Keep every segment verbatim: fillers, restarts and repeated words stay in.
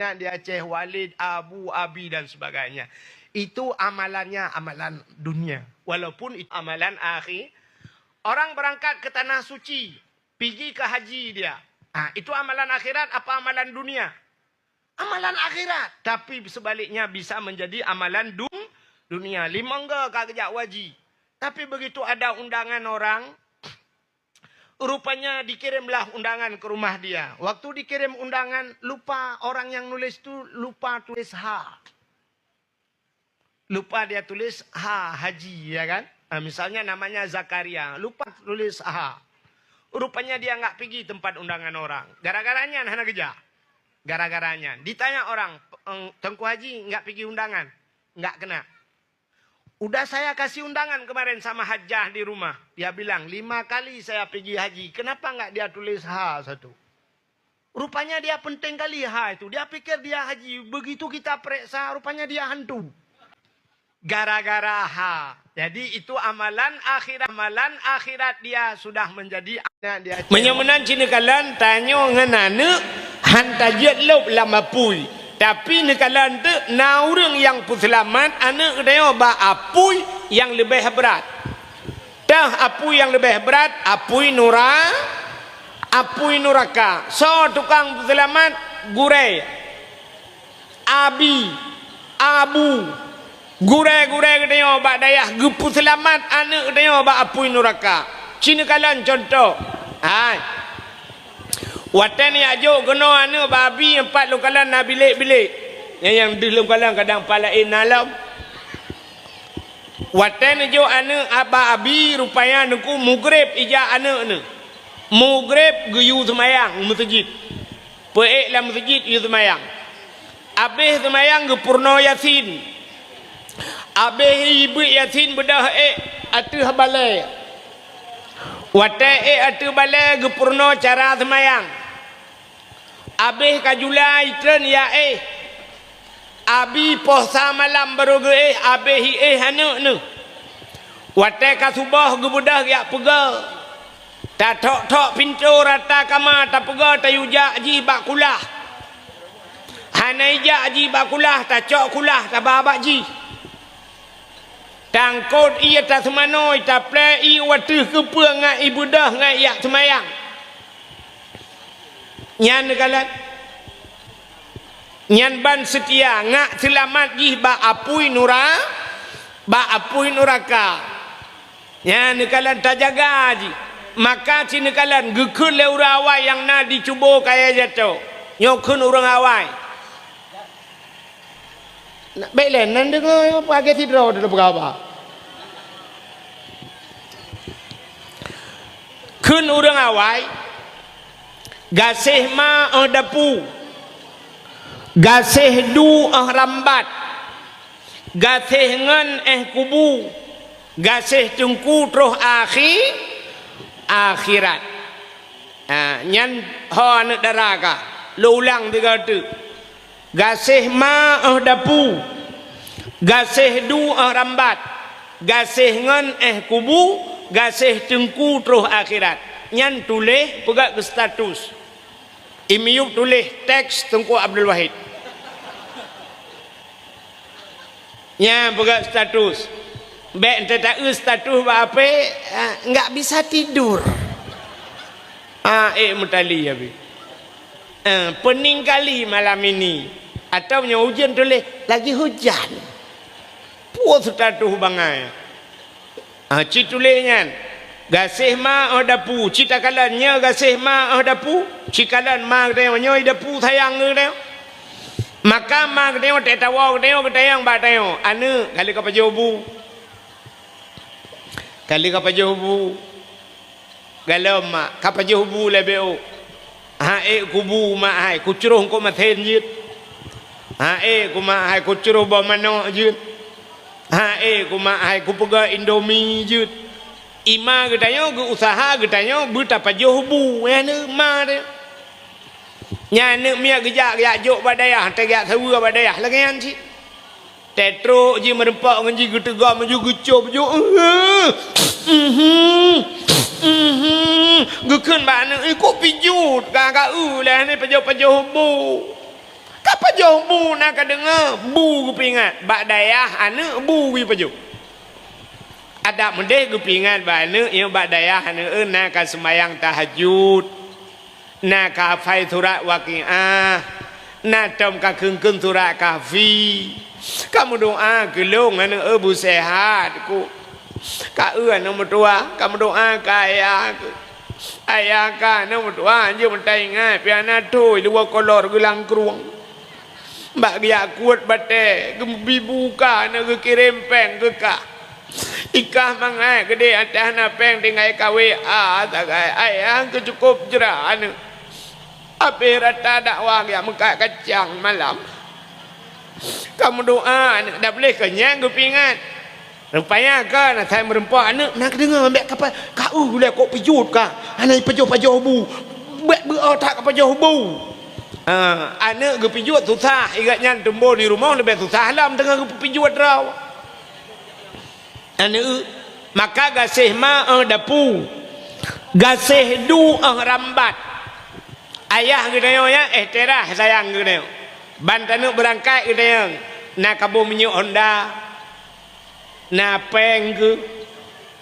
Di Aceh, Walid, Abu, Abi, dan sebagainya. Itu amalannya amalan dunia. Walaupun itu amalan akhir. Orang berangkat ke Tanah Suci, pigi ke haji dia. Ha, itu amalan akhirat apa amalan dunia? Amalan akhirat. Tapi sebaliknya bisa menjadi amalan dun-, dunia. Limong go ka geujak haji. Tapi begitu ada undangan orang, rupanya dikirimlah undangan ke rumah dia. Waktu dikirim undangan, lupa orang yang nulis tu, lupa tulis ha. Lupa dia tulis ha, haji, ya kan? Ha, misalnya namanya Zakaria, lupa tulis ha. Rupanya dia enggak pigi tempat undangan orang. Gara-gara nyan hana geujak. Gara-gara nyan. Ditanya orang, "Eng, Teungku Haji enggak pigi undangan?" "Enggak kena." "Udah saya kasih undangan kemarin sama hajah di rumah." Dia bilang, "Lima kali saya pigi haji. Kenapa enggak dia tulis ha satu?" Rupanya dia penting kali ha itu. Dia pikir dia haji. Begitu kita pereksa, rupanya dia hantu. Gara-gara ha. Jadi itu amalan akhirat. Amalan akhirat dia sudah menjadi anak dia. Meunyoe meunan cit neukalon, tanyoe ngon aneuk han tajeuet lôb lam apui. Tapi neukalon teuk na ureuëng nyang peuseulamat aneuk geutanyoe bak apui nyang leubeh brat. Teuh apui nyang leubeh brat, apui nura-, apui nuraka. Soe tukang peuseulamat? Gurée. Abi, abu, gurée-gurée geutanyoe bak dayah geupeuseulamat aneuk geutanyoe bak apui nuraka. Cit neukalon cuntoh. Hai. Watée neujak jok keunoe aneuk bak abi, nyan pat lôn kalon na bilék-bilék. Nyang, nyang deuh lôn kalon kadang pat laén na lom. Watée neujok aneuk bak abi, rupanya Teungku mugreb ijak aneuk neuh. Mugreb geuyue seumayang meuseujid. Peuék lam meuseujid yue seumayang. Abéh seumayang geupeurunoe Yasin. Abéh ibeuet Yasin beudôh ék ateueh balée. Watée ék ateueh balée geupeurunoe cara seumayang. Abéh ka jula itreun ya éh. Abi poh sa malam barô geuéh, abéh iéh aneuk neuh. Watée ka suboh geubeudôh jak peugöt. Tathok-thok pintoe rata kama tapeugöt tayue jak jih bak kulah. Hana ijak jih bak kulah, tacok kulah taba bak jih. Tangkot ié taseumanoe, taplée ié u ateueh keupeue ngat ibeudôh ngat ijak seumayang. Nyan neukalon. Nyan ban seutia ngat seulamat jih bak apui nura-, bak apui nuraka. Nyan neukalon tajaga jih. Maka cit neukalon geukheun lé ureuëng awai nyang na di cubo kayée jato. Nyoe kheun ureuëng awai. Nak bék lé nan deungoe pakai sidroe teupeugah haba. Kheun ureuëng awai, gaséh ma óh dapu, gaséh du óh rambat, gaséh ngon éh kubu, gaséh teungku troh akhi-, akhirat. Ha, nyan ho aneuk dara ka. Lôn ulang tiga teuk. Gaséh ma óh dapu, gaséh du óh rambat, gaséh ngon éh kubu, gaséh teungku troh akhirat. Nyan tuléh peugah keu status. I miyueb tuléh teks Teungku Abdul Wahid. Nyan peugah status. Bék teuta-eu status bak ape, ah, nggak bisa tidur. Ah, ék meutali habéh. Eh, pening kali malam ini. Atau nyoe ujeuen tuléh, lagi hujan. Puih teutuh bangai. Ah, ci tuléh nyan. Gaséh ma óh dapu, ci takalon nyoe gaséh ma óh dapu, ci kalon ma geutanyoe nyoe dapu sayang geutanyoe. Maka ma geutanyoe teuka tawoe geutanyoe geutanyong bak tanyoe, "Aneuk, ka lheueh ka pajoh bu?" "Ka lheueh ka pajoh bu?" Galom mak, ka pajoh bu lé B O. Ha ék kubu mak hai, kucroh eungkôt masen jeuet. Ha ék ku mak hai, kucroh boh manok jeuet. Ha ék ku mak hai, kupeugah Indomie jeuet. I ma geutanyoe geu-usaha geutanyoe beutapajoh bu, nyan ma teuh. Nyan aneuk miet geujak, geujak jok bak dayah, teuh geujak saweue bak dayah, lagée nyan cit. Teutrok jih meureumpok ngon jih geuteugom ju geucom ju. Geukheun bak aneuk, "Eh, kok pijuet ka, ka eu lé, hana pajoh-pajoh bu." Pajoh bu na ka deungoe, bu geupeuingat. Bak dayah aneuëk bu geupajoh. Adak meudeh geupeuingat bak aneuëk, nyoe bak dayah aneuëk na ka seumayang tahajud, na ka hafai surat Waqiah, na tom ka kheun-kheun surat Kahfi. Ka meudoá keu lôn aneuëk, beuseuhat ku. Ka eu aneuëk meutuwah, ka meudoá keu ayah ku. Ayah ka aneuëk meutuwah, jeuet meuta ingat, pih hana thoi luwa kolor geulangkrueng. Bak geujak kuet batée, geubi bu ka na geukirém péng keu kah. Ikah mangat geudeh, até hana péng tinggai ka W A sagai. Ayah keu cukôp jra aneuëk. Abéh rata dakwah geujak meukat kacang malam. Ka meudoá aneuëk, dak puléh keu nyang geupeuingat. Rupanya ka na sai meureumpok aneuëk, na ka deungoe ambek kapa, ka uh gulai kok peujot ka, hana pajoh-pajoh bu. Bek beu that ka pajoh bu. Ha, aneuëk geupeujot susah, igat nyan tumbon di rumoh leubeh susah lom teungoh geupeujot droe. Aneuëk, maka gaséh ma, eh, dapu, gaséh du, eh, rambat. Ayah geutanyoe nyan, eh, terah sayang geutanyoe. Ban taneuëk beurangkat geutanyoe, na kaboh minyeuk Honda. Na péng keuh,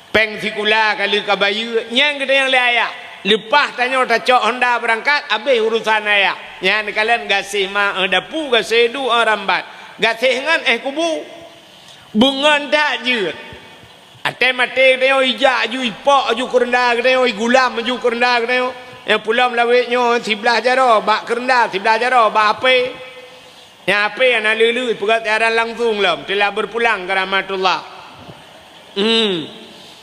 péng sikula ka lheueh ka bayeue, nyan geutanyoe lé ayah. Leupah tanyoe tacok Honda beurangkat, abéh urosan ayah. Nyan kalon gaséh ma, eh, dapu, gaséh du, eh, rambat. Gaséh ngon, eh, kubu. Beungon that jeuet. Até maté geutanyoe ijak aju, ipok aju keureunda geutanyoe, igulam aju keureunda geutanyoe. Nyang pulom lawét nyoe siblah jaroe bak keureunda, siblah jaroe bak apé. Nyang apé hana lé-lé ipeugah siaran langsung lom, telah berpulang ke rahmatullah. Hmm.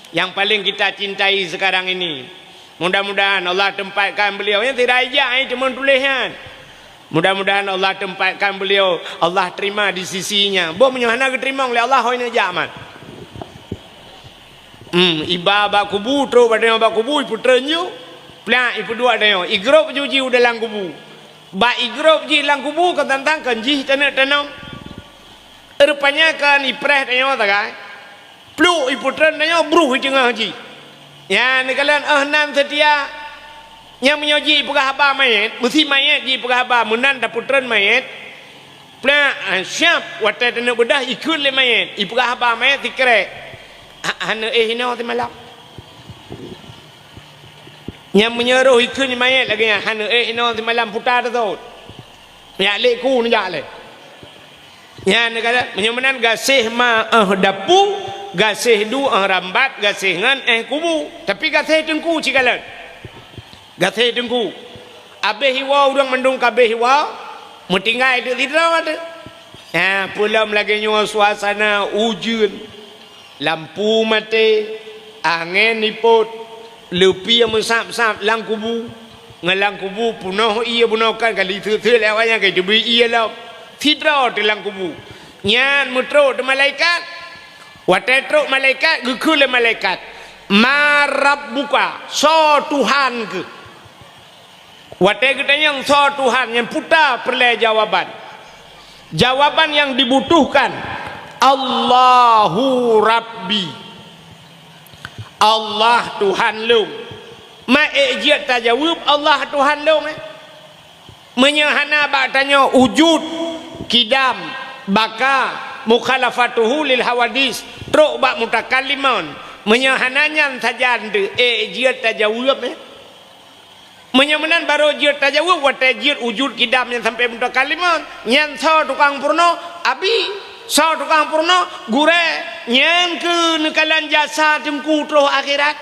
Yang paling kita cintai sekarang ini. Mudah-mudahan Allah tempatkan beliau, nyang tidak ijak, eh, cuma tuléh nyan. Mudah-mudahan Allah tempatkan beliau, Allah terima di sisinya. Boh meunyoe hana geuteurimong lé Allah, hôi neujak mat. Hmm, iba bak kubu, trok bak tanyoe bak kubu, ipeutreun ju, plak ipeuduek tanyoe, igrôp ju jih u dalam kubu. Bak igrôp jih lam kubu, kon tantang kon jih taneuëk tanom. Rupanya kon ipreh tanyoe sagai. Pluk ipeutreun tanyoe, bruh iteungoh jih. Nyan neukalon, oh, nan seutia. Nyang meunyoe jih ipeugah haba manyét, meusi manyét jih ipeugah haba, meunan tapeutreun manyét. Plak, ah, siap, watée taneuk beudôh ikheun lé manyét, ipeugah haba manyét sikrek. Ha-, hana éh inoe simalam. Nyang meunyoe roh ikheun manyét lagée nyan, hana éh inoe simalam puta teusot. Nyak lé ku neujak lé. Nyan neugala, meunyoe meunan gaséh ma, eh, dapu, gaséh du, eh, rambat, gaséh ngon, eh, kubu. Tapi gaséh teungku cit kalon. Gaséh teungku. Abéh iwoe ureuëng mandum ka abéh iwoe, meutinggai teuk sidroe teuk. Nah, peulom lagée nyoe suasana ujeuen. Lampu maté, angén ipot, leupie meusab-sab lam kubu. Ngon lam kubu peunoh ié bunoe kan ka lheueh seuet-seuet lé awaknyan ka jiteubiet ié lom. Sidroe teuk lam kubu. Nyan meutrok teuk malaikat. Watée trok malaikat, geukheun lé malaikat, "Man rabbuka, soe Tuhan keuh?" Watée geutanyong soe Tuhan, nyan puta peureulée jawaban. Jawaban nyang dibutuhkan, "Allahu Rabbi." Allah Tuhan lôn. Ma ék jeuet tajaweueb Allah Tuhan lôn, eh? Meunyoe hana bak tanyoe wujud, kidam, baka, mukhalafatuhu lil hawadis, trok bak mutakallimon. Meunyoe hana nyan sajan teuh, ék jeuet tajaweueb, eh? Meunyoe meunan barô jeuet tajaweueb watée jeuet wujud kidam nyang sampai mutakallimon. Nyan soe tukang peurunoe? Abi. Soe tukang peurunoe? Gurée. Nyan keuh neukalon jasa teungku troh akhirat.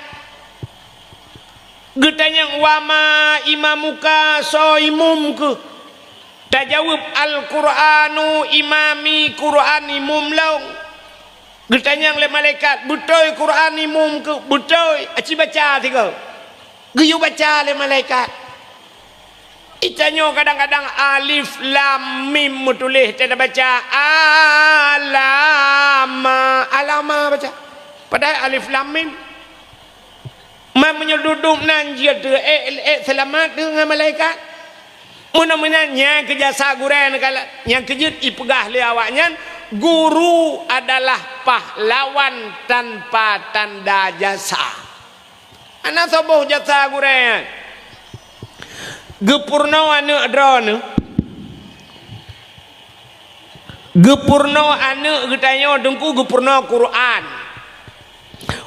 Geutanyong, "Wa ma imamuka, soe imum keuh?" Tajaweueb, "Al-Qur'anu imami, Qur'an imum lôn." Geutanyong lé malaikat, "Beutôi Qur'an imum keuh?" "Beutôi." "Aci baca sigoe." Geuyue baca lé malaikat. Itanyoe kadang-kadang alif lam mim meutuléh, teubaca alama, alama baca. Padahai alif lam mim. Man meunyoe dudoe nan jeuet teuh ék, ék seulamat teuh ngon malaikat. Meunan-meunan nyan keuh jasa gurée neukalon, nyang keujeuet ipeugah lé awaknyan, guru adalah pahlawan tanpa tanda jasa. Hana soe boh jasa gurée nyan. Geupeurunoe aneuëk droeneuh. Geupeurunoe aneuëk geutanyoe Teungku geupeurunoe Quran.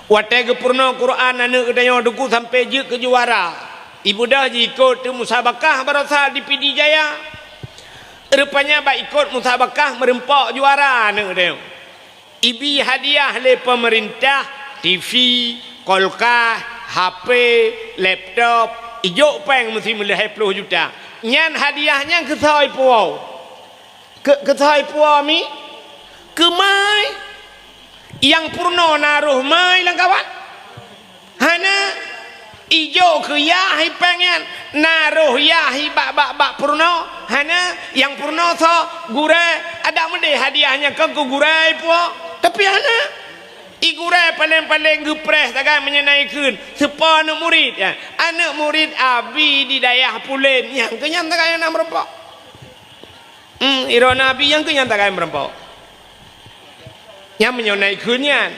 Watée geupeurunoe Quran aneuëk geutanyoe Teungku sampai jeuet keu juara. Ibudah jiikot teu musabakah baroesa di Pidie Jaya. Rupanya bak ikot musabakah meurumpok juara aneuëk geutanyoe. Ibi hadiah lé peumeurintah, T V, kulkas, H P, laptop, ijok péng meusi meulhée ploh juta. Nyan hadiah nyan keu soe ipuwoe? Keu, keu soe ipuwoe mi? Keu mai. Nyang peurunoe na roh mai lam kawan? Hana. Ijok keu yah ipéng nyan, na roh yah i bak, bak, bak peurunoe? Hana. Nyang peurunoe soe? Gurée. Adak meudeh hadiah nyan kon keu gurée ipuwoe? Tapi hana. I gurée paleng-paleng geupreh sagai meunyoe na ikheun, seupôt aneuëk murit, ya. Aneuëk murit Abi di dayah pulen, nyang keu nyan sagai nyang na meurumpok. Hmm, droeneuh Abi nyang keu nyan tagai meurumpok. Nyan meunyoe na ikheun nyan.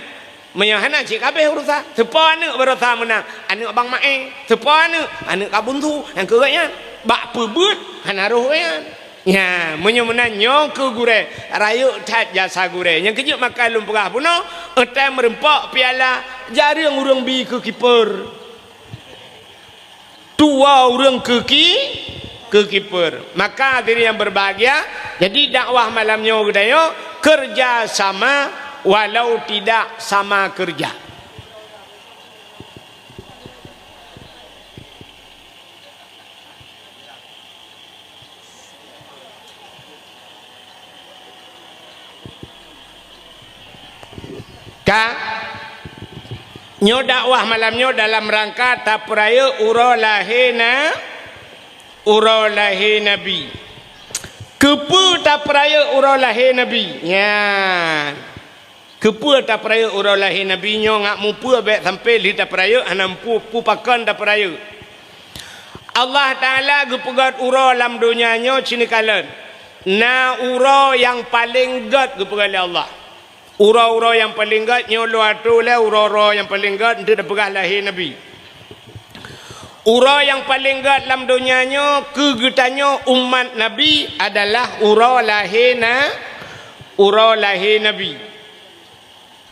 Meunyoe hana cit ka abéh urosan. Seupôt aneuëk baroesa meunang, aneuëk Abang Mae. Seupôt aneuëk, aneuëk Kak Bunsu, nyang keu gobnyan. Bak peubuet hana roh nyan. Nyan, meunyoe meunan nyoe keu gurée, rayeuk that jasa gurée. Nyang keujeuet maka lôn peugah bunoe, 'oh watée meurumpok piala, jareueng ureuëng bi keu kiper. Tuwoe ureuëng keu ki-, keu kiper. Maka hadirin yang berbahagia, jadi dakwah malam nyoe geutanyoe kerja sama walau tidak sama kerja. Ka? Nyoe dakwah malam nyoe dalam rangka tapeurayeuk uroe lahé na-, uroe lahé Nabi. Keupeue tapeurayeuk uroe lahé Nabi? Nyan. Keupeue tapeurayeuk uroe lahé Nabi nyoe ngak mupeue bék sampoe lheueh tapeurayeuk hana mupeue peue pakon tapeurayeuk. Allah Taala geupeugét uroe lam donya nyoe cit neukalon. Na uroe nyang paleng gét geupeugét lé Allah. Uroe-uroe nyang paleng gét nyoe lôn atô lé uroe-uroe nyang paleng gét eunteuk tapeugah lahé Nabi. Uroe nyang paleng gét lam donya nyoe keu geutanyoe umat Nabi adalah uroe lahé na-, uroe lahé Nabi.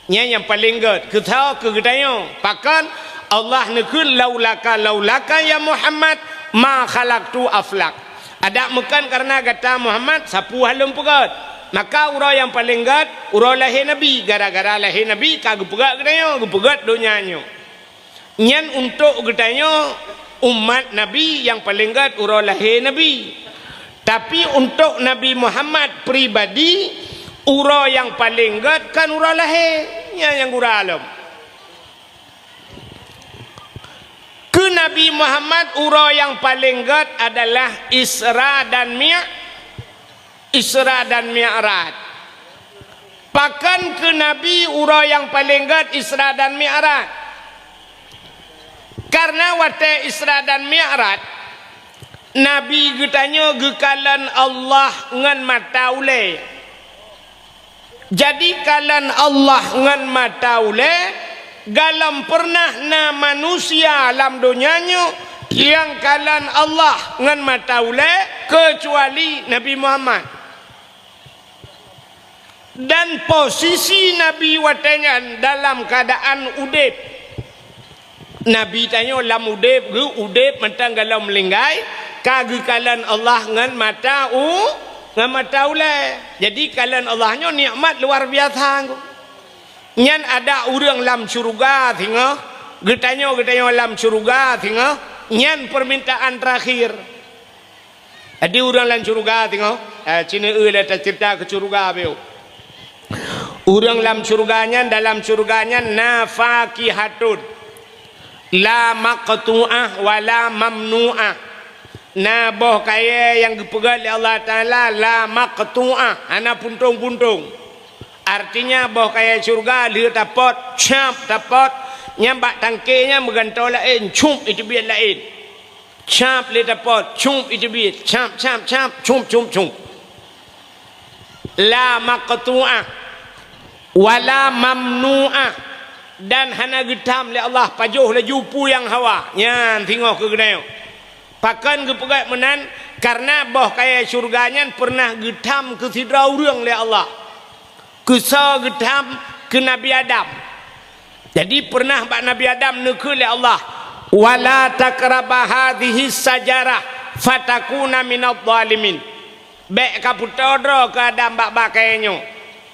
Nyan nyang paleng gét. Keu soe? Keu geutanyoe. Pakon? Allah neukheun, "Laulaka, laulaka ya Muhammad, ma khalaqtul aflak." Adak meukon kareuna gata Muhammad, sapeue hana lôn peugét. Maka uroe nyang paleng gét, uroe lahé Nabi. Gara-gara lahé Nabi ka geupeugét geutanyoe, geupeugét donya nyoe. Nyan untuk geutanyoe umat Nabi nyang paleng gét uroe lahé Nabi. Tapi untuk Nabi Muhammad pribadi, uroe nyang paleng gét kon uroe lahé. Nyan nyang gura lom. Keu Nabi Muhammad uroe nyang paleng gét adalah Isra dan Mi-, Isra dan Mi'raj. Pakon keu Nabi uroe nyang paleng gét Isra dan Mi'raj? Kareuna watée Isra dan Mi'raj, Nabi geutanyoe geukalon Allah ngon mata ulée. Jadi kalon Allah ngon mata ulée, galom peureunah na manusia lam donya nyoe nyang kalon Allah ngon mata ulée keucuali Nabi Muhammad. Dan posisi Nabi watée nyan dalam keuadaan udeb. Nabi tanyoe lam udeb, geu-, udeb mantong galom meuninggai, ka geukalon Allah ngon mata u-, ngon mata ulée. Jadi kalon Allah nyoe nikmat luar biasa. Nyan adak ureuëng lam syeuruga singoh, geutanyoe, geutanyoe lam syeuruga singoh, nyan peumintaan teurakhir. Jadi ureuëng lam syeuruga singoh, eh, cit neueu lé taceurita keu syeuruga beu. Ureuëng lam syeuruga nyan, dalam syeuruga nyan na fakihatun la maqtu'ah wa la mamnu'ah. Na boh kayée nyang geupeugét lé Allah Taala la maqtu'ah, hana puntông-puntông. Artinya boh kayée syeuruga lheueh tapot, cap tapot, nyan bak tangke nyan meugantoe laén, cup iteubiet laén. Cap lé tapot, cup iteubiet, cap, cap, cap, cup, cup, cup. La maqtu'ah, wa la mamnu'ah, dan hana geutam lé Allah pajoh laju peue nyang hawa. Nyan singoh keu geutanyoe. Pakon geupeugét meunan? Kareuna boh kayèe syeuruga nyan peureunah geutham keu sidroe ureuëng lé Allah. Keu soe geutham? Keu Nabi Adam. Jadi, peureunah bak Nabi Adam neukheun lé Allah, "Wala taqraba hadhihi syajarah fatakuna minadh dhalimin." Bék kapeutoe droe keu Adam bak-bak kayèe nyoe.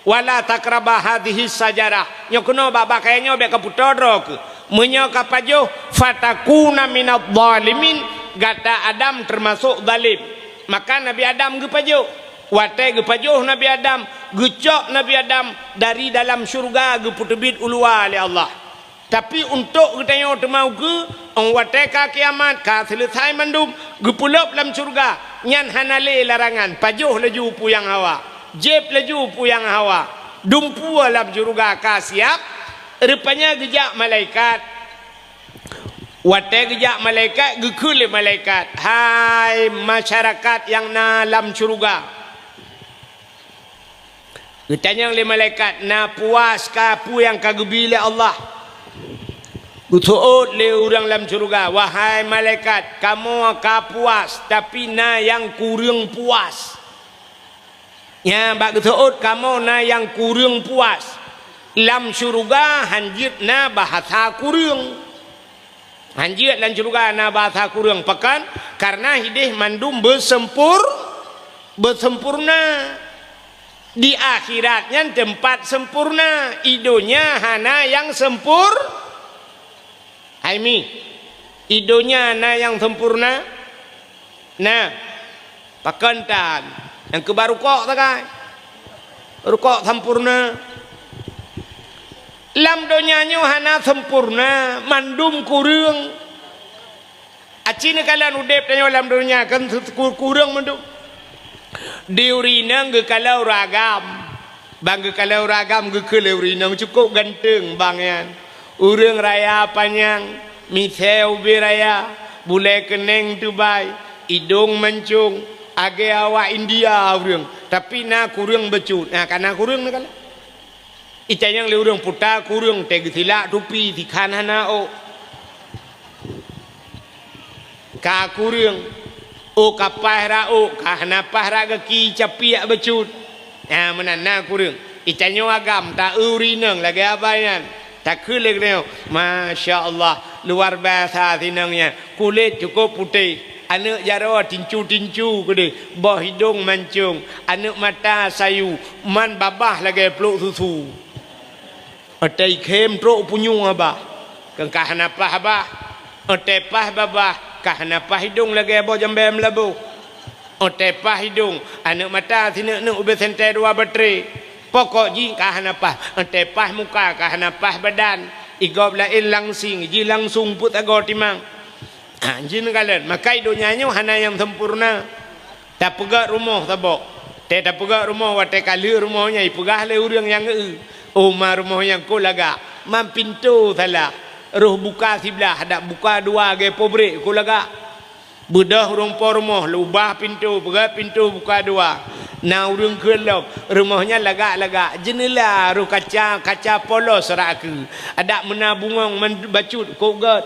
"Wala taqraba hadhihi syajarah." Nyoe keunoe bak-bak kayèe nyoe bék kapeutoe droe keuh. Meunyoe kapajoh, "fatakuna minadh dhalimin", gata Adam teumasok zalim. Maka Nabi Adam geupajoh. Watèe geupajoh Nabi Adam, geucok Nabi Adam dari dalam syeuruga geupeuteubiet u luwa lé Allah. Tapi untuk geutanyoe teuma ukeue, 'oh watèe ka kiamat, ka seuleusai mandum, geupeulop lam syeuruga, nyan hana lé larangan, pajoh laju peue nyang hawa, jieb laju peue nyang hawa, dumpeue lam syeuruga ka siab. Rupanya geujak malaikat. Watèe geujak malaikat, geukheun lé malaikat, "Hai masyarakat nyang na lam syeuruga," geutanyong lé malaikat, "Na puas kah peue nyang ka geubi lé Allah?" Geuseuôt lé ureuëng lam syeuruga, "Wahai malaikat, kamoe ka puas, tapi na nyang kureueng puas." Nyan bak geuseuôt kamoe na nyang kureueng puas. Lam syeuruga hanjeuet na bahasa kureueng. Hanjeuet lam syeuruga na bahasa kureueng. Pakon? Kareuna hidéh mandum beuseumpur-, beuseumpurna. Di akhirat nyan teumpat seumpurna. I donya hana nyang seumpur-, Hai Mi, i donya na nyang sempurna? Na. Pakon tan? Nyang keuba rukok sagai. Rukok sempurna. Lam donya nyoe hana sempurna, mandum kureueng. Aci neukalon udeb tanyoe lam donya kan kureueng mandum. Di ureueng inong geukalon ureueng agam. Bang geukalon ureueng agam geukheun lé ureueng inong cukôp ganteng bang nyan. Ureueng raya panyang, misée ubé raya, bulée keuneng teubai, idong mancong, agée awak India ureueng, tapi na kureueng bacut. Na, ka na kureueng neukalon. Itanyong lé ureueng puta kureueng, teuh geusilak tupi, sikhan hana ôk. Ka kureueng, ôk ka paih rot ôk, ka hana paih rot gaki capiek bacut. Nyan meunan na kureueng. Itanyoe agam ta-eu ureueng inong lagée abah nyan. Takheun lé geutanyoe, "Masya Allah, luar biasa si inong nyan. Kulét cukôp putéh, aneuëk jaroe tincu-tincu keudeh, boh idong mancong, aneuëk mata sayu, man babah lagée plôk susu." Watée ikhém trok punyueng abah, keu ka hana paih abah. Watée paih babah, ka hana paih idong lagée boh jambée meulaboh. Watée paih idong, aneuëk mata sineuk-neuk ubé sentée dua batré. Pokok jih ka hana paih. Watée paih muka, ka hana paih badan. Igob laén langsing, jih langsung peuet sagoe timang. Ha, jih neukalon, maka i donya nyoe hana nyang sempurna. Tapeugét rumoh saboh. Tée tapeugét rumoh, watée ka lheueh rumoh nyan ipeugah lé ureueng nyang eu, "Oh ma, rumoh nyan kok lagak, man pintoe salah. Roh buka siblah, dak buka dua lagée pobrék, kok lagak." Beudôh ureueng po rumoh, ubah pintoe, peugét pintoe buka dua. Na ureueng kheun lom, "Rumoh nyan lagak-lagak, jeuneula roh kaca, kaca polos rot keue. Adak meunan bungong man-, bacut, kok gét."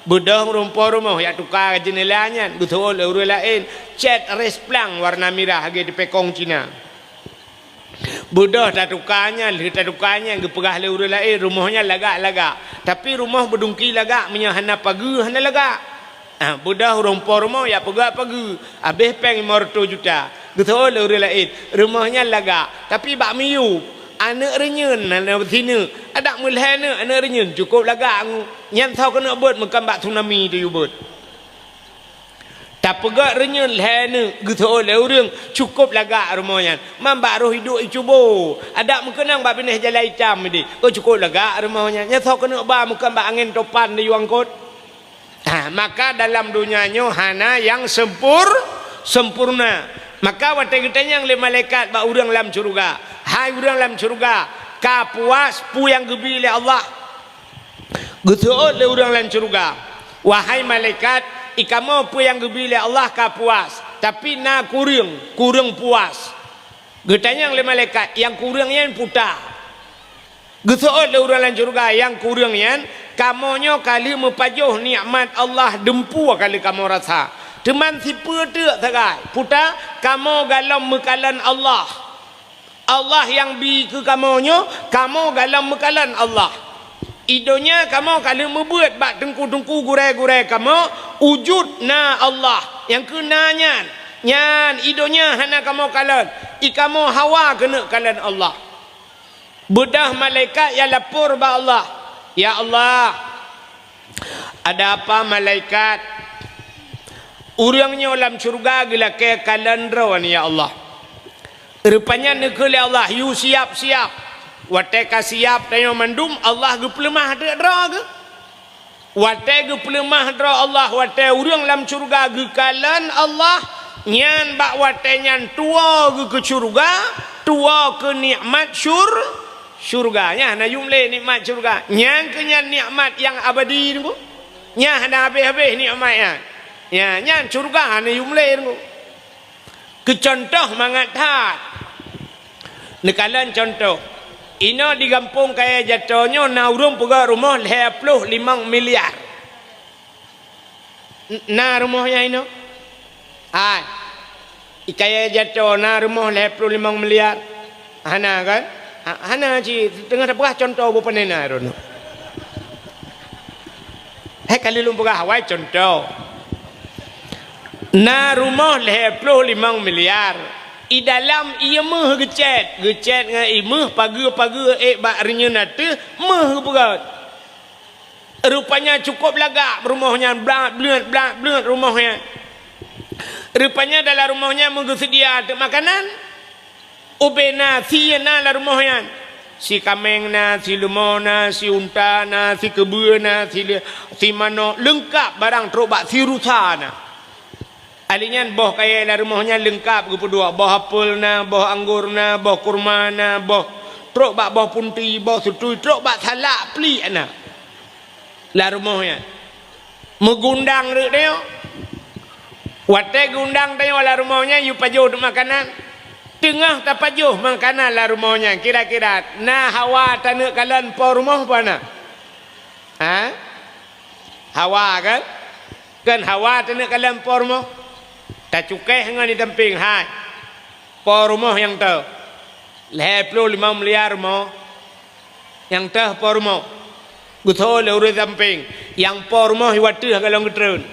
Beudôh ureueng po rumoh jak tuka jeuneula nyan, geuseuôt lé ureueng laén, cét rès plang warna mirah lagée teupékong Cina. Beudôh tatuka nyan, lheueh tatuka nyan geupeugah lé ureueng laén, "Rumoh nyan lagak-lagak, tapi rumoh beudungki lagak, meunyoe hana pageue hana lagak." Ah, beudôh ureueng po rumoh jak peugét pageue, habéh péng limong reutôh juta. Geuseuôt lé ureueng laén, "Rumoh nyan lagak, tapi bak miyueb, aneuëk reunyeuen hana sineuk, adak meulhée neuk aneuëk reunyeuen, cukôp lagak ngu. Nyan soe keuneuk beuet, meukon bak tsunami tayue beuet." Tapeugét reunyeuen lhée neuk, geuseuôt lé ureueng, "Cukôp lagak rumoh nyan, man bak roh iduek icubo. Adak meukeunong bak binéh jalan itam ideh. Oh, cukôp lagak rumoh nyan. Nyan soe keuneuk ba, meukon bak angén topan tayue angkot." Ha, maka dalam donya nyoe hana nyang sempur-, sempurna. Maka watée geutanyong lé malaikat bak ureueng lam syeuruga, "Hai ureueng lam syeuruga, ka puas peue nyang geubi lé Allah?" Geuseuôt lé ureueng lam syeuruga, "Wahai malaikat, i kamoe peue nyang geubi lé Allah ka puas, tapi na kureueng, kureueng puas." Geutanyong lé malaikat, "Nyang kureueng nyan peue?" Geuseuôt lé ureueng lam syeuruga, "Nyang kureueng nyan, kamoe nyoe ka lheueh meupajoh nikmat Allah dumpeue ka lheueh kamoe rasa. Teuma sipeue teuk sagai, peue ta, kamoe galom meukalon Allah. Allah nyang bi keu kamoe nyoe, kamoe galom meukalon Allah. I donya kamoe ka lheueh meubeuet bak teungku-teungku gurée-gurée kamoe, wujud na Allah, nyang keu na nyan. Nyan i donya hana kamoe kalon, i kamoe hawa keuneuk kalon Allah. Beudôh malaikat nyang lapor bak Allah, "Ya Allah, ada apa malaikat? Ureuëng nyoe lam syeuruga geulakée kalon droe nyoe, ya Allah." Rupanya neukheun lé Allah, "Yue siap-siap." Watée ka siap tanyoe mandum, Allah geupeuleumah teuk droe geuh. Watée geupeuleumah droe Allah, watée ureuëng lam syeuruga geukalon Allah, nyan bak watée nyan tuwoe geuh keu syeuruga, tuwoe keu nikmat syur-, syeuruga. Nyan hana yum lé nikmat syeuruga. Nyan keuh nyan nikmat nyang abadi nyoe. Nyan hana habéh-habéh nikmat nyan. Nyan, nyan syeuruga hana yum lé nyoe. Keu cuntoh mangat that. Neukalon cuntoh. Inoe di gampông Kayée Jato nyoe na ureuëng peugöt rumoh lhée ploh limong miliar. N-, na rumoh nyan inoe? Hai. I Kayée Jato na rumoh lhée ploh limong miliar? Hana kan? Ha, hana cit. Teungoh tapeugah cuntoh beu pane na droeneuh. Hai ka lheueh lôn peugah awai cuntoh. Na rumoh lhée ploh limong miliar. I dalam ié méuh geucét, geucét ngon ié méuh, pageue-pageue ék bak reunyeun ateueh, méuh geupeugöt. Rupanya cukôp lagak rumoh nyan, blat-bleut, blat-bleut rumoh nyan. Rupanya dalam rumoh nyan meugeuseudia teuk makanan. Ubé na, sie na lam rumoh nyan. Si kaméng na, si leumo na, si unta na, si keubeue na, si le-, si manok, leungkab barang trok bak si rusa na. Ahli nyan boh kayée lam rumoh nyan leungkab geupeuduek, boh apel na, boh anggor na, boh kurma na, boh trok bak boh punti, boh seutui, trok bak salak pliek na. Lam rumoh nyan. Meugundang rot tanyoe. Watée gundang tanyoe lam rumoh nyan, yue pajoh teuk makanan. Teungoh tapajoh makanan lam rumoh nyan, kira-kira na hawa taneuk kalon po rumoh peue na? Ha? Hawa kan? Kan hawa taneuk kalon po rumoh. Tacukéh ngon di sampéng, hai. Po rumoh nyang teuh. Lhée ploh limong miliar rumoh. Nyang teuh po rumoh. Geutho lé ureuëng sampéng. Nyang po rumoh i wateuh golom geutreun.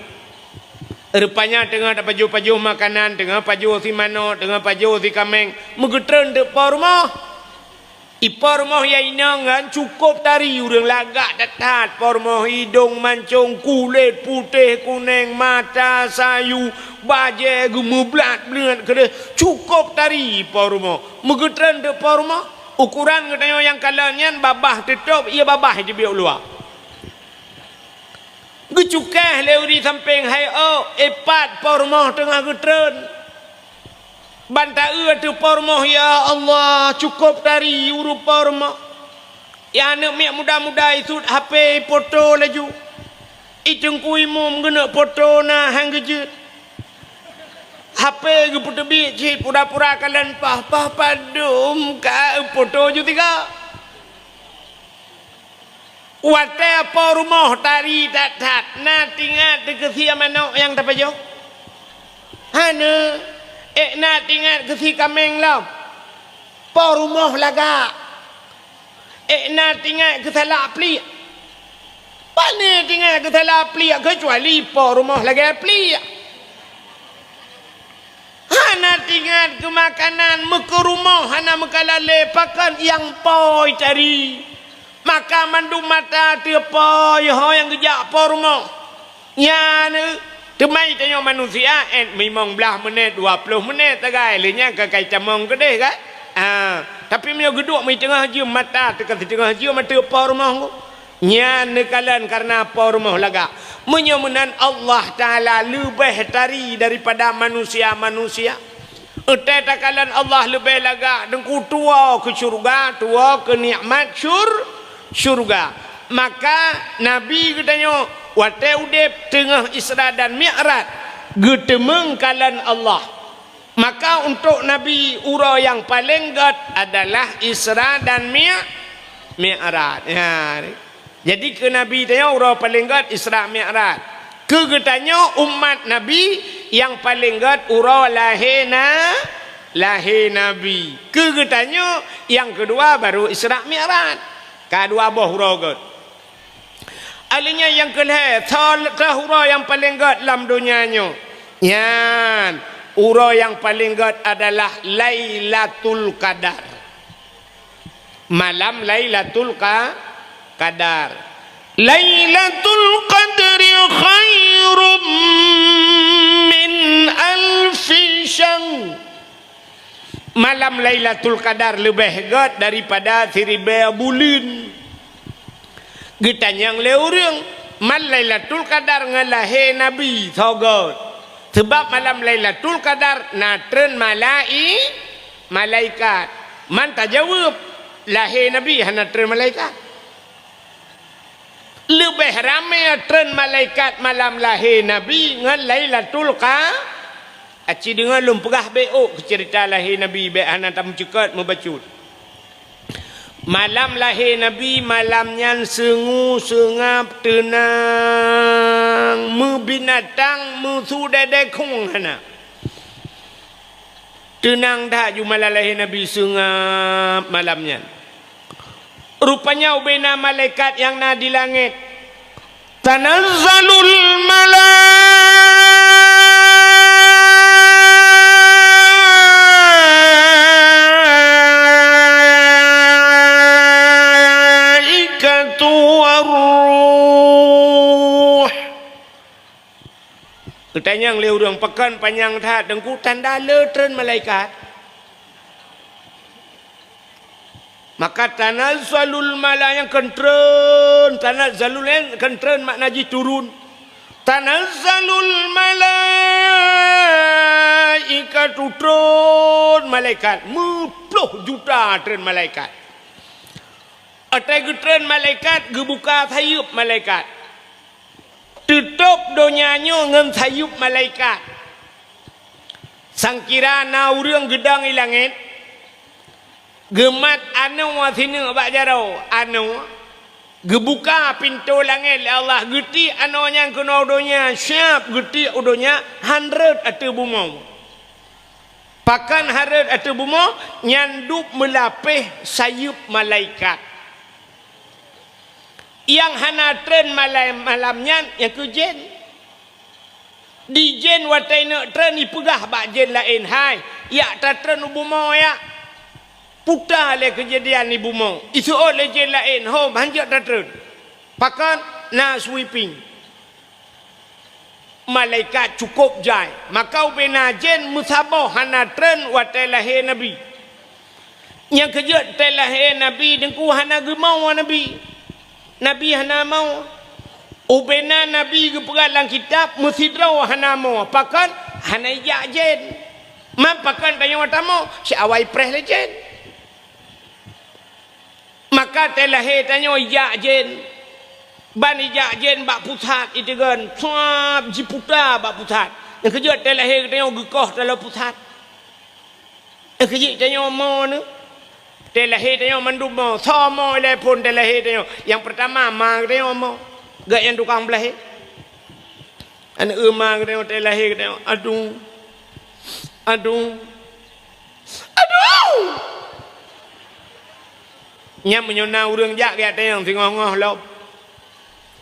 Rupanya teungoh tapajoh-pajoh makanan, teungoh pajoh si manok, teungoh pajoh si kaméng. Meugeutreun teuk po rumoh. I po rumoh nyang inong nyan cukôp tari ureuëng lagak that-that po rumoh, idong mancong, kulét putéh kunéng, mata sayu, bajée geumeublat-blat keudeh, cukôp tari po rumoh. Meugeutreun teuk po rumoh, ukoran geutanyoe nyang kalon nyan babah teutôb, ié babah teubiet u luwa. Geucukéh lé ureuëng sampéng, hai ôk, ipat po rumoh teungoh geutreun. Ban taeu ateueh po rumoh, ya Allah, cukôp tari ureuëng po rumoh. Ya aneuëk miet muda-muda isut H P ipoto laju. I teungku imum geuneuk poto na han geujeuet. H P geupeuteubiet cit pura-pura kalon pah, pah padum ka poto ju tiga. Watée po rumoh tari that-that, na teuingat keu si manok nyang tapajoh? Hana, ék na teuingat keu si kaméng lom. Po rumoh lagak. Ék na teuingat keu salak pliek. Pane teuingat keu salak pliek keucuali po rumoh lagée pliek. Hana teuingat keu makanan, meukeu rumoh hana meukalon lé pakon nyang poi tari. Maka mandum mata teupoi ho nyang geujak po rumoh. Nyan teumai tanyoe manusia, eh, limong blaih menit, dua ploh menit sagai, lé nyan ka kai tamong keudeh kan? Ah, tapi meunyoe geuduek meuteungoh jeuem mata teuka siteungoh jeuem ateueh po rumoh. Nyan neukalon kareuna po rumoh lagak. Meunyoe meunan Allah Taala leubeh tari daripada manusia-manusia. Watée takalon Allah leubeh lagak, teungku tuwoe keu syeuruga, tuwoe keu nikmat syur-, syeuruga. Maka Nabi geutanyoe watée udeb teungoh Isra dan Mi'raj, geuteumeung kalon Allah. Maka untuk Nabi uroe nyang paleng gét adalah Isra dan Mi-, Mi'raj. Ya. Jadi keu Nabi tanyoe uroe paleng gét Isra Mi'raj. Keu geutanyoe umat Nabi Nyang paleng gét uroe lahé na, lahé Nabi. Keu geutanyoe, nyang keudua baru Isra Mi'raj. Ka dua boh uroe gét. Alheuh nyan nyang keulhée, soe teuh uroe nyang paleng gét lam donya nyoe? Nyan, uroe nyang paleng gét adalah Lailatul Qadar. Malam Lailatul Qa-, Qadar. Lailatul Qadri khairum min alfi syahr. Malam Lailatul Qadar leubeh gét daripada siribée buleuen. Geutanyong lé ureuëng, "Man Lailatul Qadar ngon lahé Nabi soe gét?" Seubab malam Lailatul Qadar na treun malai-, malaikat. Man tajaweueb, "Lahé Nabi hana treun malaikat." Leubeh ramé treun malaikat malam lahé Nabi ngon Lailatul Qa-, aci deungoe lôn peugah bék ôk keu ceurita lahé Nabi, bék hana tameucukot meubacut. Malam lahé Nabi, malam nyan seungue seungab teunang, meubinatang meusudedekong hana. Teunang that ju malam lahé Nabi, seungab malam nyan. Rupanya ubena malaikat nyang na di langét. Tanazzalul malaikatu warruh. Geutanyong lé ureuëng, "Pakon panyang that, Teungku, tanda le treun malaikat?" Maka tanazzalul malaikatu, treun, tanazzalul nyan treun makna jih turun. Tanazzalul malaikatu, treun malaikat, meuploh juta treun malaikat. Watée geutreun malaikat, geubuka sayeuep malaikat. Teutôb donya nyoe ngon sayeuep malaikat. Sangkira na ureuëng geudong i langét, geumat anoe sineuk bak jaroe, anoe, geubuka pintoe langét lé Allah, geutiek anoe nyan keunoe u donya, siab geutiek u donya, hán rhot ateueh bumoe. Pakon hán rhot ateueh bumoe? Nyan dub meulapéh sayeuep malaikat. Nyang hana treun malai-, malam nyan, nyang keu jén. Di jén watée neuk treun, ipeugah bak jén laén, "Hai, jak tatreun u bumoe, jak." Puta lé keujadian di bumoe. Iseuôt lé jén laén, "Hom, hanjeuet tatreun." Pakon? Na sweeping. Malaikat cukôp jai. Maka ubena jén meusaboh hana treun watée lahé Nabi. Nyang keujeuet watée lahé Nabi, Teungku, hana geumoe Nabi. Nabi hana moe. Ubena Nabi geupeugah lam kitab, meusidroe hana moe. Pakon? Hana ijak jén. Man pakon tanyoe tamoe? Siawai preh lé jén. Maka watée lahé tanyoe ijak jén. Ban ijak jén bak pusat iteugon, suab jiputa bak pusat. Nyang keujeuet watée lahé geutanyoe geukoh taloe pusat. Nyang keujeuet tanyoe moe nyoe. Watée lahé tanyoe mandum moe, soe moe ilée phon watée lahé tanyoe. Nyang peurtama ma geutanyoe moe. Gét nyang tukang beulahé. Aneuk ma geutanyoe watée lahé geutanyoe, aduh. Aduh. Aduh! Nyan meunyoe na ureuëng jak geutanyong singoh-ngoh lom.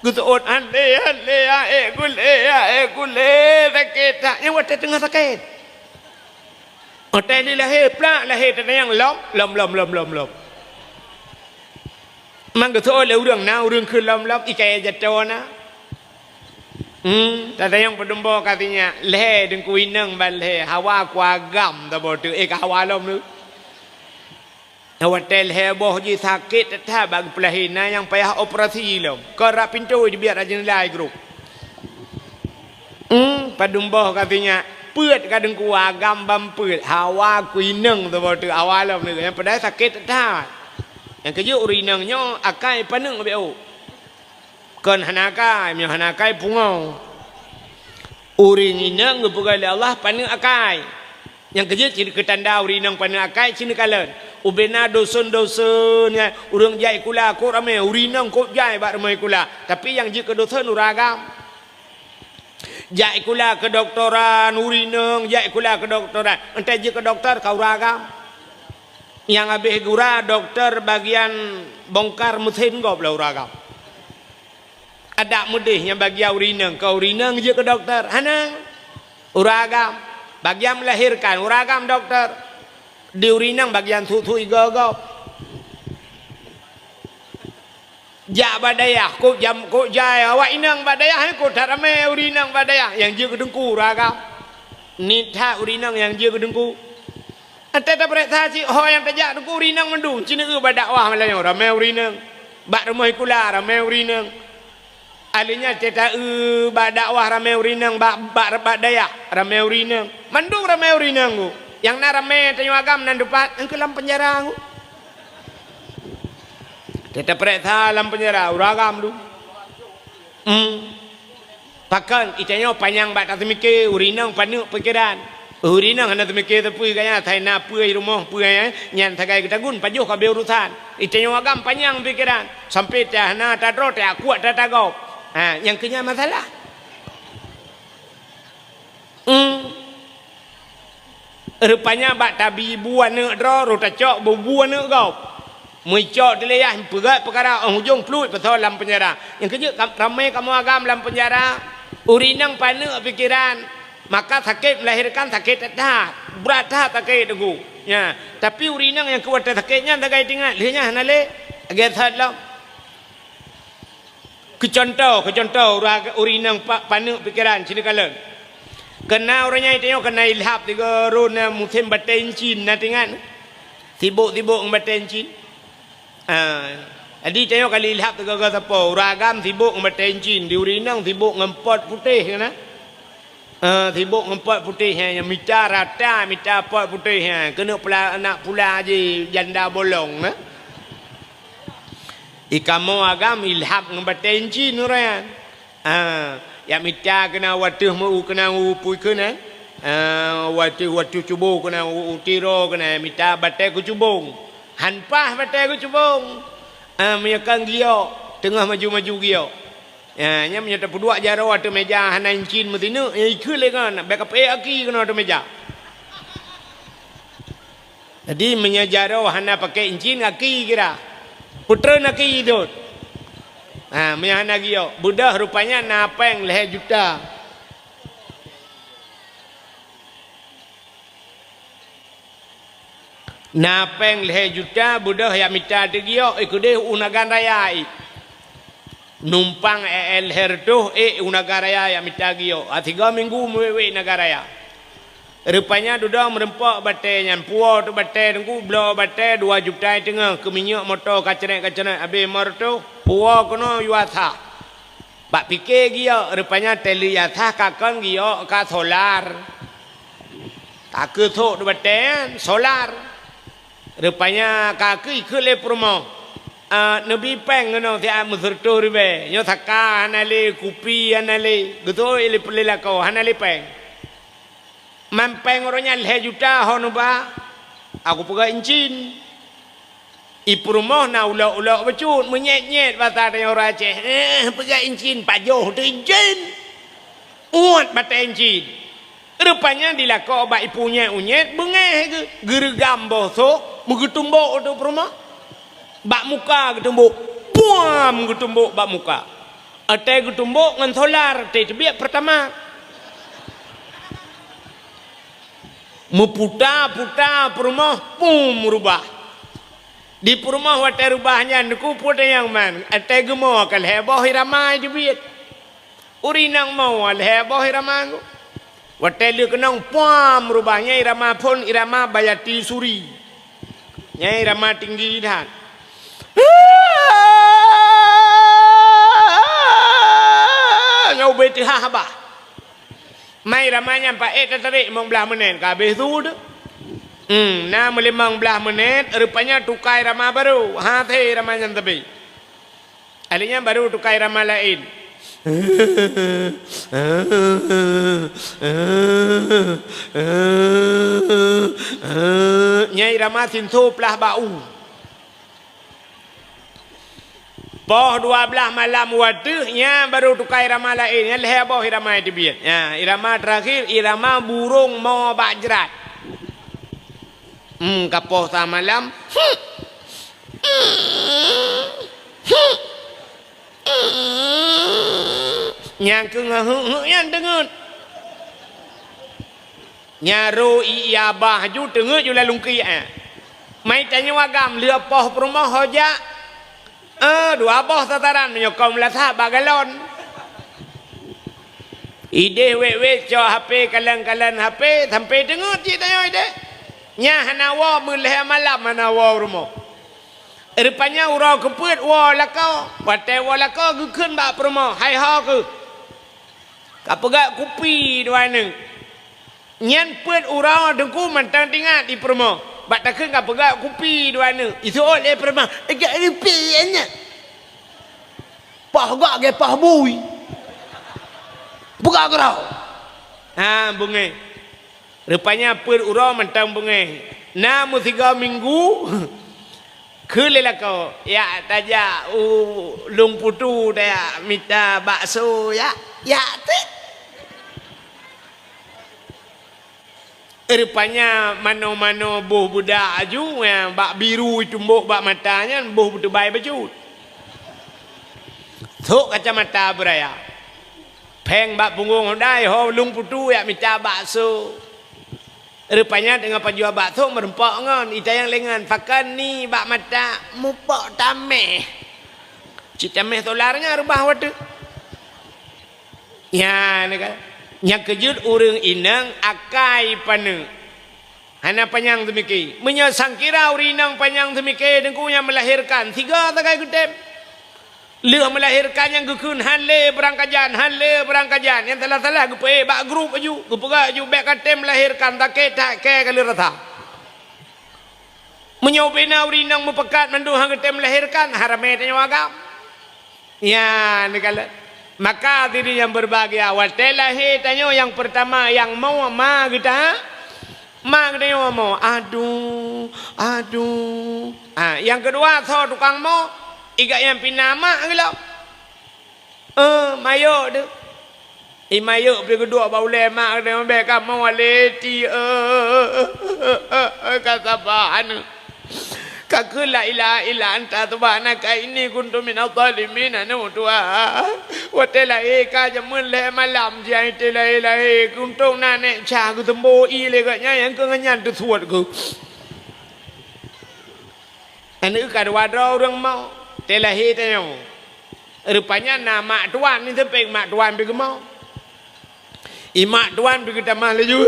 Geuseuôt, "Hán lé, hán lé, aék gulé, aék gulé, sakét that." Nyan watée teungoh sakét. Watée lé lahé, plak lahé teutanyong lom, lom, lom, lom, lom, lom. Man geuseuôt lé ureuëng, na ureuëng kheun lom-lom, ié kayée jato na. Hmm, tatanyong padum boh ka sinyak, lhée deungku inong ban lhée, hawa ku agam saboh teuk, éh ka hawa lom teuk. Watée lhée boh jih sakét that bak geupeulahé, na nyang payah operasi lom. Kon rab pintoe jibiet rab jeundela grup. Hmm, padum boh ka sinyak, peuet ka deungku agam ban peuet, hawa ku inong saboh teuk, hawa lom teuk, nyang padahai sakét that. Nyang keujeuet ureuëng inong nyoe akai paneuk bék ôk. Kon hana akai, meunyoe hana akai pungoe. Ureuëng inong geupeugah lé Allah paneuk akai. Nyang keujeuet cit keu tanda ureuëng inong paneuk akai, ci neukalon. Ubena doson-doson nyan, ureuëng jai kula kok ramé, ureuëng inong kok jai bak rumoh kula. Tapi nyang jeuet keu doson ureuëng agam. Jak sikula keudoktoran, ureueng inong jak sikula keudoktoran. Enteuk jeuet keu dokto ka ureueng agam. Nyang habéh gura dokto bagian bongkar meusén gob lé ureueng agam. Adak meudéh nyang bagian ureueng inong, ka ureueng inong jeuet keu dokto. Hana. Ureueng agam. Bagian melahirkan, ureueng agam dokto. Di ureueng inong bagian sut-sut igoe gob. Jak bak dayah, kok jam, kok jai awak inong bak dayah, eh, kok that ramé ureueng inong bak dayah, nyang jeuet keu teungku ureueng agam. Nit that ureueng inong nyang jeuet keu teungku. Enteuk tapareksa cit, ho nyang tajak teungku ureueng inong mandum, ci neueu bak dakwah malam nyoe, ramé ureueng inong. Bak rumoh sikula, ramé ureueng inong. Aleuh nyan teuta-eu bak dakwah ramé ureueng inong, bak, bak, bak dayah ramé ureueng inong. Mandum ramé ureueng inong ku. Nyang na ramé tanyoe agam nan teupat, nyang keu lam peunjara ku. Teuta pareksa lam peunjara, ureueng agam tu. Hmm. Pakon, itanyoe panyang bak taseumiké, ureueng inong paneuk pikeran. Ureueng inong hana seumiké sapeue gaya, asai na peue i rumoh peue nyan, nyan sagai geutagun, pajoh ka abéh urosan. Itanyoe agam panyang pikeran, sampai ta hana tadroe, ta kuat, ta tagob. Ha, nyang keu nyan masalah. Hmm. Rupanya bak tabi bu aneuk droe, roh tacok bu, bu aneuk gob. Meucok teuh lé yah, peugét peukara, óh ujong pluet pasoe lam peunjara. Nyang keu jeuet kam-, ramé kamoe agam lam peunjara, ureueng inong paneuk pikeran. Maka sakét melahirkan sakét that-that, brat that sakét teungku. Nya, tapi ureueng inong nyang keu watèe sakét nyan sagai teuingat, lheueh nyan hana lé, lagèe that lom. Keu cuntoh, keu cuntoh, ureueng, ureueng inong pa-, paneuk pikeran, sinoe kalon. Keu na ureueng nyan tanyoe keu na ilhab sigoe rhot na musém batèe incin, na teuingat? Sibok-sibok ngon batèe incin. Ah, jadi tanyoe ka lheueh ilhab sigoe-goe sapo, ureueng agam sibok ngon batèe incin, di ureueng inong sibok ngon pot putéh, na? Ah, sibok ngon pot putéh, ha, nyang mita rata, mita pot putéh, ha, keuneuk pula, nak pula jih janda bolong, na. Di kamoe agam ilhab ngon batèe incin ureueng nyan. Ah, jak mita keunan u ateueh meu-, keunan u pui keunan. Ah, u ateueh, u ateueh cubo keunan u, u tiro keunan, mita batèe keucubong. Han paih batèe keucubong. Ah, meunyoe kon giok, teungoh maju-maju giok. Ya, nyan meunyoe tapeuduek jaroe ateueh mèja hana incin meusineuk, ya ikheun lé ngon, bèk kapeuék aki keunoe ateueh mèja. Jadi, meunyoe jaroe hana pakai incin, aki kira. Peutreun aki idot. Ha, meunyoe hana giok, beudôh rupanya na péng lhèe juta. Na péng lhèe juta beudôh jak mita teugiok, eh, keudeh u Nagan Raya, eh. Numpang L R toh, eh, u Nagan Raya jak mita giok. Ah, tiga minggu meuwèk-wèk Nagan Raya. Rupanya dudoe meureumpok batèe nyan, puwoe teuh batèe teungku, bloe batèe dua juta teungoh, keu minyeuk moto kacrèt-kacrèt, abéh lhèe reutôh, puwoe keunoe yue sah. Bak pike giok, rupanya teuh lheueh yue sah ka kon giok ka solar. Ka keu sôk di batèe, solar. Rupanya ka keu ikheun lé peurumoh, ah, neubi péng keunoe siat meusireutôh ribèe. Nyoe saka hana lé, kupi hana lé, geutôi lé peuleulakoe hana lé péng. Man péng uroe nyan lhèe juta ho neuba, aku peugah incin. I peurumoh na ulok-ulok bacut, meunyét-nyét basa tanyoe ureueng Aceh. Eh, peugah incin, pajoh teuh incin. Uet batèe incin. Rupanya dilakoe bak i punyét-unyét, beungéh geu-, geureugam boh sôk, meugeutumbok u ateueh peurumoh. Bak muka geutumbok, puam geutumbok bak muka. Watèe geutumbok ngon solar, watèe teubiet Pertamax. Meuputa-puta peurumoh, pum, rubah. Di peurumoh watèe rubah nyan, neukupeue tanyong man, watèe geumoe ka lhèe boh irama jeubiet. Ureueng inong moe lhèe boh irama nyan. Watèe lheueh keunong, puam, rubah nyan irama phôn, irama Bayati Suri. Nyan irama tinggi that. Nyoe ubé teuhah bah. Mai irama nyan paék tatarek limong blaih menit ka habéh su teuh. Hmm, na meulimong blaih menit, rupanya tuka irama barô. Ha, até irama nyan sabé. Ahli nyan barô tuka irama laén. Nyan irama sinso plah bak u. Poh dua blaih malam wateuh, nyan baru tuka irama laén, nyan lhèe boh irama teubiet. Nyan, irama teurakhier, irama burông mo bak jrat. Hmm, ka poh sa malam. Nyang keu ngeuheuk-heuk nyan teungeut. Nyan ro i, i abah ju teungeut ju lalungki, eh. Mai tanyoe agam lheueh poh peurumoh ho jak. Eh, dua boh tataran meunyoe kong meulasah bak galon. Idéh wét-wét cok H P, kalon-kalon H P, sampai teungeut cit tanyoe idéh. Nyan hana woe, meulhèe malam hana woe u rumoh. Rupanya uroe keupeuet woe lakoe. Watèe woe lakoe geukheun bak peurumoh, "Hai ho keuh, ka peugöt kupi dua neuk." Nyan peuet uroe Teungku mantong teuingat di peurumoh. Bak takheun ka peugöt kupi dua neuk. Iseuôt lé peurumoh, "Ejak kupi nyan." Poh gok gé poh bui. Peugah keudroe. Ha, beungéh. Rupanya peuet uroe mantong beungéh. Na meusigoe minggu, kheun lé lakoe, "Yak tajak u Lôn Putu tajak mita bakso, yak." "Yak teuh." Rupanya manoe-manoe boh beudak aju, nyang bak biru itumbok bak mata nyan boh beuteubai bacut. Sok kacamata beuraya. Pèng bak punggong hodai, ho Lôn Putu jak mita bakso. Rupanya teungoh pajoh bakso meureumpok ngon, itanyong lé ngon, "Pakon ni bak mata?" "Mupok tamèh." Cit tamèh solar nyan reubah watèe. Nyan ka. Nyang keujeuet ureueng inong akai paneuk. Hana panyang teumike. Meunyoe sangkira ureueng inong panyang teumike, Teungku, nyang meulahirkan, sigoe sagai geutem. Lheueh meulahirkan nyang geukheun, "Han lé beurangkajan, han lé beurangkajan." Nyang salah-salah geupeuék bak grup aju, geupeugah aju, "Bèk katem meulahirkan, sakét that kèe ka lheueh rasa." Meunyoe ubé na ureueng inong meupakat mandum han geutem meulahirkan, ha ramé tanyoe agam. Nyan neukalon. Maka hadirin yang berbahagia, watèe lahé tanyoe nyang peurtama nyang mo ma geuta, ma geutanyoe mo. Aduh, aduh. Ha, nyang keudua soe tukang mo? Igat nyang pih na mak geuh lom. Eh, mayok deuh. I mayok pih geuduek bak ulèe mak geuh, "Bèk kamoe lé ti, eh, ka saban. Ka kheun la ilaha illa anta subhanaka inni kuntu minadh dhalimin, aneuk tuha." Watèe lahé ka jameun lhèe malam, jihnyan teuh lahé-lahé, keuntông na nèk ca geuteumbo ié lé gobnyan, nyang keu ngon nyan teusuet geuh. Aneuk ka dua droe ureueng mo, teuh lahé tanyoe. Rupanya na mak tuan ni, seupeng mak tuan pih geumo. I mak tuan pih geutamah laju,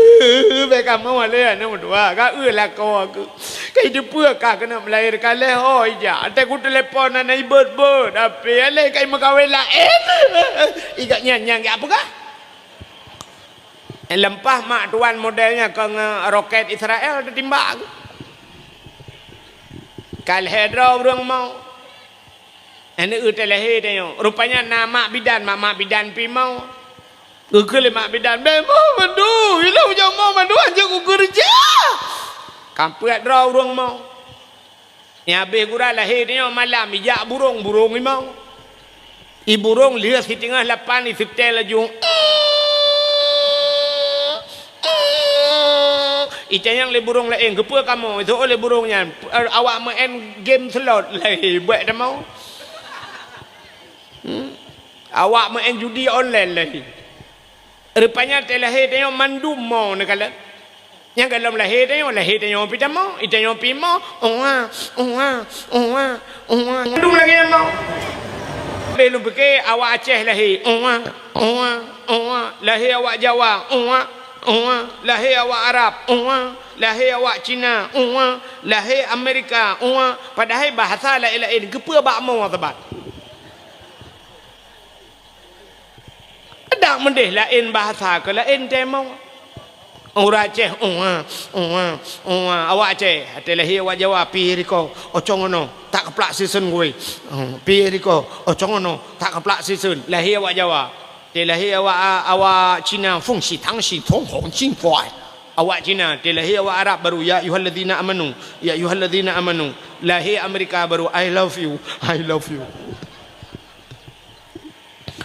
"Bèk kamoe lé aneuk dua, ka eu lakoe keuh. Ka iteupeue ka keuneuk meulahé ka lhèe ho ijak. Watèe kuteulepon hana ibeuet-beuet, tapi aléh ka imeukawen laén." Igat nyan nyang jak peugah. Leumpah mak tuan model nyan keu ngon roket Israel teutimbak. Ka lhèe droe ureueng mo. Aneuk teuh lahé tanyoe. Rupanya na mak bidan, mak-mak bidan pih mo. Geukheun lé mak bidan, "Bèk mo mandum, ilôn nyang mo mandum, hanjeuet kukeureuja." Ka peuet droe ureueng mo. Nyang habéh gura lahé tanyoe malam, ijak burông, burông imo. I burông lheueh siteungoh lapan iseutée laju. Itanyong lé burông laén, "Keupeue kamoe?" Iseuôt lé burông nyan, "Awak meu'en game slot." Lahé, "Bèk kamoe." Hmm. "Awak meu'en judi online." Lahé. Rupanya teuh lahé tanyoe mandum mo neukalon. Nyang gohlom lahé tanyoe, lahé tanyoe pih tamo, itanyoe pih mo, uwa, uwa, uwa, uwa. Mandum lagèe nyan mo. Bèk lôn pike awak Aceh lahé, uwa, uwa, uwa. Lahé awak Jawa, uwa, uwa. Lahé awak Arab, uwa. Lahé awak Cina, uwa. Lahé Amerika, uwa. Padahai bahasa laén-laén, keupeue bak mo saban. Dak meudeh laén bahasa keu laén teumo. Ureueng Aceh, uwa, uwa, uwa. Awak Aceh, teuh lahé awak Jawa, pih riko, ocong ono, tak keuplak siseun gui. Hmm, pih riko, ocong ono, tak keuplak siseun. Lahé awak Jawa. Teuh lahé awak, awak Cina, feng shi tang shi feng hong shi fuai. Awak Cina, teuh lahé awak Arab baru, ya ayyuhalladzina amanu, ya ayyuhalladzina amanu. Lahé Amerika baru, I love you, I love you.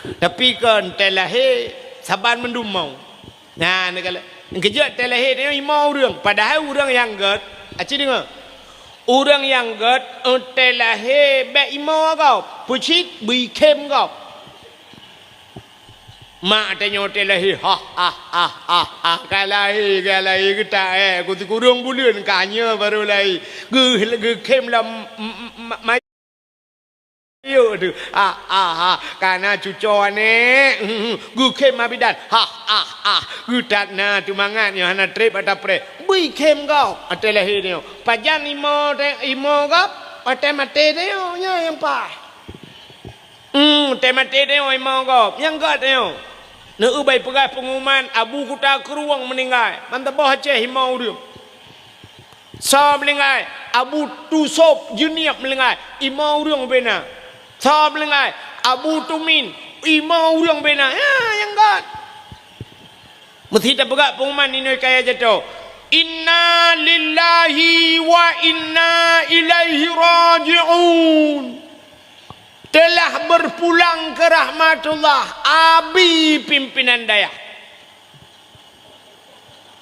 Tapi kon teuh lahé saban mandum mo. Nah, neukalon. Keujeuet teuh lahé nyoe imo ureuëng, padahai ureuëng nyang gét, aci deungoe. Ureuëng nyang gét, eh, teuh lahé bék imo gob, peucit beuikhém gob. Mak tanyoe teuh lahé, ha, ha, ha, ha, ha, ka lahé, ka lahé geutak, eh, ku sikureueng buleuen ka nyoe barô lahé. Geu-, geukhém lam m-, m-, m-, ma-, yuk tu. Ha, ha, ha, ka na cucoe aneuëk. Geukhém ma bidan. Ha, ha, ha. Geutat na teumangat nyoe hana treb ata preh. Beuikhém gob, teuh lahé nyoe. Pajan imo teuh, imo gob, watée maté teuh nyoe, nyoe nyang paih. Hmm, teuh maté teuh nyoe imo gob, nyang gét teuh nyoe. Neueu bai peugah peunguman Abu Kuta Krueng meuninggai. Ban saboh Aceh imo ureuëng. Soe meuninggai, Abu Tusop Jeunieb meuninggai, imo ureuëng bena. Soe meuninggai, Abu Tumin, imo ureuëng bena. Ya, nyang gét. Meusti tapeugah peunguman inoe kaya jato. Inna lillahi wa inna ilaihi raji'un. Telah berpulang ke rahmatullah Abi pimpinan dayah.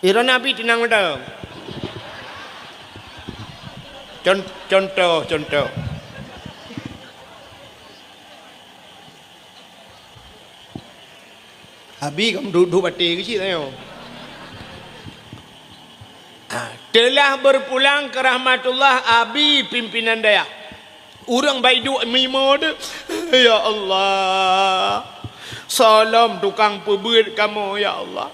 Ira Nabi tenang betul. Con-, contoh, contoh. Abi kamu duduk baté keu cit ayo. Ah, telah berpulang ke rahmatullah Abi pimpinan dayah. Ureuëng bai duek mimo tu, ya Allah. Soe lom tukang peubeuet kamoe, ya Allah.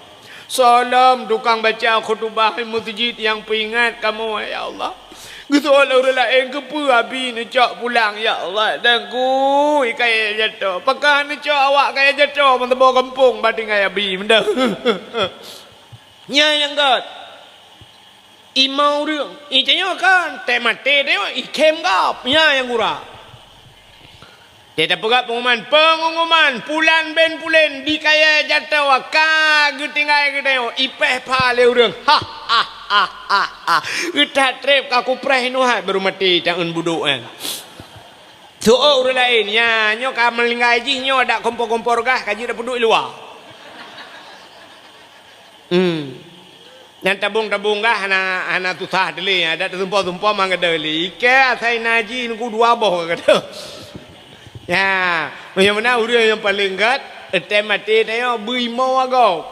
Soe lom tukang baca khutubah meuseujid nyang peuingat kamoe, ya Allah. Geusoe lé ureuëng laén keupeue Abi neucok pulang, ya Allah. Dan kui kaya jato. Pakon neucok awak kaya jato meuteubô gampông ba tinggai Abi meudah. Nyan nyang gét. Imo ureuëng, i tanyoe kan, teuh maté tanyoe, ikhém gob, nyan nyang gura. Teuh tapeugah peunguman, peunguman, pulan ben pulen di kaya jato ka geutinggai geutanyoe, ipéh pha lé ureuëng. Ha, ha, ha, ha, ha. Geutat treb ka kupreh nuhat baru maté taeun budok nyan. Soe ureuëng laén, nya, nyoe ka meuninggai jih, nyoe dak kompor-kompor gah, ka jeuet peuduek i luwa. Hmm. Nyan tabong-tabong gah hana, hana susah teulé, adak teusumpah-sumpah mangat teulé. Ikei asai naji nunggu dua boh kata. Ya, meunyoe meunan ureuëng nyang paleng gét, teuh maté tanyoe beuimo gob.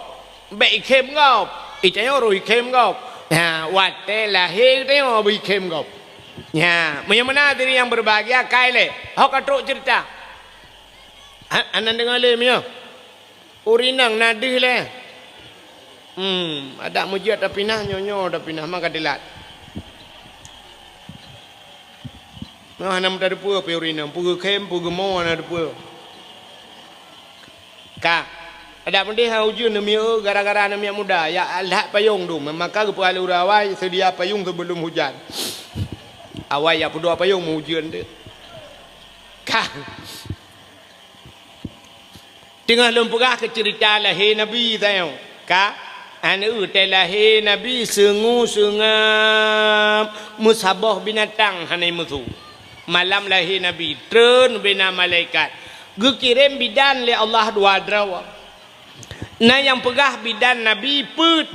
Bék ikhém gob. I tanyoe roh ikhém gob. Ya, watée lahé tanyoe beuikhém gob. Ya, meunyoe meunan diri nyang berbahagia kai lé. Hok ka trok cerita. Ha, anan deungoe lé meunyoe. Ureuëng inong na deuh lé. Hmm, adak meujeuet tapinah nyoe-nyoe tapinah maka dilat. Nyoe hana meuta deupeu pih ureuëng inong, peue geukhém, peue geumo hana deupeu. Ka. Adak meudeh ha ujeuen neumiek gara-gara neumiek muda, ya alhat payong dum, maka geupeualura awai seudia payong sebelum hujan. Awai ya peuduek payong meu ujeuen deuh. Ka. Teungoh lôn peugah keu ceurita lahé Nabi tanyoe, ka? Aneuk teuh lahé Nabi seungue-seungab meusaboh binatang hana meusu. Malam lahé Nabi, treun bina malaikat. Geukirém bidan lé Allah dua droe. Na nyang peugah bidan Nabi peuet.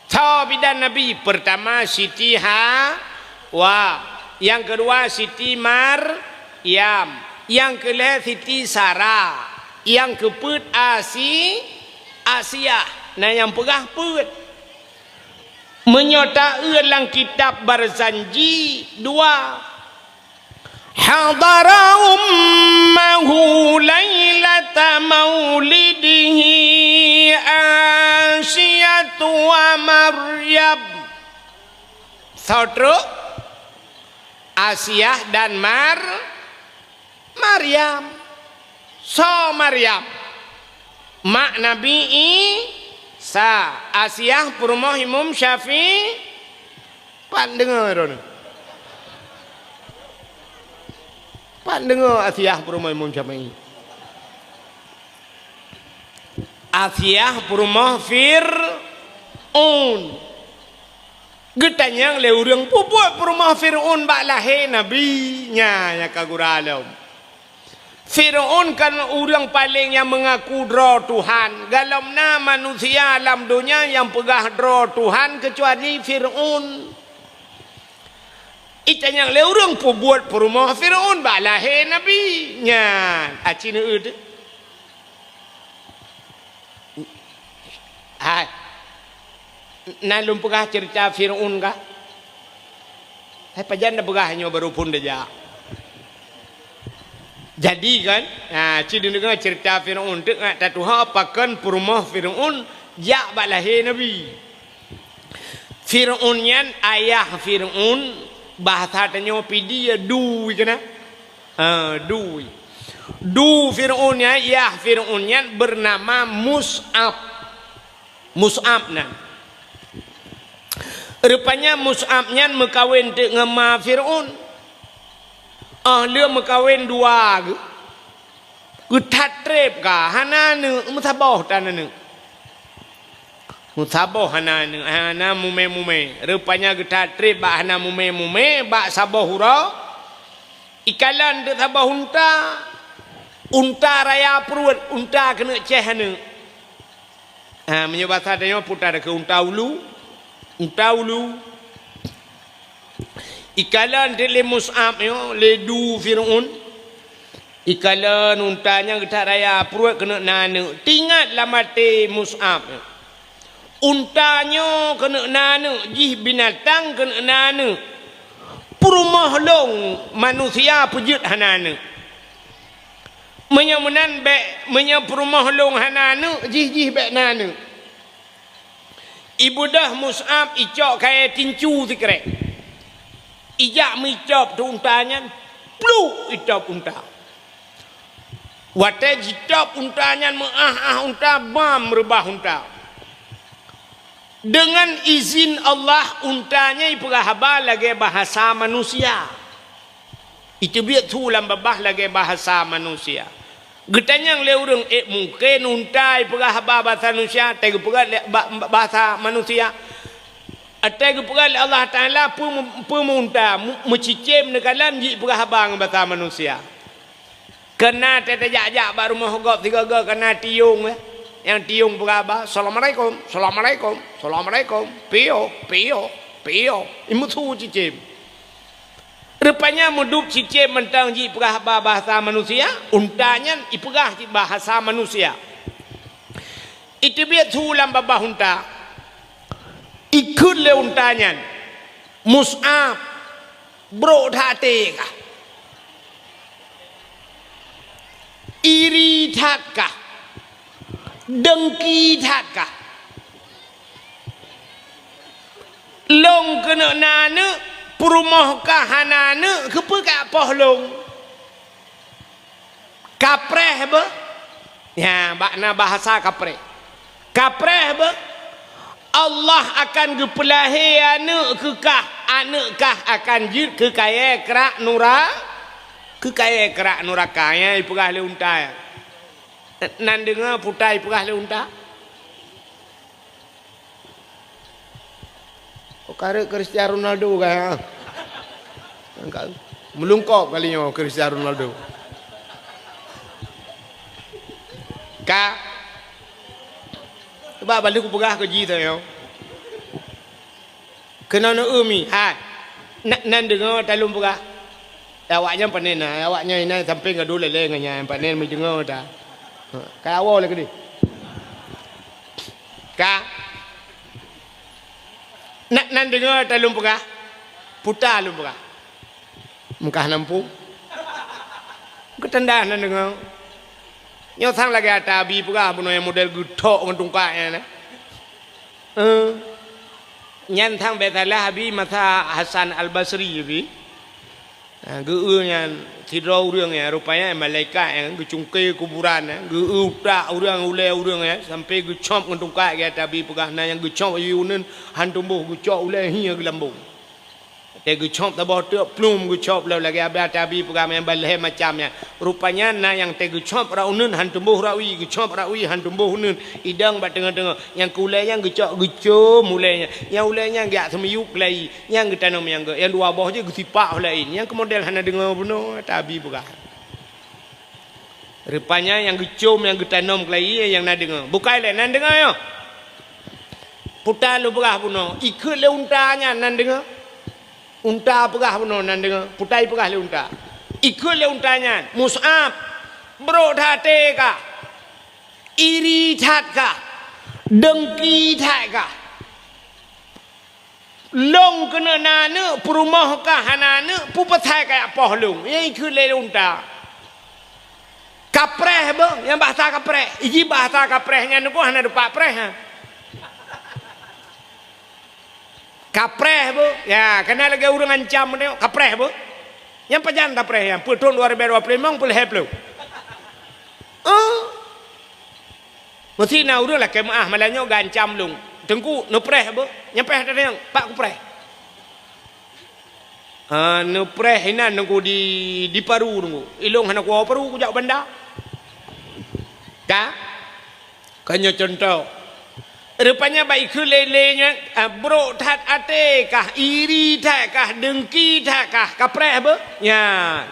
Soe bidan Nabi? Peurtama Siti Hawa, nyang keudua Siti Maryam, nyang keulhée Siti Sara, nyang keupeuet Asi-, Asiah. Na nyang peugah peuet. Meunyoe taeu lam kitab Barzanji dua. Hadara ummahu lailata maulidihi Asiyatu wa Maryam. Soe trok? Asiah dan Mar-, Maryam. Soe Maryam? Mak Nabi Isa. Asiah peurumoh Imam Syafi'i. Pat deungoe droeneuh? Pat deungoe Asiah peurumoh Imam Syafi'i? Asiah peurumoh Fir'aun. Geutanyong lé ureuëng, peue buet peurumoh Fir'aun bak lahé Nabi? Nya, nya ka gura lom. Fir'aun kan ureuëng paleng nyang meungaku droe Tuhan. Galom na manusia lam donya nyang peugah droe Tuhan keucuali Fir'aun. Itanyong lé ureuëng peubuet peurumoh Fir'aun bak lahé Nabi. Nyan, aci neueu teuh. Hai. Na lôn peugah ceurita Fir'aun kah? Hai, pajan na peugah nyoe baru phon tajak. Jadi kan, ha, ci deungoe ceurita Fir'aun teuk ngat tatuha pakon peurumoh Fir'aun jak bak lahé Nabi. Fir'aun nyan, ayah Fir'aun, bahasa tanyoe pih di ya du keunan. Ha, du. Du Fir'aun nyan, ayah Fir'aun nyan bernama Mus'ab. Mus'ab nan. Rupanya Mus'ab nyan meukawen teuk ngon ma Fir'aun. Ah, lheueh meukawen dua geuh. Geuthat treb ka, hana aneuk, meusaboh tan aneuk. Meusaboh hana aneuk, hana mumé-mumé. Rupanya geuthat treb bak hana mumé-mumé, bak saboh uroe. Ikalon teuk saboh unta. Unta raya pruet, unta keuneuk céh aneuk. Ha, meunyoe basa tanyoe puta keu unta ulu. Unta ulu. Ikalon teuk lé Mus'ab nyoe, lé du Fir'aun. Ikalon unta nyan geuthat raya pruet keuneuk na aneuk. Teuingat lam até Mus'ab nyoe. Unta nyoe keuneuk na aneuk, jih binatang keuneuk na aneuk. Peurumoh lôn manusia peujeuet hana aneuk. Meunyoe meunan bék, meunyoe peurumoh lôn hana aneuk, jih-jih bék na aneuk. Ibeudôh Mus'ab icok kayée tincu sikrek. Ijak meuicop teuk unta nyan, pluk itop unta. Watée jitop unta nyan meuáh-áh unta, bam reubah unta. Deungon izin Allah, unta nyan ipeugah haba lagée bahasa manusia. Iteubiet su lam babah lagée bahasa manusia. Geutanyong lé ureuëng, "Eh, mungken unta ipeugah haba bahasa manusia, watée geupeugah lé ba-, ba-, bahasa manusia?" Watée geupeugah lé Allah Taala, peue, peue meu unta, mu-, meucicém neukalon jih ipeugah haba ngon bahasa manusia. Keuna teuh tajak-jak bak rumoh gob sigoe-goe keuna tiong, eh. Nyang tiong peugah haba, "Assalamualaikum, assalamualaikum, assalamualaikum." Piôh, piôh, piôh. Imeusu cicém. Rupanya meudup cicém mantong jih ipeugah haba bahasa manusia, unta nyan ipeugah cit bahasa manusia. Iteubiet su lam babah unta. Ikheun lé unta nyan, "Mus'ab, brok that até kah? Iri that kah? Dengki that kah? Lôn keuneuk na aneuk, peurumoh kah hana aneuk, keupeue kapoh lôn?" Kapreh beuh. Nya, bak na bahasa kapreh. Kapreh beuh. Allah akan geupeulahé aneuk keu kah, aneuk kah akan jeuet keu kayée krak nura-, keu kayée krak nuraka. Nya ipeugah lé unta. Nan deungoe puta ipeugah lé unta. Oh, ka rhot Cristiano Ronaldo ka, ha? Ka meulungkop kali nyoe Cristiano Ronaldo. Ka. Cuba balik kupeugah keu jih tanyoe. Keunoe neu-eu mi, hai. Na-, nan deungoe talôn peugah. Awaknyan panen na, awaknyan inan sampoe gadôh lé-lé ngon nyan, panen meudeungoe ta. Ha, ka awai lé keudeh. Ka. Na-, nan deungoe talôn peugah. Puta lôn peugah. Meukah nampung. Geutanda nan deungoe. Nyoe sang lagée ata Abi peugah bunoe nyang model geuthok ngon tungkat nyan, eh. Eh. Nyan sang bék salah Abi masa Hasan Al-Basri Abi. Ha, geu-eu nyan sidroe ureuëng nyan, rupanya malaikat nyan geucungke kuburan nyan, geu-eu utak ureuëng, ulée ureuëng nyan, sampoe geucop ngon tungkat lagée ata Abi peugah, na nyang geucop aju uneuen han tuboh, geucop ulée hi geuh lambong. Watée geucop saboh teuk plum geucop lom lagée ata Abi peugah nyan ban lhée macam nyan. Rupanya na nyang teuh geucop rot uneuen han tuboh rot wie, geucop rot wie han tuboh uneuen, idong bak teungoh-teungoh. Nyang keu ulée nyan geucok geucom ulée nyan. Nyang ulée nyan geujak seumiyueb keulayi, nyang geutanom nyang geu-, nyang dua boh jih geusipak ulée laén. Nyang keu model hana deungoe bunoe, ata Abi peugah. Rupanya nyang geucom, nyang geutanom keulayi nyang na deungoe. Bukai lé, nan deungoe nyoe. Puta lôn peugah bunoe, ikheut lé unta nyan nan deungoe. Unta peugah bunoe nan deungoe, puta ipeugah lé unta. Ikheut lé unta nyan, Mus'ab, brok that até kah, iri that kah, dengki that kah. Lôn keuneuk na aneuk, peurumoh kah hana aneuk, peue pasai kajak poh lôn? Nyan ikheut lé unta. Kapreh beuh, nyang bahasa kapreh. Iji bahasa kapreh nyan nyoe hana dupat preh, ha. Kapreh beuh. Ya, kana lagée ureuëng ancam nyoe, kapreh beuh. Nyang pajan tapreh nyan, peuet thon dua ribu dua puluh lima, peuet lhée ploh. Oh. Meusti na ureuëng lakée meuáh malam nyoe geuancam lôn. Teungku, neupreh beuh. Nyang preh teudeung, pak kupreh. Ah, neupreh inan Teungku di, di paru Teungku. Ilong hana kuwoe paru kujak banda. Ka? Ka nyoe contoh. Rupanya bak ikheut lé-lé nyan, ah, brok that até kah, iri that kah, dengki that kah, kapreh beuh? Nyan.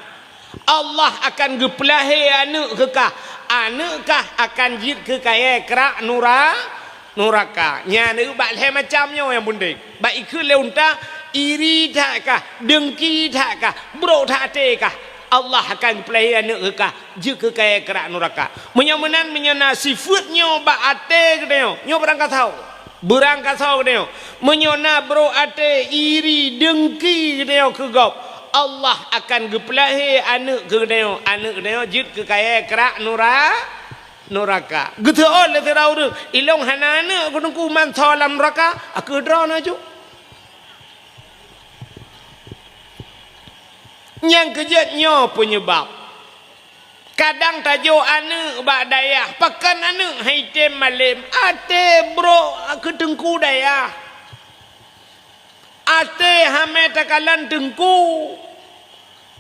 Allah akan geupeulahé aneuk keu kah. Aneuk kah akan jeuet keu kayée krak nura-, nuraka. Nyan bak lhée macam nyoe nyang peunteng. Bak ikheut lé unta, iri that kah, dengki that kah, brok that até kah. Allah akan geupeulahé aneuk keu kah, jeuet keu kayée krak nuraka. Meunyoe meunan, meunyoe na sifeuet nyoe bak até geutanyoe, nyoe beurangkasoe. Beurangkasoe geutanyoe, meunyoe na brok até, iri, dengki geutanyoe keu gob, Allah akan geupeulahé aneuk keu geutanyoe, aneuk geutanyoe jeuet keu kayée krak nura-, nuraka. Geuseuôt lé sidroe ureuëng, ilong hana aneuk keu Teungku, man soe lam nuraka, a keu droeneuh aju. Nyang keujeuet nyoe peunyebab. Kadang tajok aneuk bak dayah, pakon aneuk hai tem malem, até brok keu teungku dayah. Até hamé takalon teungku.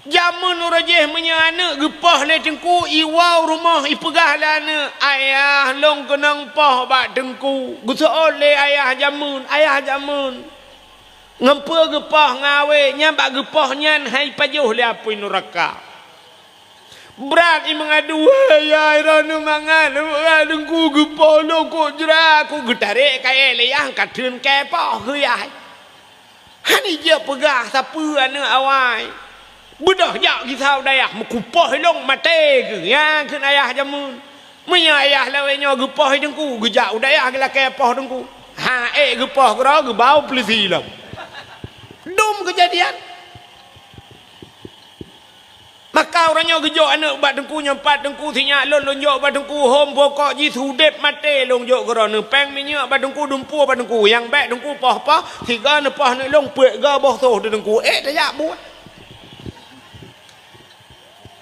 Jameun uroe jéh meunyoe aneuk geupoh lé teungku, iwoe rumoh ipeugah lé aneuk, "Ayah, lôn keunong poh bak teungku." Geuseuôt lé ayah jameun, ayah jameun. Ngon peue geupoh ngon awé, nyan bak geupoh nyan hai pajoh lé apui nuraka. Brat i meungadu, "Wéh yah, droeneuh mangat, brat teungku geupoh lôn kok jra, kok geutarek kayée lé yah, ka theun kée poh keu yah." Hana jeuet peugah sapeue aneuk awai. Beudôh jak gisa u dayah, meukupoh ilong maté keuh, nyan kheun ayah jameun. Meunyoe ayah lawét nyoe geupoh i teungku, geujak u dayah geulakée poh teungku. Ha ék geupoh keudroe, geubau peulisi lom. Dum keujadian. Maka uroe nyoe geujok aneuk bak teungku nyang pat teungku, sinyak lôn, lôn jok bak teungku, hom bukok jih seudeb maté lôn jok keudroe, neupéng minyeuk bak teungku, dumpue bak teungku, nyang bék teungku poh-poh, sigoe neupoh aneuk lôn peuet goe boh soh di teungku, ék tajak buet.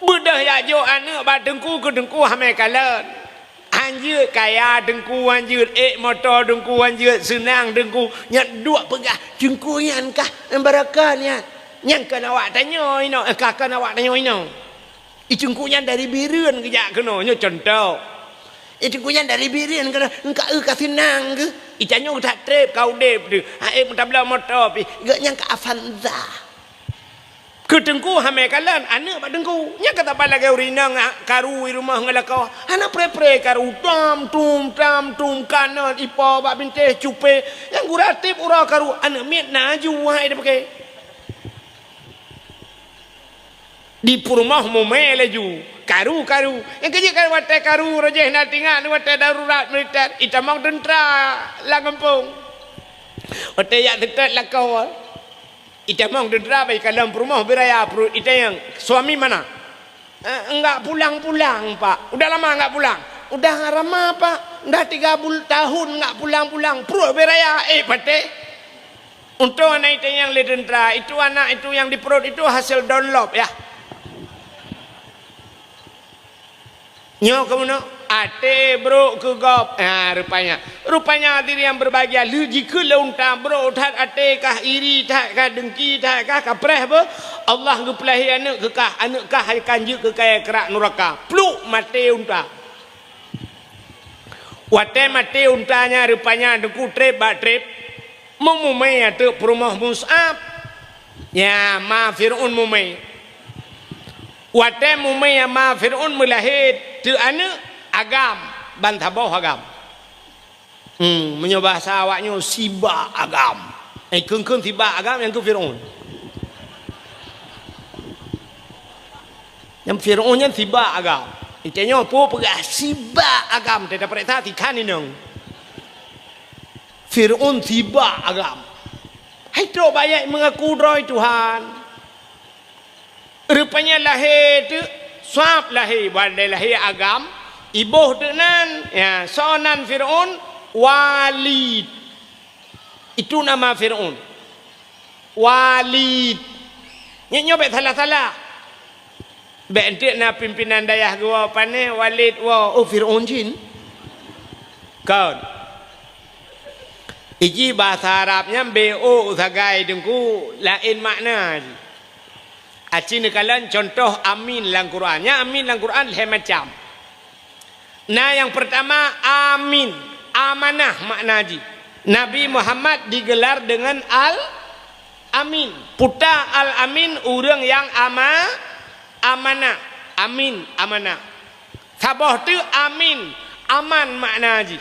Beudôh jak jok aneuk bak teungku keu teungku hamé kalon. Hanjeuet kaya teungku hanjeuet, ék moto teungku hanjeuet, seunang teungku, nyan duek peugah, "Teungku nyan kah barokah nyan? Nyan kon awak tanyoe inoe, eh, ka kon awak tanyoe inoe." I teungku nyan dari Bireuen geujak keunoe, nyoe contoh. I teungku nyan dari Bireuen keunoe, "Engka eu ka seunang geuh?" I tanyoe that treb ka udeb deuh, ha ék meutabloe moto pih, geuh nyan ka Avanza. Keu teungku hamé kalon aneuk bak teungku. Nyan ka saban lagée ureuëng inong karu i rumoh ngon lakoe. Hana pre-pre karu, tam tum, tam tum, kanon ipo bak bintéh cupé. Nyang gura tieb uroe karu, aneuk miet na aju hai dipake. Di peurumoh mumé laju, karu-karu. Nyang keujeuet kan watée karu roh jih na tingat watée darurat militer, itamong teuntra lam gampông. Watée jak teutot lakoe. Itamong teuntra bak ikalon peurumoh beuraya pruet itanyong, "Suami mana?" "Eh, enggak pulang-pulang, Pak." "Udah lama enggak pulang?" "Udah lama, Pak. Udah tiga bul-, tahun enggak pulang-pulang." Pruet beuraya, eh, patéh. Untông aneuk itanyong lé teuntra, "Itu anak itu yang di perut itu hasil download, ya?" Nyoe keunoe, até brok keu gob. Ha, rupanya. Rupanya hadirin yang berbahagia, lheueh jikheun lé unta brok that até kah, iri that kah, dengki that kah, kapreh beuh, Allah geupeulahé aneuk keu kah, aneuk kah akan jeuet keu kayée krak nuraka. Pluk maté unta. Watée maté unta nyan rupanya teungku treb bak treb. Meumumé ateueh peurumoh Mus'ab. Ya, ma Fir'aun mumé. Watée mumé ma Fir'aun meulahé teuk aneuëk, agam, ban saboh agam. Hmm, meunyoe bahasa awaknyoe, sibak agam. Eh, kheun-kheun sibak agam nyang keu Fir'aun. Nyang Fir'aun nyan sibak agam. Itanyoe peue peugah sibak agam, teuh tapeuriksa sikhan inong. Fir'aun sibak agam. Hai trok bak ayat meungaku droe Tuhan. Rupanya lahé teuk, sab lahé, ban lé lahé agam, iboh teuk nan, ya, soe nan Fir'aun, Walid. Itu nama Fir'aun. Walid. Nyoe, nyoe bék salah-salah. Bék enteuk na pimpinan dayah geuwoe pané, Walid woe, oh, Fir'aun jin. Kon. Iji bahasa Arab nyan B O sagai teungku, laén makna jih. Aci neukalon contoh amin lam Quran. Nyan amin lam Quran lhée macam. Na nyang peurtama amin, amanah makna jih. Nabi Muhammad digelar deungon Al-Amin. Peue ta Al-Amin, ureuëng nyang ama-, amanah. Amin, amanah. Saboh teuk amin, aman makna jih.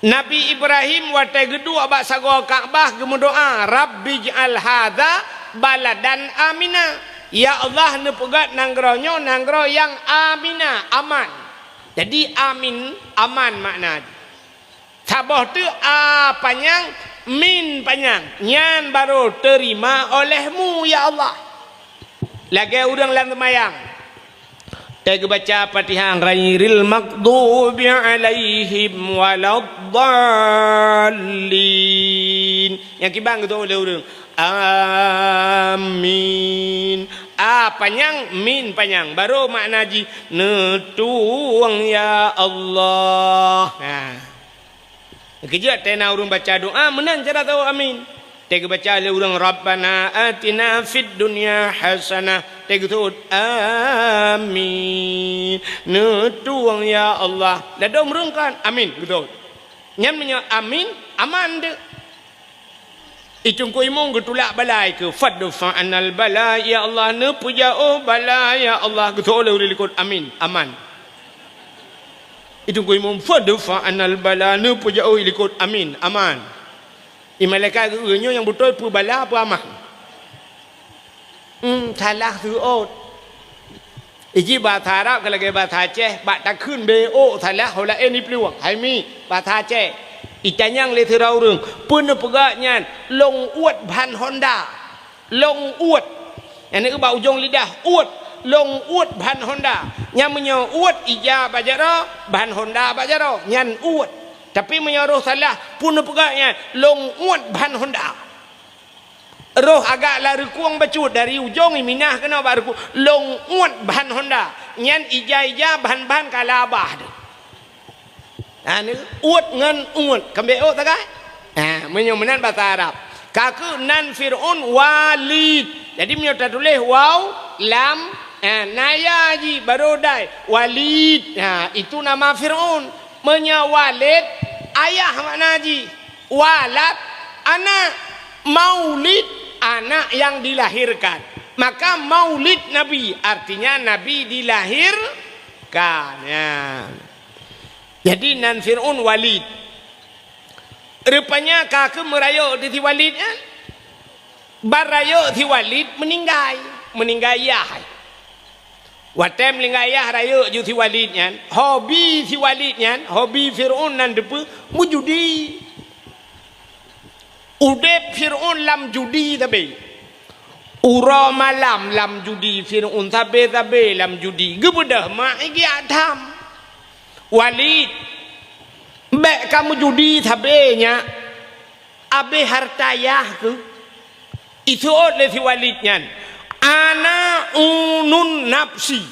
Nabi Ibrahim watée geuduek bak sagoe Ka'bah geumeudoá, "Rabbij'al hadza baladan amina." Ya Allah, neupeugét nanggroe nyoe nanggroe nyang amina, aman. Jadi amin, aman makna jih. Saboh teuk a panyang, min panyang, nyan barô teurima olehmu, ya Allah. Lagée ureuëng lam seumayang. Teuh geubaca Fatihah, "Ghairil maghdubi 'alaihim waladdallin." Nyang kiban geutôh lé ureuëng, "Amin." A panyang, min panyang. Barô makna jih, "Neutueng ya Allah." Nah. Keujeuet teuh na ureuëng baca doa, meunan cara tawök amin. Teuh geubaca lé ureuëng, "Rabbana atina fid dunya hasanah." Teuh geuseuôt, "Amin." Neutueng ya Allah. Ladôm ureuëng kan, "Amin," geuseuôt. Nyan meunyoe amin, aman teuk. Teungku imum geutulak bala keu, "Fadfa anal bala, ya Allah, neupeujôh bala, ya Allah." Geuseuôt lé ureuëng likot, "Amin, aman." Teungku imum, "Fadfa anal bala," neupeujôh likot, "Amin, aman." I malaikat geu-, nyoe nyang beutôi peue bala, peue aman. Hmm, salah seuôt. Iji bahasa Arab ka lagée bahasa Aceh, bak takheun B O salah, ho laén iplueng. Hai mi, bahasa Aceh. Itanyong lé sidroe ureuëng, "Peue neupeugah nyan, long uet ban honda?" Long uet. Nyang na bak ujong lidah, uet. Long uet ban honda. Nyan meunyoe uet ija bak jaroe, ban honda bak jaroe, nyan uet. Tapi meunyoe roh salah, peue neupeugah nyan, long uet ban honda. Roh agak lam reukueng bacut, dari ujong iminah keunoe bak reukueng, long uet ban honda. Nyan ija-ija, ban-ban ka labah deuh. Ha, ni uet ngon uet, keumbék ôt sagai? Ha, meunyoe meunan basa Arab. Ka keuh nan Fir'aun Walid. Jadi meunyoe tatuléh waw, lam, ha, na ya jih, barô dai. Walid. Ha, itu nama Fir'aun. Meunyoe Walid, ayah makna jih. Walad, anak. Maulid, anak yang dilahirkan. Maka maulid Nabi, artinya Nabi dilahirkan. Ya. Jadi nan Fir'aun Walid. Rupanya ka keuh meurayeuk di si Walid nyan. Ban rayeuk si Walid meuninggai. Meuninggai yah. Watée meuninggai yah rayeuk ju si Walid nyan, hobi si Walid nyan, hobi Fir'aun nan teupeue meujudi. Udeb Fir'aun lam judi sabe. Uroe malam lam judi, Fir'aun sabe-sabe lam judi. Geubeudôh mak igiak tham. Walid, bék kamoe judi sabe nyak. Abéh harta yah keuh. Iseuôt lé si Walid nyan, "Ana unun nafsi."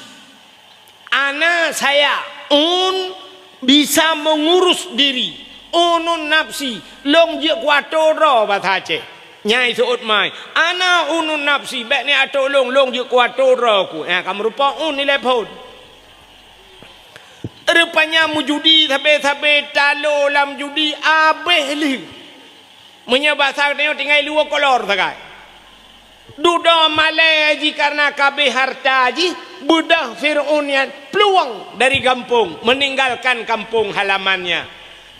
Ana saya, un, bisa mengurus diri. Unun nafsi, lôn jeuet keu atô droe basa Aceh. Nyan iseuôt mai, "Ana unun nafsi, bék ni atô lôn, lôn jeuet keu atô droe ku." Nyan ka meurupa un ilée phon. Rupanya meujudi sabe-sabe, talo lam judi abéh lheueh. Meunyoe basa geutanyoe tinggai luwoe kolor sagai. Dudoe malèe jih karena ka abéh hareuta jih, beudôh Fir'aun nyan plueng dari gampông, meninggalkan kampung halamannya.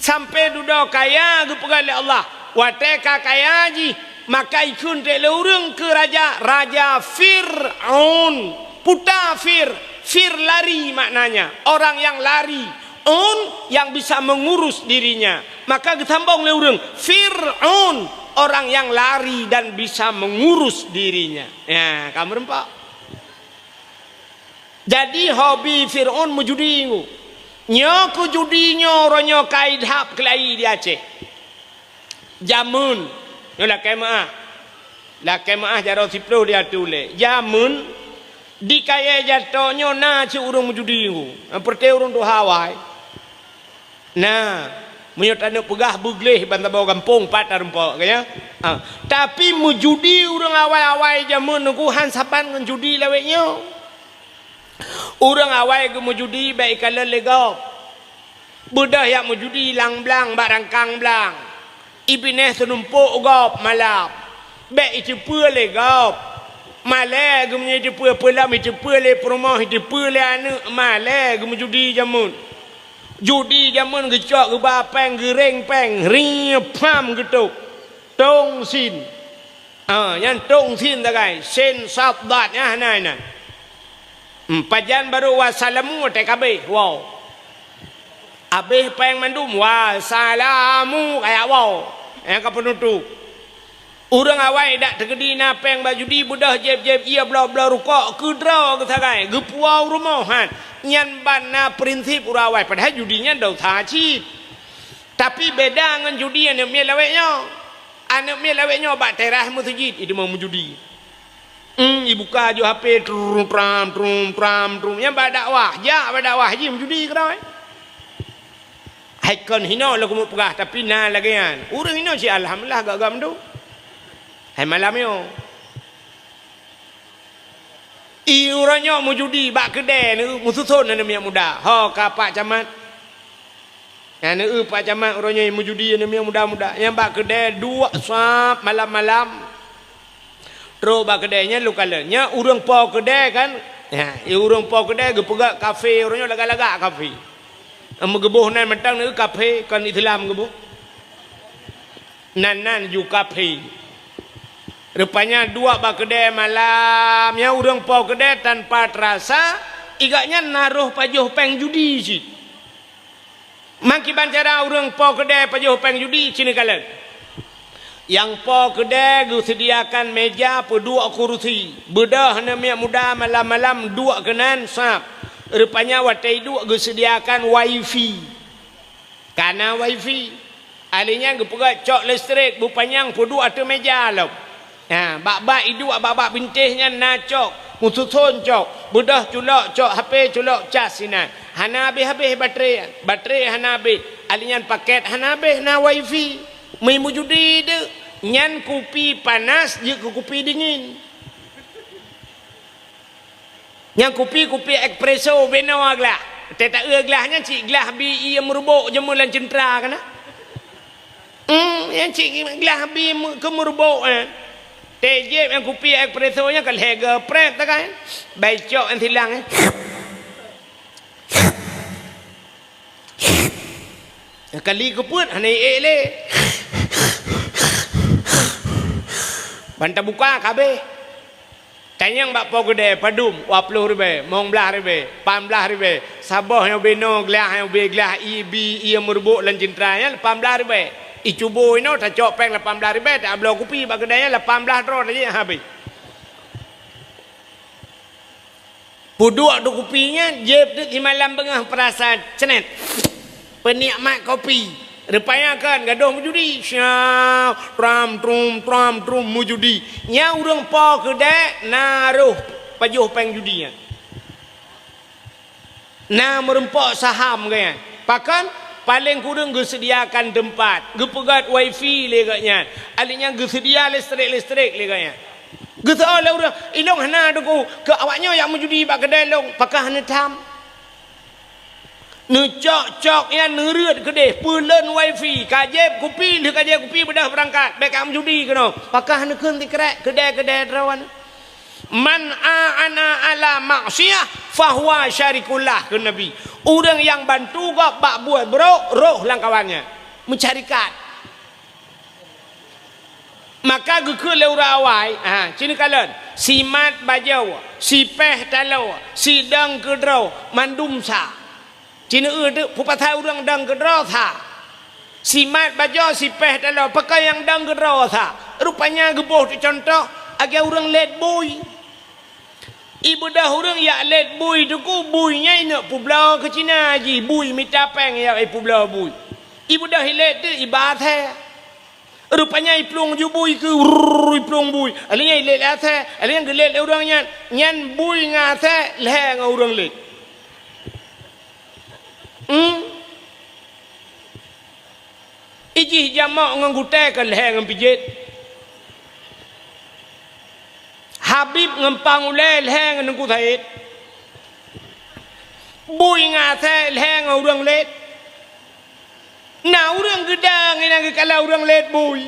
Sampoe dudoe kaya geupeugah lé Allah, watèe ka kaya jih, maka ikheun teuk lé ureueng keu raja, Raja Fir'aun. Puta Fir, Fir lari maknanya, orang yang lari. Un yang bisa mengurus dirinya. Maka geusambong lé ureueng, Fir'aun, orang yang lari dan bisa mengurus dirinya. Ya, ka meureumpok. Jadi, hobi Fir'aun meujudi ngu. Nyoe keu judi nyoe, uroe nyoe ka idhab keulayi di Aceh. Jameun, nyoe lakèe meu'ah. Lakèe meu'ah jaroe siplôh di ateueh ulèe. Jameun, di kayèe jatok nyoe na cit ureueng meujudi ngu. Peureuté ureueng tuha awai. Na, meunyoe taneuk peugah beugleh ban saboh gampông pat tarumpok, ka nyan. Ha. Tapi meujudi ureueng awai-awai jameun nyoe han saban ngon judi lawét nyoe. Ureueng awai geumeujudi bèk ikalon lé gob. Beudôh jak meujudi lam blang bak rangkang blang. Ibinéh seunumpok gob malam. Bèk iteupeue lé gob. Malèe geumeujudi iteupeue, peulom iteupeue lé peurumoh, iteupeue lé aneuk, malèe geumeujudi jameun. Judi jameun geucok geuba pèng, geuréng pèng, riep pham geutôb. Tông sin. Ah, nyan tông sin sagai, sin sad dad nyan hana inan. Hmm, pajan barô wasalamu teuh ka abéh, wow. Abéh pèng mandum, wasalamu kaya wow. Nyang ka peunutôp. Ureueng awai dak teukeudi na pèng bak judi beudôh jieb-jieb ie bloe-bloe rukok keudroe geusagai, geupuwoe u rumoh han. Nyan ban na prinsip ureueng awai, padahai judi nyan desya cit. Tapi beda ngon judi aneuk miet lawét nyoe. Aneuk miet lawét nyoe bak teras meuseujid, i deungon meujudi. Hmm, ibuka aju H P, trum, tram, trum, tram, trum. Nyang bak dakwah, jak bak dakwah jih meujudi keudroe. Hai kon hinoe lôn keumeung peugah, tapi na lagèe nyan. Ureueng hinoe cit alhamdulillah gak-gak meudu. Hai malam nyoe. I uroe nyoe meujudi bak keudè neu-eu meususon aneuk miet muda. Ho ka Pak Camat. Nyan neu-eu Pak Camat uroe nyoe meujudi aneuk miet muda-muda. Nyang bak keudè duek sab malam-malam. Trok bak keudè nyan lôn kalon. Nyan ureueng po keudè kan. Nyan, i ureueng po keudè geupeugah kafé uroe nyoe lagak-lagak kafé. Meugeubôh nan mantong neu-eu kafé kon Islam geuboh. Nan-nan ju kafé. Rupanya duek bak keudè malam, nyan ureueng po keudè tanpa terasa, i gobnyan na roh pajoh pèng judi cit. Meukiban cara ureueng po keudè pajoh pèng judi cit neukalon. Nyang po keudè geuseudiakan meja peuduek kurusi. Beudôh aneuk miet muda malam-malam duek keunan sab. Rupanya watèe iduek geuseudiakan wifi. Ka na wifi. Ahli nyan geupeugah cok listrik beupanyang peuduek ateueh meja lom. Ha, bak-bak iduek bak-bak bintéh nyan na cok, meususon cok, beudôh culok cok, H P culok cas sinan. Hana habéh-habéh baterai, baterai hana habéh. Ahli nyan paket hana habéh na wifi. Meumeujudi deuk, nyan kupi panas jeuet keu kupi dingin. Nyang kupi-kupi espresso binoe glah. Teuta eu glah nyan cit glah bi ié meurubok jameun lam ceuntra kana. Hmm, nyan cit glah bi keu meurubok eh. Teujieb nyang kupi espresso nyan ka lhèe geupreh takai. Bai cok nyang silang eh. Kali keupeuet hana ék lé. Ban tabuka ka abéh. Tanyong bak po keudè padum, dua ploh ribèe, limong blah ribèe, lapan blah ribèe. Saboh nyang binoe glah nyang ubé glah ié bi ié meurubok lam ceuntra nyan lapan blah ribèe. Icubo inoe tacok pèng lapan blah ribèe, tabloe kupi bak keudè nyan lapan blah droe tajak habéh. Peuduek teuk kupi nyan, jieb teuk simalam beungoh peurasa ceunet. Peunikmat kopi. Rupanya kan gadôh meujudi. Sya, tram, trum, tram, trum, meujudi. Nyan ureueng po keudè na roh pajoh pèng judi nyan. Na meurumpok saham geuh nyan. Pakon? Paleng kureueng geuseudiakan teumpat, geupeugöt wifi lé geuh nyan. Alèh nyan geuseudia listrik-listrik lé geuh nyan. Geuseuôt lé ureueng, "Ilông hana teungku, keu awaknyoe nyang meujudi bak keudè lông, pakon hana tham?" Neucok-cok nyan neureuet keudeh, peuleuen wifi, ka jieb kupi, lheueh ka jieb kupi beudôh beurangkat, bék ka meujudi keunoe. Pakah neukheun sikrek, keudè-keudè droe nyan. "Man a'ana ala maksiyah, fahuwa syarikun lah," kheun Nabi. Ureuëng nyang bantu gob bak buet brok, roh lam kawan nyan. Meusyarikat. Maka geukheun lé ureuëng awai, ha, ci neukalon, simat bajoe, sipéh taloe, sidong keudroe, mandum sa. Ci neueu teuk peue pasai ureuëng dong keudroe sa. Simat bajoe, sipéh taloe, pakon nyang dong keudroe sa. Rupanya geuboh teucuntoh, lagée ureuëng lét bui. Ibeudôh ureuëng jak lét bui teungku, bui nyan ineuk peubloe keu Cina jih, bui mita péng jak ipubloe bui. Ibeudôh ilét teuk iba asèe. Rupanya iplueng ju bui keu, rrrr, iplueng bui. Alheuh nyan ilét lé asèe, alheuh nyan geulét lé ureuëng nyan. Nyan bui ngon asèe lhèe ngon ureuëng lét. Hmm? Ijih jamok ngon gutèe ka lhèe ngon pijét. Habib ngon pang ulèe lhèe ngon Teungku Said. Bui ngon asèe lhèe ngon ureuëng lét. Na ureuëng geudong inan geukalon ureuëng lét bui.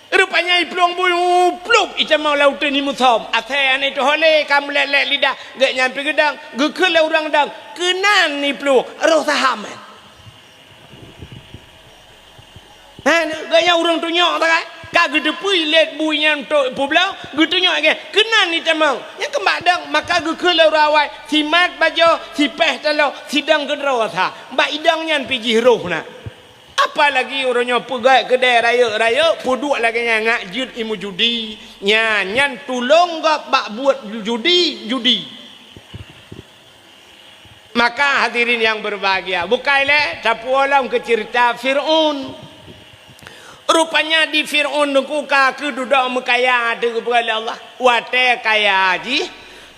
Rupanya iplueng bui, u, plup, itamong lam uteuen imusöm. Asèe aneuk teuh lé ka meulét-lét lidah, gobnyan pih geudong, geukheun lé ureuëng dong, keunan iplueng, roh saha man. Ha, gobnyan ureuëng tunyok takai. Ka geuteupeue lét bui nyan untuk peubloe, geutunyok lagée, keunan itamong. Nyang keumbak dong, maka geukheun lé ureuëng awai, simat bajoe, sipéh taloe, sidong keudroe sa. Bak idong nyan pih jih roh na. Apalagi uroe nyoe peugét keudè rayeuk-rayeuk, peuduek lagée nyan ngat jeuet imeujudi, nyan, nyan tulông gob bak buet judi, judi. Maka hadirin yang berbahagia, bukai lé tapuwoe lom keu ceurita Fir'aun. Rupanya di Fir'aun nungku ka keuh dudoe meukaya teuh geupeugah lé Allah. Watée kaya jih,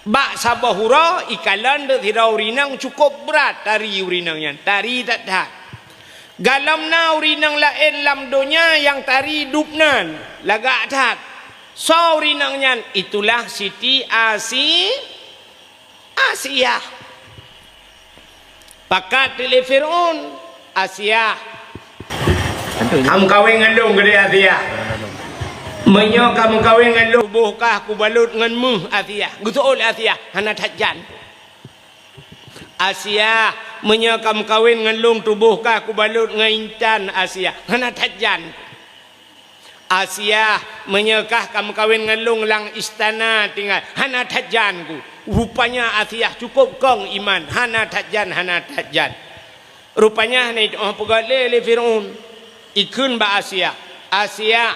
bak saboh uroe ikalon deuek sidroe ureuëng inong cukôp brat tari ureuëng inong nyan, tari that-that. Galom na ureuëng inong laén lam donya nyang tari dub nan, lagak that. Soe ureuëng inong nyan? Itulah Siti Asi-, Asiah. Pakat teuk lé Fir'aun, "Asiah, ham kawén ngon lôn keudeh Asiah. Meunyoe kam kawén ngon lôn, tuboh kah kubalot ngon méuh Asiah." Geuseuôt lé Asiah, "Hana that jan." "Asiah, meunyoe kam kawén ngon lôn, tuboh kah kubalot ngon intan Asiah." "Hana that jan." "Asiah, meunyoe kah kam kawén ngon lôn lam istana tinggai." "Hana that jan ku." Rupanya Asiah cukôp kong iman, hana that jan, hana that jan. Rupanya hana jitu'oh peugét lé, lé Fir'aun. Ikheun bak Asiah, "Asiah,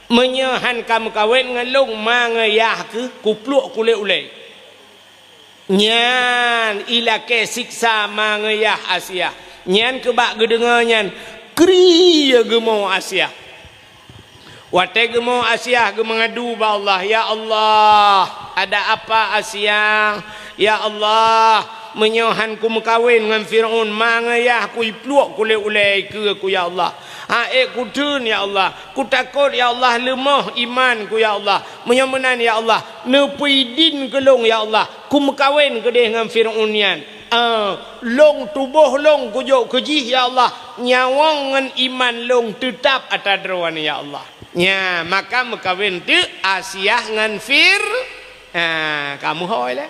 meunyoe han kam kawén ngon lôn, ma ngon yah keuh kupluek kulét ulée." Nyan ilakée siksa ma ngon yah Asiah. Nyan keubak geudeungoe nyan, kri geumo Asiah. Watée geumo Asiah geumeungadu bak Allah, "Ya Allah, ada apa Asiah? Ya Allah, meunyoe han kumeukawen ngon Fir'aun, ma ngon yah kuipluek kulét ulée keue ku, ya Allah. Ha'ék kuteun, ya Allah. Kutakot, ya Allah, leumoh iman ku, ya Allah. Meunyoe meunan, ya Allah, neupeudin keu lôn, ya Allah, kumeukawen keudeh ngon Fir'aun nyan. Ah, lôn tuboh lôn kujok keu jih, ya Allah, nyawöng ngon iman lôn teutab ata droe nyan, ya Allah." Nya, maka meukawen teuk Asiah ngon Fir-, ha, ka meuhôi lé.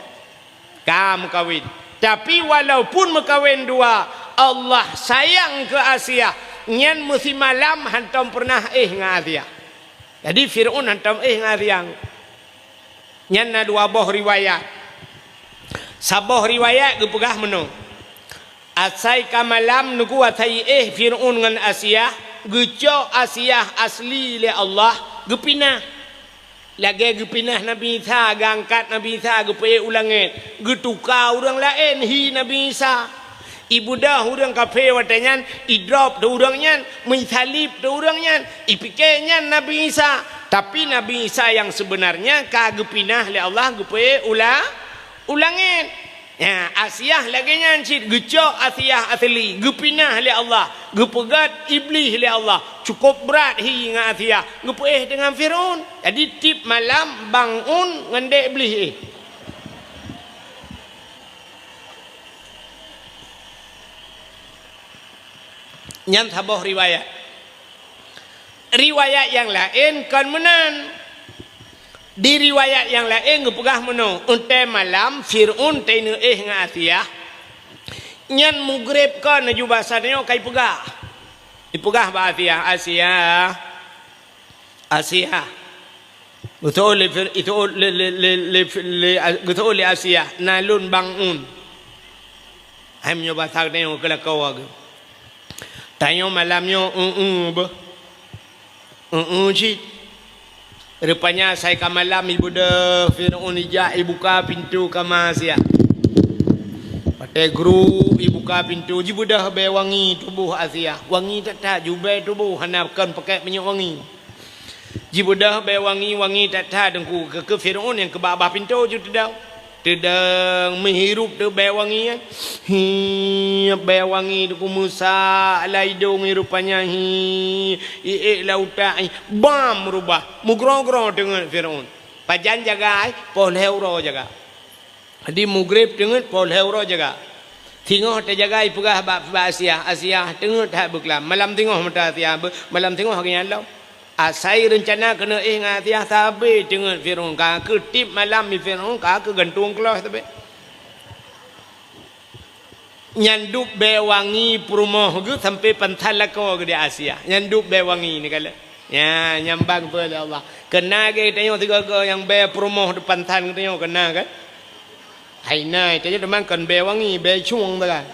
Ka meukawen. Tapi walaupun meukawen dua, Allah sayang keu Asiah. Nyan meusimalam hantom peureunah éh ngon Asiah. Jadi Fir'aun hantom éh ngon Asiah. Nyan na dua boh riwayat. Saboh riwayat geupeugah meunoe, asai ka malam nungku asai éh Fir'aun ngon Asiah, geucok Asiah asli lé Allah, geupinah. Lagée geupinah Nabi Isa, geuangkat Nabi Isa, geupeuék u langét, geutuka ureuëng laén hi Nabi Isa. Ibeudôh ureuëng kafé watée nyan, idrob teuh ureuëng nyan, meuisalib teuh ureuëng nyan, ipike nyan Nabi Isa. Tapi Nabi Isa nyang seubeunarnya ka geupinah lé Allah geupeuék u la-, u langét. Nya, Asiah lagée nyan cit geucok Asiah asli, geupinah lé Allah, geupeugét Iblih lé Allah. Cukôp brat hi ngon Asiah, geupeuéh deungon Fir'aun. Jadi tieb malam bangun ngon dek Iblih éh. Nyan saboh riwayat. Riwayat nyang laén kon meunan. Di riwayat nyang laén geupeugah meunoe, "Untée malam Fir'aun teuneuk éh ngon Asiah, nyan mugreb kon laju basa nyoe ka ipeugah." Ipeugah bak Asiah, "Asiah, Asiah." Geuseuôt lé Fir-, geuseuôt lé, lé, lé, lé, lé, geuseuôt lé Asiah, "Na lôn bangun." Hai meunyoe basa geutanyoe keu lakoe geuh. Tanyoe malam nyoe eu-eu beuh. Eu-eu cit. Rupanya asai ka malam ibeudôh Fir'aun ijak ibuka pintoe kama Asiah. Watée gruek ibuka pintoe, jibeudôh bée wangi tuboh Asiah. Wangi that-that, jubée tuboh hana kon pakèk minyeuk wangi. Jibeudôh bée wangi, wangi that-that Teungku, keu, keu Fir'aun nyang keu babah pintoe ju teudong. Teudong meuhirup teuk bée wangi nyan. Hiep bée wangi Teungku, meusak lam idông, rupanya hi, iék lam utak, hi, bam meurubah, meugroe-groe teungeut Fir'aun. Pajan jaga, poh lhée uroe jaga. Jadi mugreb teungeut, poh lhée uroe jaga. Singoh teujaga ipeugah bak, bak Asiah, "Asiah, teungeut that beuklam." Malam singoh mata Asiah beu-, malam singoh geunyang lom. Asai reuncana keuneuk éh ngon Asiah sabe teungeut Fir'aun, ka keuh tiep malam di Fir'aun, ka keuh gantung keuloh sabe. Nyan dub bée wangi peurumoh geuh sampoe pansan lakoe geuh di Asiah. Nyan dub bée wangi ni kalon. Nya, nyang ban peue lé Allah. Keuna geutanyoe sigoe-goe nyang bée peurumoh di pansan geutanyoe keuna kan? Hai na, tanyoe teuma kon bée wangi, bée cueng tu kan.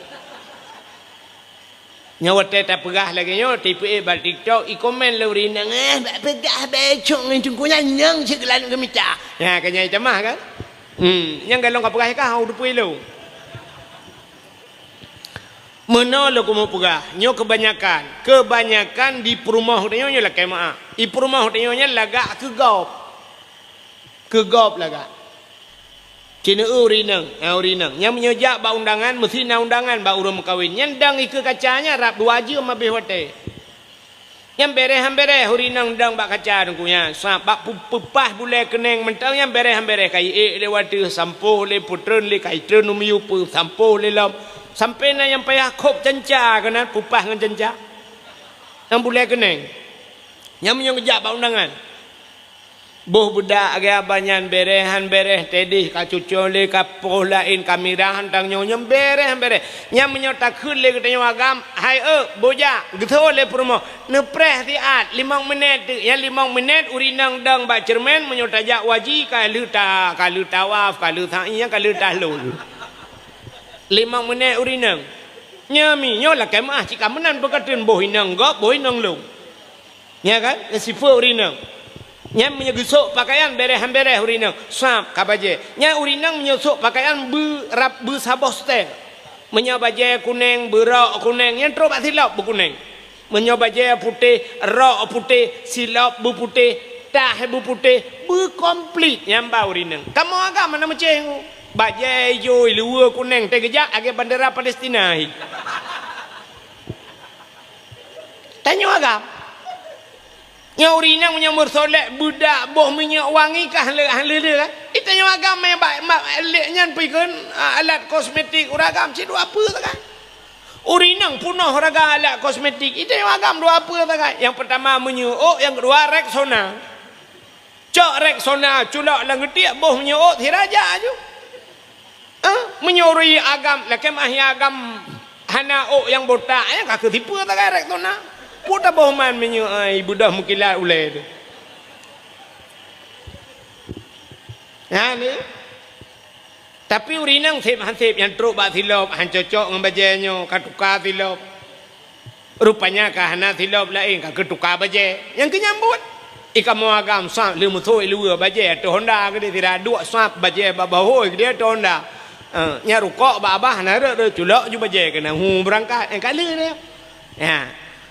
Nyoe watée tapeugah lagée nyoe, tipeu bak TikTok, ikomen lé ureuëng inong, "Eh, bak peugah bée cueng ngon Teungku nyan nyang cit keulan geumita." Nya, ka nyai tamah kan? Hmm, nyang galong ka peugah ka hau dupui lo. Meunoe lôn keumeung peugah, nyoe keubanyakan, keubanyakan di peurumoh tanyoe nyoe lakée meuáh. Di peurumoh tanyoe nyan lagak keu gob. Keu gob lagak. Ci neu-eu ureuëng inong, na ureuëng inong. Nyang meunyoe jak bak undangan, meusti na undangan bak ureuëng meukawen. Nyan dang ikeue kaca nyan rab dua jeuem habéh watée. Nyang béreh han béreh ureuëng inong dang bak kaca Teungku nyan. Sa bak pu-, peupah bulée keuneng mantong nyang béreh han béreh, ka iék lé watée, sampôh lé, peutreun lé, ka itreun u miyueb, peusampôh lé lom. Sampoe na nyang payah khôb canca keunan, peupah ngon canca. Nyang bulée keuneng. Nyang meunyoe geujak bak undangan. Boh beudak lagée abah nyan béreh han béreh, teudeh ka cucoe lé, ka poh laén, ka mirah han tanyoe, nyan béreh han béreh. Nyan meunyoe takheun lé geutanyoe agam, "Hai eu, boh jak," geuseuôt lé peurumoh, "Neupreh siat, limong minét teuk." Nyan limong minét ureuëng inong dong bak ceureumen, meunyoe tajak u haji ka lheueh ta-, ka lheueh tawaf, ka lheueh sa'i, nyan ka lheueh tahlul. Limong minét ureuëng inong. Nyan mi, nyoe lakée meuáh cit ka meunan peukateueng boh inong gob, boh inong lôn. Nya kan? Nyan sifeuet ureuëng inong. Nyan meunyoe geusôk pakaian béreh han béreh ureuëng inong, sab ka bajée. Nyan ureuëng inong meunyoe sôk pakaian beu rab, beu saboh seutée. Meunyoe bajée kuneng, beu rok kuneng, nyan trok bak silop beu kuneng. Meunyoe bajée putéh, rok putéh, silop beu putéh, tah beu putéh, beu komplit nyan ba ureuëng inong. Kamoe agam hana meucéh ngon bajée ijo, luweue kuneng, teuh geujak lagée bandera Palestina hi. Tanyoe agam. Nyoe ureuëng inong nyang meusolek beudak boh minyeuk wangi ka han le-, han le-le kan? Di tanyoe agam mé bak, bak lé nyan pih kheun, a, alat kosmetik ureuëng agam cit dua peue sagai. Ureuëng inong peunoh raga alat kosmetik, di tanyoe agam dua peue sagai. Nyang peurtama minyeuk ôk, nyang keudua Rexona. Cok Rexona culok lam geutiek boh minyeuk ôk sira jak aju. Ah, meunyoe ureuëng agam, lakée meuáh agam hana ôk nyang botak, nyan ka keuh sifeuet sagai Rexona. Peue taboh man minyeuk ai beudôh meukilat ulée teuh. Nyan ni. Tapi ureuëng inong seb han seb nyang trok bak silop, han cocok ngon bajée nyoe, ka tuka silop. Rupanya ka hana silop laén, ka keuh tuka bajée. Nyang keuh nyang buet. Di kamoe agam sab leumoso luweue bajée ateueh honda keudeh, sira duek sab bajée bak bahôi keudeh ateueh honda. Eh, nyan rukok bak abah hana rot, rot culok ju bajée keunan hu beurangkat. Eh, ka lheueh nyan. Ya.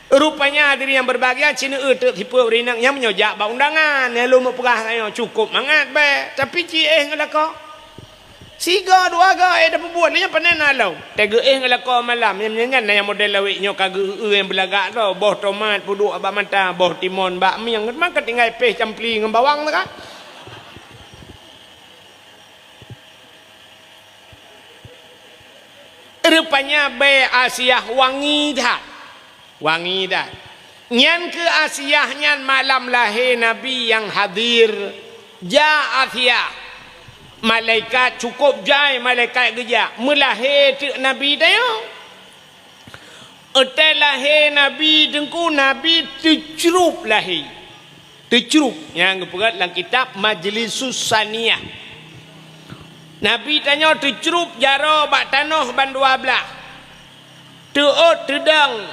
Rupanya hadirin yang berbahagia, ci neu-eu teuk sifeuet ureuëng inong nyang meunyoe jak bak undangan, nyang lôn meupeugah tanyoe cukôp mangat bèk, tapi ci éh ngon lakoe. Sigoe dua goe éh tapeubuet, nyan pané na lom. Teuh geuéh ngon lakoe malam, nyan, nyan, nyan na nyang model awék nyoe ka geu-eu nyang beulagak droe, boh tomat peuduek bak mata, boh timon bak mieng, teuma ka tinggai péh campli ngon bawang teuka. Rupanya bèe Asiah wangi that. Wangi that. Nyan keuh Asiah nyan malam lahé Nabi nyang hadir. Jak Asiah. Malaikat cukôp jai, malaikat geujak. Meulahé teuk Nabi tanyoe. Watèe lahé Nabi Teungku, Nabi teucrup lahé. Teucrup, nyang geupeugah lam kitab Majlisus Saniyah. Nabi tanyoe teucrup jaroe bak tanoh bandua blaih. Teuôt teudong,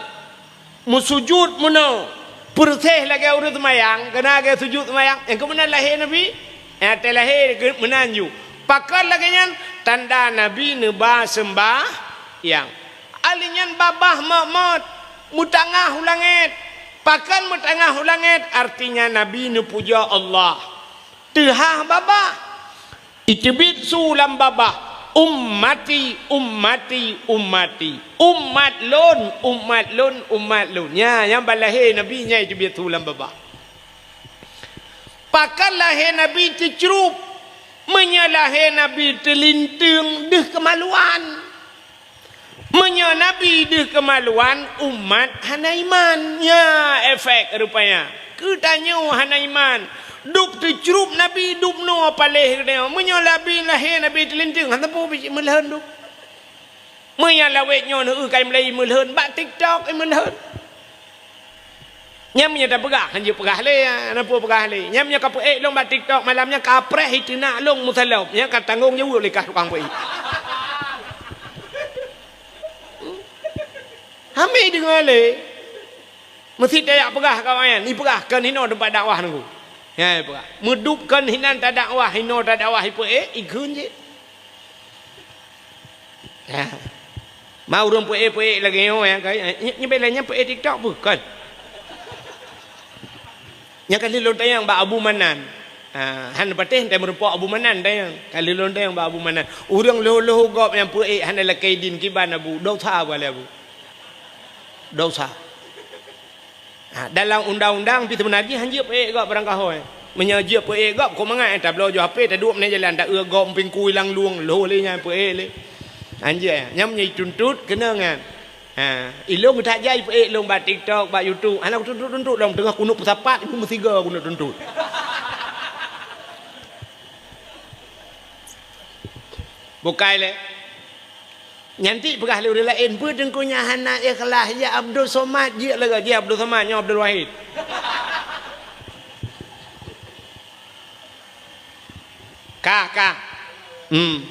meusujut meunoe, peureuséh lagèe ureueng seumayang, keunan lagèe sujut seumayang. Nyang keuh meunan lahé Nabi, nyang watèe lahé keuh meunan ju. Pakon lagèe nyan? Tanda Nabi neuba seumbahyang. Ahli nyan babah mot-mot, meutangah u langèt. Pakon meutangah u langèt? Artinya Nabi neupuja Allah. Teuhah babah. Iteubiet su lam babah, "Ummati, ummati, ummati." Umat lôn, umat lôn, umat lôn. Nya, nyang ban lahé Nabi nyan iteubiet su lam babah. Pakon lahé Nabi teucrup? Meunyoe lahé Nabi teulinteung, deuh keumaluan. Meunyoe Nabi deuh keumaluan, umat hana iman. Nya efek rupanya. Geutanyoe hana iman. Dub teucrup Nabi, dub noe paléh geutanyoe. Meunyoe Nabi lahé, Nabi teulinteung, hana peue bit meulhon dub. Meunyoe lawét nyoe neueu kai meulai meulhon, bak TikTok meulhon. Nyan meunyoe tapeugah, hanjeuet peugah lé, hana peue peugah lé. Nyan meunyoe ka peuék lôn bak TikTok malam nyan, ka preh iteunak lôn meusalop. Nyan ka tanggong jaweueb lé kah tukang peuék. Hana deungoe lé. Meusti tajak peugah kawan nyan, ipeugah kon hinoe teumpat dakwah nunggu. Nyan ipeugah. Meudub kon hinan tadakwah, hinoe tadakwah ipeuék, ikheun jih. Ha. Ma ureueng peuék-peuék lagèe nyoe nyang ka, nyoe, nyoe bela nyan peuék TikTok bukon. Nyang ka lheueh lôn tanyong bak Abu Manan. Ha, han patéh teumeureumpok Abu Manan tanyong. Ka lheueh lôn tanyong bak Abu Manan. Ureueng lheueh-lheueh gob nyang peuék hana lakèe idin kiban Abu. Dosa bale Abu. Dosa. Ha, dalam undang-undang pih seubeuna jih hanjeuet peuék gob barangkaho. Meunyoe jeuet peuék gob, kok mangat tabloe ju H P, taduek meunan jalan, taeu gob pingku ilang lueng, lheueh lé nyan peuék lé. Hanjeuet, nyan meunyoe ituntut, keunong nyan. Ha, ilôn that jai peuék lôn bak TikTok, bak YouTube. Hana kutuntut-tuntut lom, teungoh kuneuk peusapat, ibu meusigoe kuneuk tuntut. Bukai lé. Nyan cit peugah lé ureueng laén, "Peue teungku nyan hana ikhlas, ya Abdul Somad jeuet lagèe jih Abdul Somad nyoe Abdul Wahid." Ka, ka. Hmm.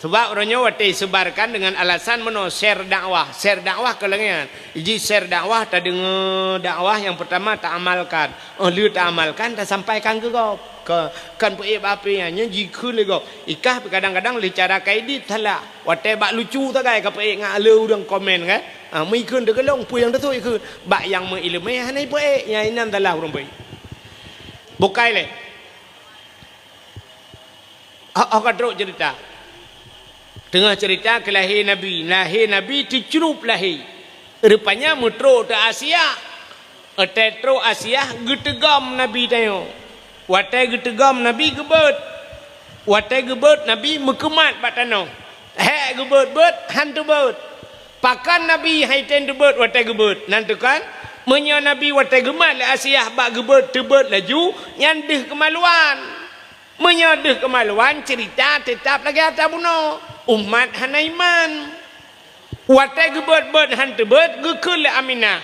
Sabab uroe nyoe watèe isebarkan dengan alasan meunoe, share dakwah. Share dakwah keu lagèe nyan. Ji share dakwah, tadeungoe dakwah nyang peurtama taamalkan. Oh, lheueh taamalkan, tasampaikan keu gob. Ke, kon peuék bak H P nyan, nyan jikheun lé gob. Ikah pih kadang-kadang lé cara kaidit salah. Watèe bak lucu sagai ka peuék ngon le ureueng komen kan. Ha, meukheun teukeulong peue nyang teusut ikheun. Bak nyang meuileumèe hana ipeuék, nyan inan salah ureueng peuék. Bukai lé. Oh, oh ka trok cerita. Teungoh cerita keu lahé Nabi. Lahé Nabi teucrup lahé. Rupanya meutrok teuh Asiah. Watèe trok Asiah geuteugom Nabi tanyoe. Watèe geuteugom Nabi geubeuet. Watèe geubeuet Nabi meukeumat bak tanoh. Hék geubeuet-beuet han teubeuet. Pakon Nabi han item teubeuet watèe geubeuet? Nan teuh kan, meunyoe Nabi watèe geumat lé Asiah bak geubeuet teubeuet laju, nyan deuh keumaluan. Meunyoe deuh keumaluan, ceurita teutap lagèe ata bunoe, umat hana iman. Watèe geubeuet-beuet han teubeuet, geukheun lé Aminah,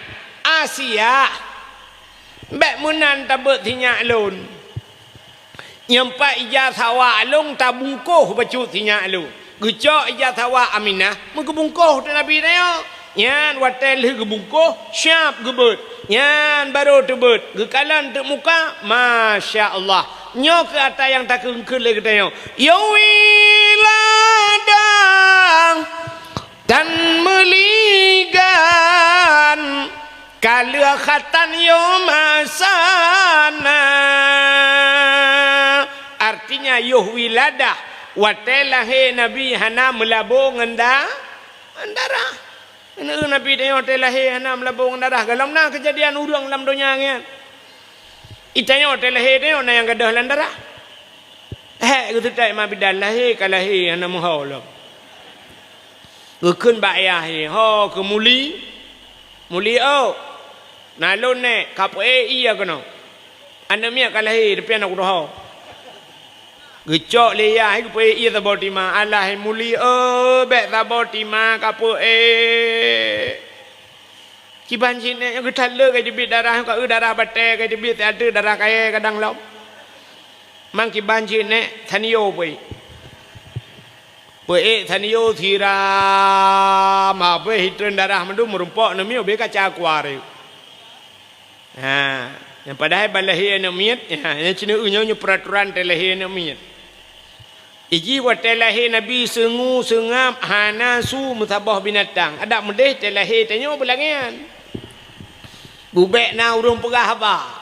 "Asiah, bèk meunan tabeuet sinyak lôn. Nyoe pat ija sawa lôn tabungkôh bacut sinyak lôn." Geucok ija sawa Aminah, meugeubungkôh teuk Nabi tanyoe. Nyan watèe lheueh geubungkôh, siap geubeuet. Nyan barô teubeuet, geukalon teuk muka, masya Allah. Nyoe keuh ata nyang takheun-kheun lé geutanyoe. Ya wiladah tan meuligan, ka lheueh khatan yoh masa na. Artinya yoh wiladah, watèe lahé Nabi hana meulabô ngon da-, ngon darah. Neu Nabi tanyoe watèe lahé hana meulabô ngon darah. Golom na keujadian ureueng lam donya nyan. Itanyoe watèe lahé tanyoe na nyang gadôh lam darah. Hék geuteutap ma bidan lahé ka lahé hana meuho lom. Geukheun bak ayah jih, "Ho keu muli, "Mulia, na lôn nèk, ka peuék ié keunoe. Aneuk miet ka lahé, tapi aneuk kudroe." Geucok lé yah, geupeuék ié saboh tima. "Alah, Mulia, bèk saboh tima ka peuék. Kiban cit nèk, nyang geutaleuek ka teubiet darah, ka eu darah batèe ka teubiet, siat teuk darah kayèe kadang lom. Man kiban cit nèk, saniô peuék." Peuék saniô siram, habéh itreun darah mandum, meurumpok aneuk miet ubé kaca kuari. Ha, nyang padahai ban lahé aneuk miet, ha, nyang cit nyoe, nyoe, nyoe peuraturan teu lahé aneuk miet. Ijih watèe lahé Nabi seungu seungab hana su meusaboh binatang. Adak meudéh teu lahé tanyoe beulangèan. Bubèk na ureueng peugah haba.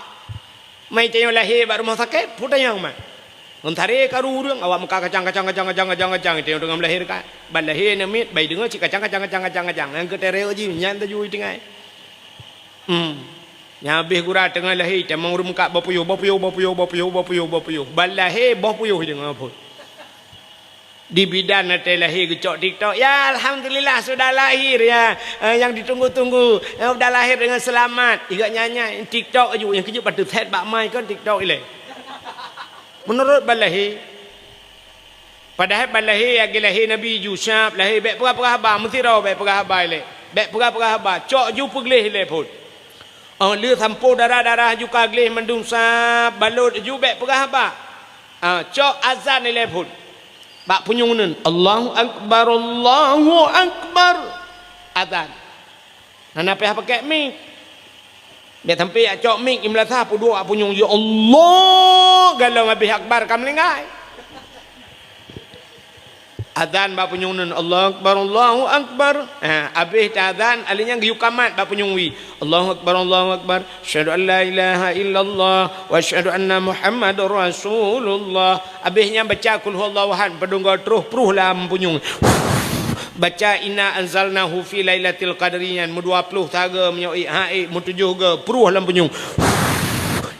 Mai tanyoe lahé bak rumoh sakét, peue tanyong mat. Ngon taré karu ureueng, awak meuka kacang, kacang, kacang, kacang, kacang, kacang, tanyoe teungoh meulahé ka. Ban lahé aneuk miet, bai deungoe cit kacang, kacang, kacang, kacang, kacang. Nyang keu taré jih, nyan taju itinggai. Hmm. Nyang habéh gura teungoh lahé, tamong ureueng meuka boh puyôh, boh puyôh, boh puyôh, boh puyôh, boh puyôh, boh puyôh. Ban lahé, boh puyôh deungoe phon. Di bidan watèe lahé geucok TikTok, "Ya, alhamdulillah, sudah lahir, ya. Eh, yang ditunggu-tunggu. Eh, sudah lahir dengan selamat." Igak nyan-nyan TikTok aju, nyang keujeuet pateuet sèt bak mai kon TikTok ilèe. Meunurot ban lahé. Padahai ban lahé, lagèe lahé Nabi ju, siap lahé, bèk peugah-peugah haba, meusidroe bèk peugah haba ilèe. Bèk peugah-peugah haba, cok ju peugleh ilèe phon. Oh, lheueh sampoe darah-darah ju ka gleh mandum sab, balot ju bèk peugah haba. Ah, cok azan ilèe phon. Bak punyueng uneuen, "Allahu Akbar, Allahu Akbar." Azan. Hana payah pakèk mik. Bèk sampé jak cok mik, i meulasah peuduek bak punyueng, "Ya Allah," galong habéh akbar ka meuninggai. Azan bak punyueng uneuen, "Allahu Akbar, Allahu Akbar." Ha, habéh teuazan, alèh nyan geuyue kamat bak punyueng wie. "Allahu Akbar, Allahu Akbar. Asyhadu an la ilaha illallah wa asyhadu anna Muhammadar Rasulullah." Habéh nyan baca Qul Huwallahu Ahad, padum goe troh pruh lam punyueng. Baca Inna anzalnahu fi lailatil qadri nyan meudua ploh sagoe, meunyoe ék ha ék, meutujoh goe pruh lam punyueng.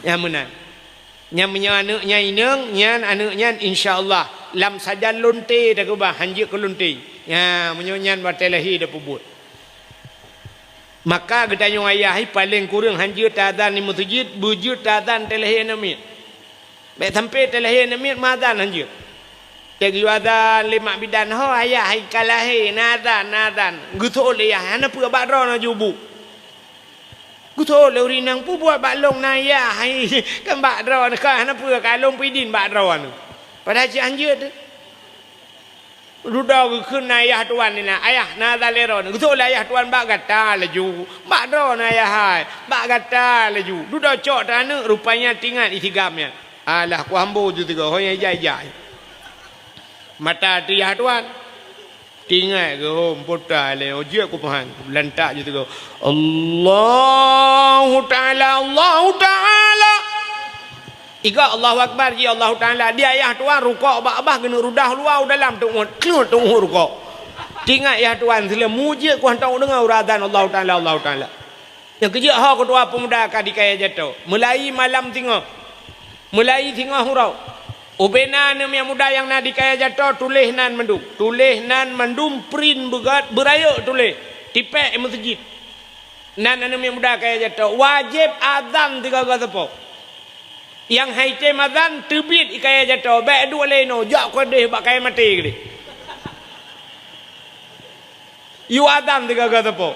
Nyan meunan. Nyan meunyoe aneuk nyan inong, nyan aneuk nyan insya Allah lam sajan lonte takeubah, hanjeuet keu lonte. Nya, meunyoe nyan watèe lahé tapeubuet. Maka geutanyoe ayah paleng kureueng hanjeuet teuazan di meuseujid, beujeuet teuazan teu lahé aneuk miet. Bèk sampé teu lahé aneuk miet meuazan hanjeuet. Teu geuyue azan lé mak bidan, "Ho ayah, hai ka lahé, na azan, na azan." Geuseuôt lé yah, "Hana peue, bak droeneuh ju bu." Geuseuôt lé ureueng inong, "Peue buet bak lôn na yah, hai, kan bak droeneuh ka, hana peue ka lôn peuidin bak droeneuh." Padahai cit hanjeuet teuh. Dudoe geukheun na ayah tuan nyan, "Ayah, na azan lé droeneuh." Geuseuôt lé ayah tuan, "Bak gata laju, bak droeneuh ayah hai, bak gata laju." Dudoe cok teuh aneuk, rupanya teuingat isigam nyan. Alah, ku hambo ju sigoe, ho nyang ija-ija. Mata teu yah tuan. Teuingat geuhom pota lé, oh, jeuet ku peuhan. Lantak ju sigoe, "Allahu Ta'ala, Allahu Ta'ala." Iga Allahu Akbar ji Allahu Ta'ala. Di ayah tuan rukok bak babah keuneuk rudah luwa u dalam teungoh, teungoh rukok. Teuingat yah tuan sileuem, mujeuet ku hantom deungoe uroe azan Allahu Ta'ala, Allahu Ta'ala. Nyang keujeuet ho keutua peumuda ka di Kaya Jato. Mulai malam singoh. Mulai singoh uroe. Ubena aneuk miet muda nyang na di Kaya Jato, tuléh nan mandum. Tuléh nan mandum, print beugat, beurayeuk tuléh. Tipék meuseujid. Nan aneuk miet muda Kaya Jato. Wajéb azan sigoe-goe sapo. Nyang hai tem azan, teubiet i Kaya Jato. Bèk duek lé inoe, jak keudeh bak kayèe maté keudeh. Yue azan sigoe-goe sapo.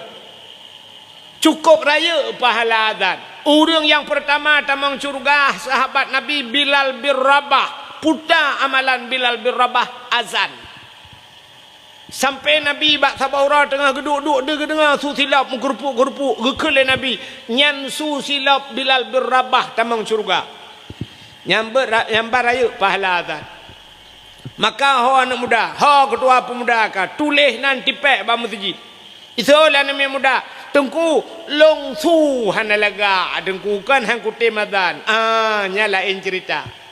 Cukôp rayeuk pahala azan. Ureueng nyang peurtama tamong syeuruga sahabat Nabi Bilal bin Rabah. Peue ta amalan Bilal bin Rabah? Azan. Sampoe Nabi bak saboh uroe teungoh geuduek-duek, deuh geudeungoe su silop meukeurupuk-keurupuk, geukheun lé Nabi, "Nyan su silop Bilal bin Rabah tamong syeuruga." Nyan beuet ra-, nyan ban rayeuk pahala azan. Maka ho aneuk muda, ho keutua peumuda ka, tuléh nan tipék bak meuseujid. Iseuôt lé aneuk miet muda, "Teungku, lôn su hana lagak, Teungku, kon han kutem azan." Ah, nyan laén ceurita.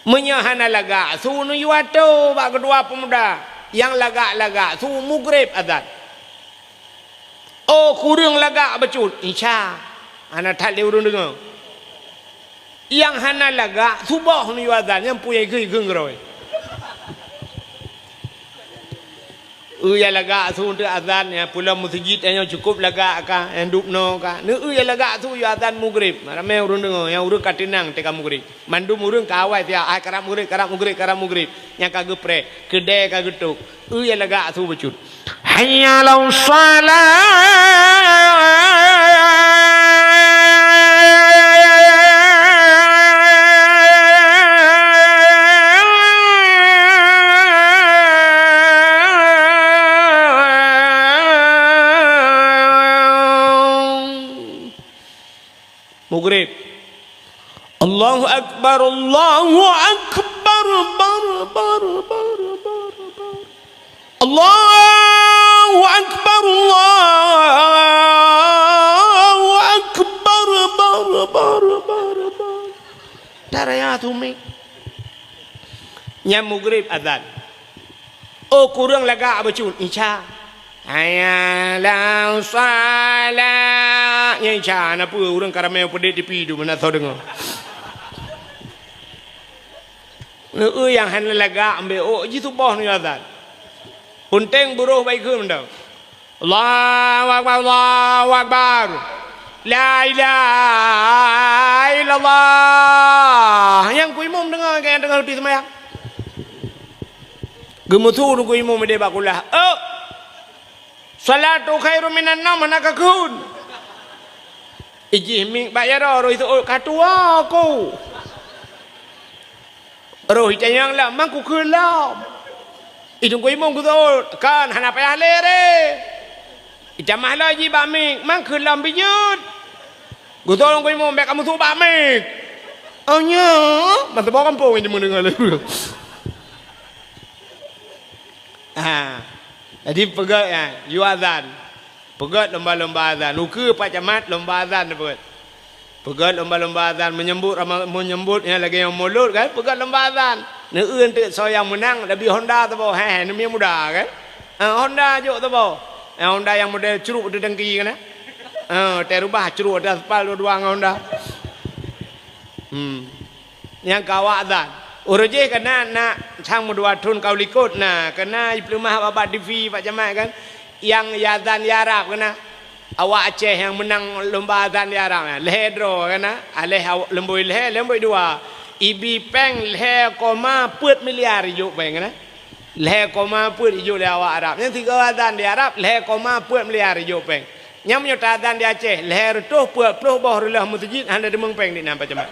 Meunyoe hana lagak, su neuyue atô bak keutua peumuda nyang lagak-lagak, su mugreb azan. Oh, kureueng lagak bacut, insya, hana that lé ureueng deungoe. Nyang hana lagak, suboh neuyue azan, nyan peue nyang geukheun keudroe. Eu nyang lagak su teuk azan, nyang pulang meuseujid nyoe cukôp lagak ka, nyang dub noe ka. Neu eu nyang lagak su yue azan mugrib. Ramé ureuëng deungoe, nyang ureuëng ka teunang teuka mugrib. Mandum ureuëng ka awai siat, ai karab mugrib, karab mugrib, karab mugrib. Nyang ka geupreh, keudè ka geutôp. Eu nyang lagak su bacut. Hayya 'alas shalah. Mugrib. Allahu Akbar, Allahu Akbar, bar, bar, bar, bar, bar. Allahu Akbar, Allahu Akbar, bar, bar, bar, bar. Taraya tumi. Nyang mugrib azan. Oh, kureueng lagak bacut, isya. Hayya 'alas shalah. Nyang isya, na peue ureuëng ka ramé peudeh tipi tu, meunan soe deungoe. Neu eu nyang hana lagak ambek ôk jih suboh nyoe azan. Punteng buroh baikheun mantong. Allahu Akbar, Allahu Akbar. La ilaha illallah. Nyang ku imum deungoe, nyang deungoe di seumayang. Geumeusu ku imum di bak kulah. Oh! Shalatu khairum minan naum hana kakheun. Ijih miek bak jaroe roh iseuôt ka tuwoe ku. Roh itanyong lom, "Man kukheun lom?" Iteungku imum geuseuôt, "Kon, hana payah lé ré." Itamah lom jih bak miek, "Man kheun lom bijeuet?" Geuseuôt teungku imum, "Bék kamoe seuôt bak miek." Oh nyoe, masa bawah kampung nyang meundeungoe lé. Ha. Jadi peugét, ha, yue azan. Peugét lomba-lomba azan. Ukeue Pak Camat lomba azan peugét. Peugét lomba-lomba azan, menyambut Rama-, menyambut nyang lagée nyang mulod kan, peugét lomba azan. Neu eu teuk soe nyang meunang, leubeh Honda saboh, heh, neumie muda kan. Eh, Honda jok saboh. Eh, Honda nyang model crok di tangki kan. Eh, teu rubah crok di aspal dua-dua ngon Honda. Hmm. Nyang ka awak azan. Uroe jih keunan na sang meudua thon ka u likot na, keunan jipeuleumah bak-bak T V Pak Camat kan. Nyang azan di Arab keunan. Awak Aceh nyang meunang lomba azan di Arab nyan. Lhée droe keunan. Aléh aw-, leumboi lhée, leumboi dua. Ibi péng lhée koma peuet miliar ijok péng keunan. Lhée koma peuet ijok lé awak Arab. Nyang sigoe azan di Arab, lhée koma peuet miliar ijok péng. Nyang meunyoe ta azan di Aceh, lhée reutôh peuet ploh boh reuloh meuseujid hana deungoe péng di nan Pak Camat.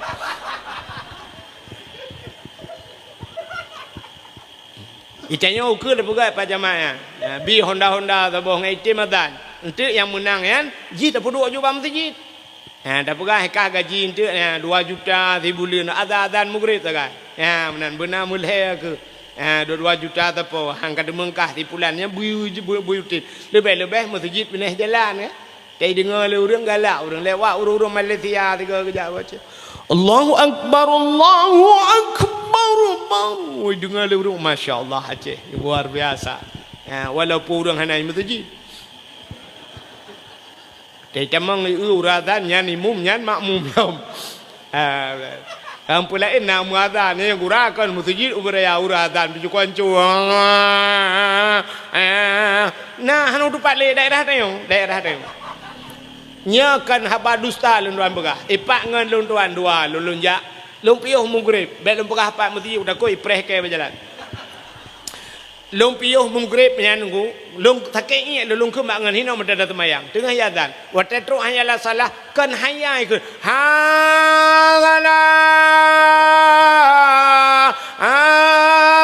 Itanyoe ukeue teupeugah Pak Camat nyan. Ya, bi honda-honda saboh ngon item azan. Enteuk nyang meunang nyan, jih tapeuduek ju bak meuseujid. Ha, tapeugah kah gaji enteuk, ha, dua juta sibuleuen, azan-azan mugrib sagai. Ha, meunan beuna meulhée keu. Ha, dua-dua juta sapo, han ka teumeung kah sipulan nyan bui, bui, bui utem. Leubeh-leubeh meuseujid binéh jalan, kan? Teudeungoe lé ureuëng galak, ureuëng lewat, ureuëng-ureuëng Malaysia tiga kejak baca. Allahu Akbar, Allahu Akbar, Allahu. Oi, deungoe lé ureuëng, masya Allah, Aceh, luar biasa. Ha, walaupun ureuëng hana meuseujid. Teutamong ureuëng azan nyan imum nyan makmum lom. Ah, lam peulaén na muazan, nyan gura kon meuseujid ubé raya ureuëng azan beujukoe anco. Ah, na hana tupat lé daerah tanyoe, daerah tanyoe. Nyoe kon haba dusta lôn tuan peugah. Ipak ngon lôn tuan dua lôn, lôn jak. Lôn piôh mugrib, bék lôn peugah pat meuseujid utakot ipreh kée bak jalan. Lôn piôh mugrib nyan ngu, lôn sakét iék lôn, lôn kheun bak ngon hinoe meutada teumayang. Teungoh iazan, watée trok hayya 'alas shalah, kon hayya ikheun, "Ha shalah, ha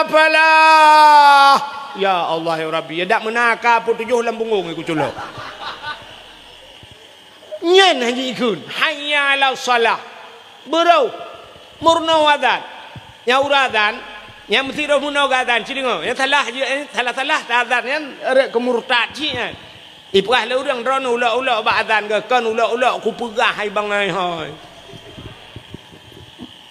falah." Ya Allah, ya Rabbi, ya dak meuna ka peutujoh lam bungong iku culok. Nyan hana jikheun, "Hayya 'alas shalah." Beurôh, meurunoe azan. Nyang uroe azan, nyang meusidroe meurunoe geuazan, ci deungoe. Nyang salah, salah-salah ta azan nyan rot keu murtad cit nyan. Ipeugah lé ureuëng droeneuh ulok-ulok bak azan geuh, kon ulok-ulok kupeugah hai bangai hai.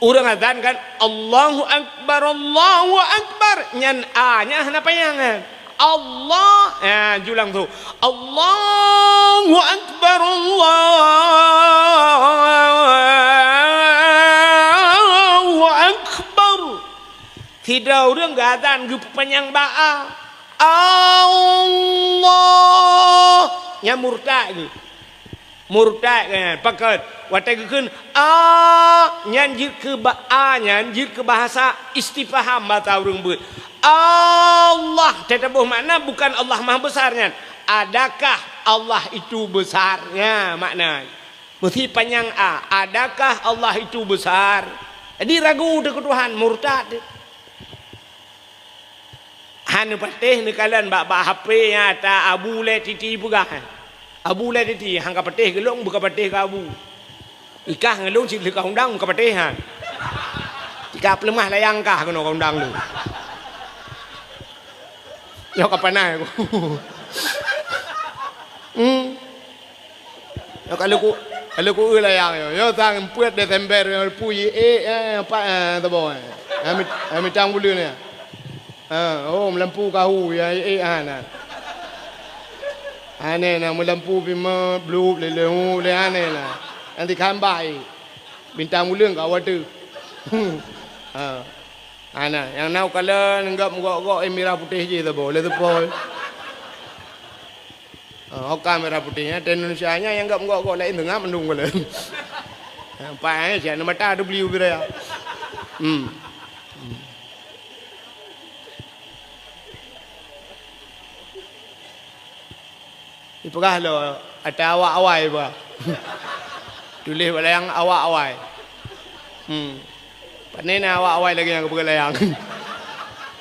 Ureuëng azan kan, "Allahu Akbar, Allahu Akbar." Nyan a, nyan hana panyang kan. Allah, ha, ju langsung. "Allahu Akbar, Allahu Akbar." Sidroe ureuëng geuazan geupeupanyang bak a. Allah, nyan murtad geuh. Murtad nyan. Pakon? Watée geukheun a, nyan jeuet keu ba-, a nyan jeuet keu bahasa istifham basa ureuëng beuet. Allah, teutabôh makna bukan Allah Maha Besar nyan. Adakah Allah itu besar? Nya makna. Meusi panyang a, adakah Allah itu besar? Jadi ragu teuh keu Tuhan, murtad. Hana patéh neukalon bak-bak H P nyang ata Abu Lé Titi peugah. Abu Lé Titi, han ka patéh keu lôn, beu ka patéh keu Abu. Ikah ngon lôn cit lheueh ka undang, beu ka patéh han. Tika peuleumah layang kah keunoe ka undang lôn. Nyoe ka panas aku. Hmm. Nyoe ka leuku, ka leuku eu layang nyoe. Nyoe sang peuet Desember nyoe pui ék, eh, empat, eh, teuboh, eh. Eh, mit-, eh, mitang buleuen nyoe. Ha, oh, meulampu kahu, ya, eh, eh, ha, na. Aneh na, meulampu pih me-, blub, lé, lé, hu, lé, aneh na. Nanti kambah, eh. Bintang uleueng ka wateue. Ha. Ha, na, nyang na u kalon, gop gok-gok, eh, mirah putéh jih saboh, lé seupoi. Ha, oka mirah putéh nyan, di Indonesia nyan, nyang gop gok-gok laén teungoh mandum kala. Ha, empat, eh, siat na mata ada beliau bira. Hmm. Ipeugah lom, ata awak awai bah. Tuléh bak layang awak awai. Hmm. Pane na awak awai lagée nyang geupeugah layang.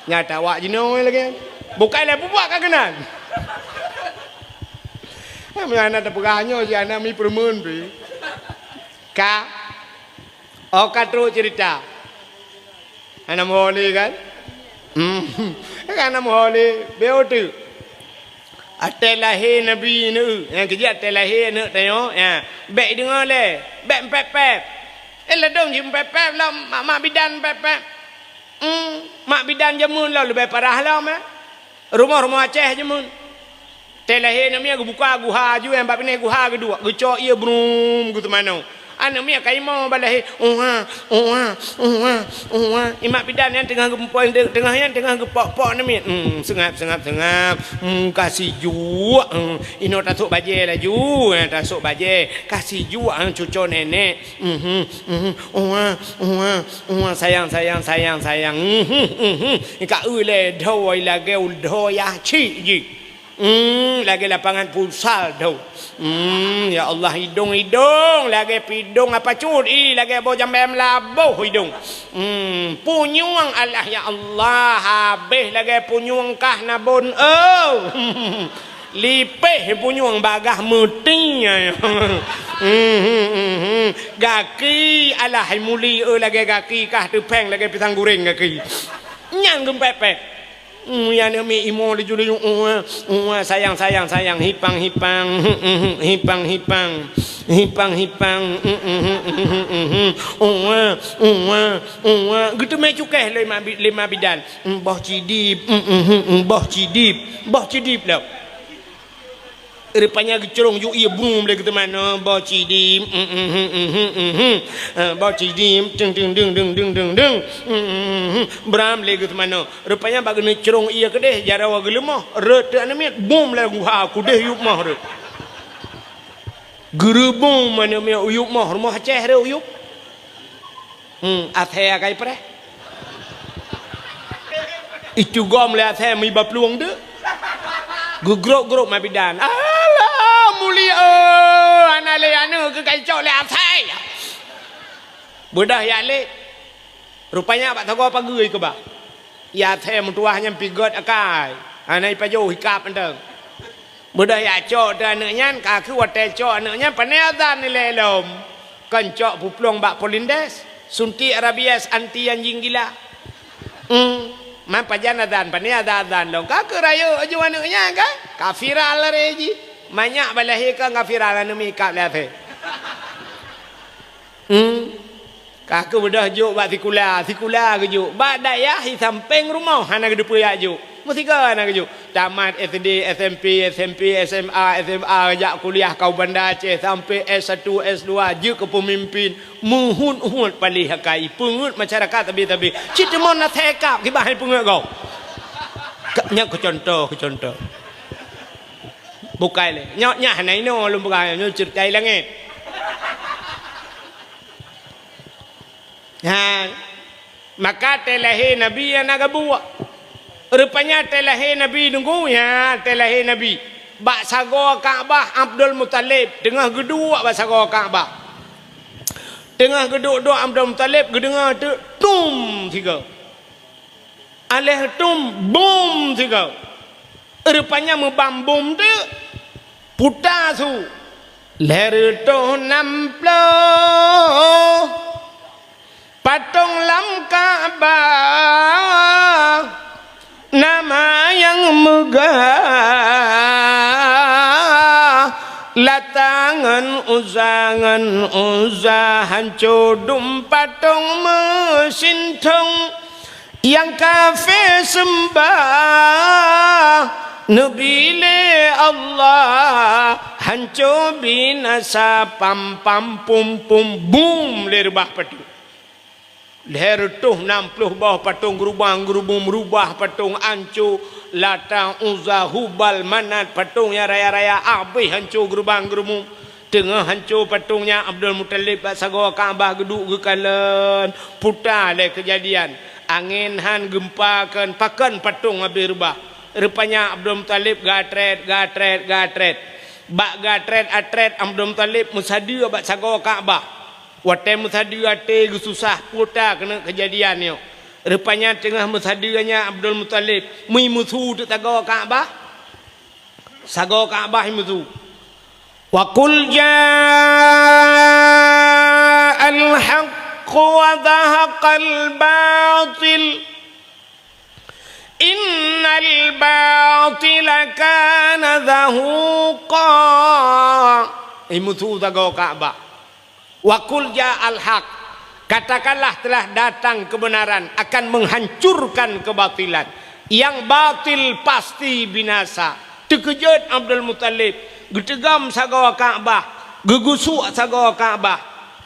Nyata awak jinoe lagée. Bukai lé bubuak ka keunan. Kami aneuk teupeugah nyoe si aneuk mi peureumeun pi. Ka. Oh, ka trok cerita. Hana meuhôi lé kan? Hmm. Hana meuhôi lé. Beu teuk. Até lahé Nabi neu, nyang keujeuet até lahé aneuk tanyoe, ya. Bék deungoe lé, bék meupeupép. Eh, ladôm jih meupeupép lom mak-mak bidan meupeupép. Hmm, mak bidan jameun lom leubeh parah lom, eh. Rumoh-rumoh Aceh jameun. Tée lahé aneuk miet geubuka guha aju, nyang bak binéh guha geuduek, geucok ié brum geuteumanoe. Aneuk miet ka imoe bak lahé, uwa, uwa, uwa, uwa. Ié mak bidan nyan teungoh geumpôi, teungoh nyan teungoh geupok-pok aneuk miet. Hmm, seungab, seungab, seungab. Hmm, ka sijuek. Hmm, inoe tasôk bajée laju, eh, tasôk bajée. Ka sijuek, eh, cuco nenek. Mhm, mhm. Uwa, uwa, uwa, sayang, sayang, sayang, sayang. Mhm, mhm. Ka eu lé dho lagée dho yah cik jih. Hmm, lagée lapangan futsal tu. Hmm, ya Allah, idong-idong lagée pidong apa cut, i lagée boh jambai meulaboh idong. Hmm, punyueng alah ya Allah, habéh lagée punyueng kah nabon, oh. Lipéh punyueng bagah meuti. Hmm, hmm, hmm, hmm. Gaki alah muli, oh, lagée gaki kah teupeng lagée pisang goreng gaki. Nyan geumpepet. Hmm, ya aneuk miet imoe laju-laju, "Uwa, uwa, sayang, sayang, sayang, hipang, hipang, hipang, hipang, hipang, hipang, uwa, uwa, uwa." Geuteumé cukéh lé ma bi-, lé ma bidan. "Boh cidib, boh cidib, boh cidib lom." Rupanya geucrong ju ié brum lé geuteumanoe, boh cidib, eh, boh cidib, deng, deng, deng. Bram lé geuteumanoe. Rupanya bak geuneuk crong ié keudeh, jaroe geuleumoh, rot teuk aneuk miet, bum lé guha, keudeh yup moh rot. Geureubum aneuk miet, yup moh, rumoh Aceh rot yup. Hmm, asée akai preh. Itu gom lé asée meuiba plueng tu. Geugrok-grok ma bidan. Alah, mulia, hana lé aneuk keu kai cok lé asée. Beudah yak lé. Rupanya bak sagoe pageue keubah. Ya asée meutuwah nyan pigot akai. Hana ipajoh hikab mantong. Beudah yak cok teu aneuk nyan, ka kheueh watée cok aneuk nyan, pane azan ilée lom. Kon cok puplueng bak polindes, suntik rabies anti anjing gila. Hmm, man pajan azan, pane azan-azan lom. Ka kheueh rayeuk aju aneuk nyan kan? Ka viral lare jih. Manyak bak lahé kon ka viral aneuk miet kab lé asée. Hmm. Ka kheueh beudoh jok bak sikula, sikula geujok. Bak dayah di sampéng rumoh hana geuteupeue jak jok. Meusigoe hana geujok. Tamat S D, S M P, S M P, S M A, S M A, jak kuliah ka u Banda Aceh sampé S satu, S dua, jeuet keu peumimpin. Meuhut-hut paléh akai, peungeuet masyarakat sabe-sabe. Cit teumon na thekap kiban hai peungeuet gob. Ka-, Nyoe keu contoh, keu contoh. Bukai lé. Nyoe, nyoe hana inoe lôn peugah, nyoe ceurita langét. Ha, maka watèe lahé Nabi hana geubuet. Rupanya watèe lahé Nabi nunggu, ya, watèe lahé Nabi. Bak sagoe Ka'bah Abdul Muthalib teungoh geuduek bak sagoe Ka'bah. Teungoh geuduek-duek Abdul Muthalib geudeungoe teuk tum sigoe. Aléh tum, bum sigoe. Rupanya meubam bum teuk. Puta su. Lhèe reutôh nam ploh patong lam Ka'bah, nama nyang meugah Lata ngon Uzza, ngon Uzza, hanco dum patong meusintong. Nyang kafé seumbah neubi lé Allah, hanco binasa, pam, pam, pum, pum, bum, lé reubah patong. Lhèe reutôh nam ploh boh patong geurubang-geurumum, reubah patong, hanco, Lata, Uzza, Hubal, Manat, patong nyang raya-raya, abéh hanco geurubang-geurumum. Teungoh hanco patong nyan, Abdul Muthalib bak sagoe Ka'bah geuduek geukalon, puta lé keujadian. Angén han geumpa kon, pakon patong abéh reubah. Rupanya Abdul Muthalib geuatrét, geuatrét, geuatrét. Bak geuatrét-atrét Abdul Muthalib meusadeue bak sagoe Ka'bah. Watèe meusadeue até geususah, puta keuneuk keujadian nyoe. Rupanya teungoh meusadeue nyan Abdul Muthalib, meuimusu teuk sagoe Ka'bah. Sagoe Ka'bah imusu. Wa qul ja'al haqq wa zahaqal batil. Innal batila kana zahuqa. Imusu sagoe Ka'bah. Wa qul ja'al haq. Katakanlah telah datang kebenaran akan menghancurkan kebatilan. Yang batil pasti binasa. Teukeujot Abdul Muthalib, geuteugom sagoe Ka'bah, geugusuk sagoe Ka'bah.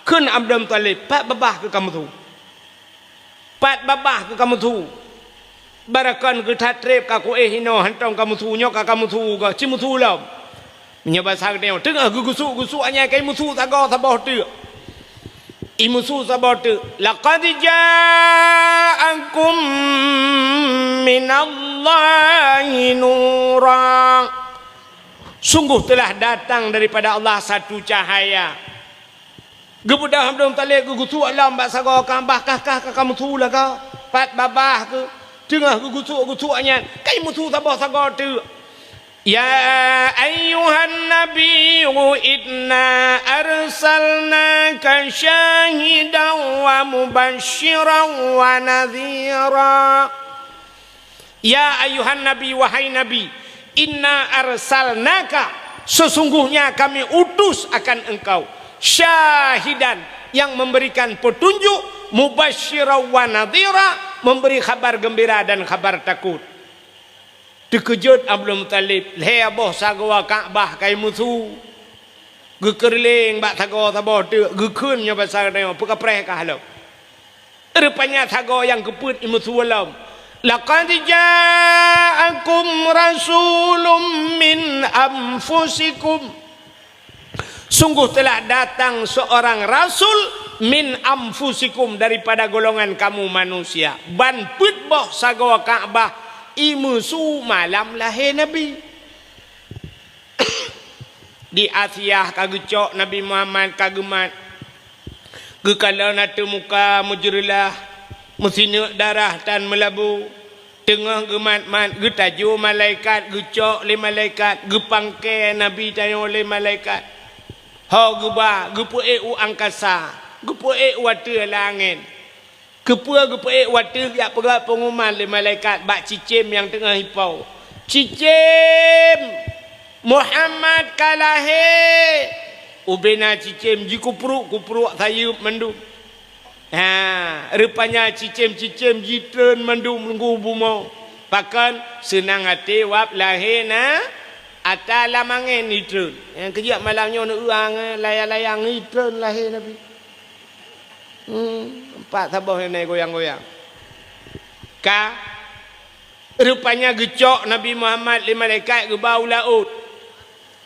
Kheun Abdul Muthalib, "Pat babah keu kamoe su?" Pat babah keu kamoe su? Barakon keu that treb ka kuéh inoe hantom kamoe su, nyoe ka kamoe su goe, ci musu lom. Meunyoe basa geutanyoe, teungoh geugusuk-gusuk anyai ka imusu sagoe saboh teuk. Imusu saboh teuk. Laqad ja'akum minallahi nura. Sungguh telah datang daripada Allah satu cahaya. Geubeudôh Abdul Muthalib geugusuk lom bak sagoe Ka'bah, kah, kah, ka kamoe su lagak, pat babah keu, teungoh geugusuk-gusuk nyan, ka imusu saboh sagoe teuk. Ya ayyuhan nabiyyu inna arsalnaka syahidan wa mubasysyiran wa nadhira. Ya ayyuhan nabi, wahai Nabi, inna arsalnaka, sesungguhnya kami utus akan engkau, syahidan, yang memberikan petunjuk, mubasysyiran wa nadhira, memberi khabar gembira dan khabar takut. Teukeujot Abdul Muthalib, lhèe boh sagoe Ka'bah ka imusu. Geukeureuléng bak sagoe saboh teuk, geukheun nyoe basa geutanyoe, peukapreh kah lom. Rupanya sagoe nyang keupeuet imusu lom. Laqad ja'akum rasulun min anfusikum. Sungguh telah datang seorang rasul min anfusikum, daripada golongan kamu manusia. Ban peuet boh sagoe Ka'bah imusu malam lahé Nabi. Di Asiah ka geucok Nabi Muhammad ka geumat. Geukalon ateueh muka meujeureulah, meusineuk darah tan meulabu. Teungoh geumat-mat, geutajoe malaikat, geucok lé malaikat, geupangke Nabi tanyoe lé malaikat. Ho geuba, geupeuék u angkasa, geupeuék u ateueh langét. Keupeue geupeuék u ateueh, jak peugah peunguman lé malaikat bak cicém nyang teungoh ipo. Cicém! Muhammad ka lahé! Ubena cicém jikupruek-kupruek sayeuep mandum. Ha, rupanya cicém-cicém jitreun mandum lam bumoe. Pakon? Seunang até wab lahé na, ata lam angén jitreun. Nyang keujak malam nyoe neueu angén layang-layang jitreun lahé Nabi. Hmm, empat saboh nyang goyang-goyang. Ka Rupanya geucok Nabi Muhammad lé malaikat geuba u laôt.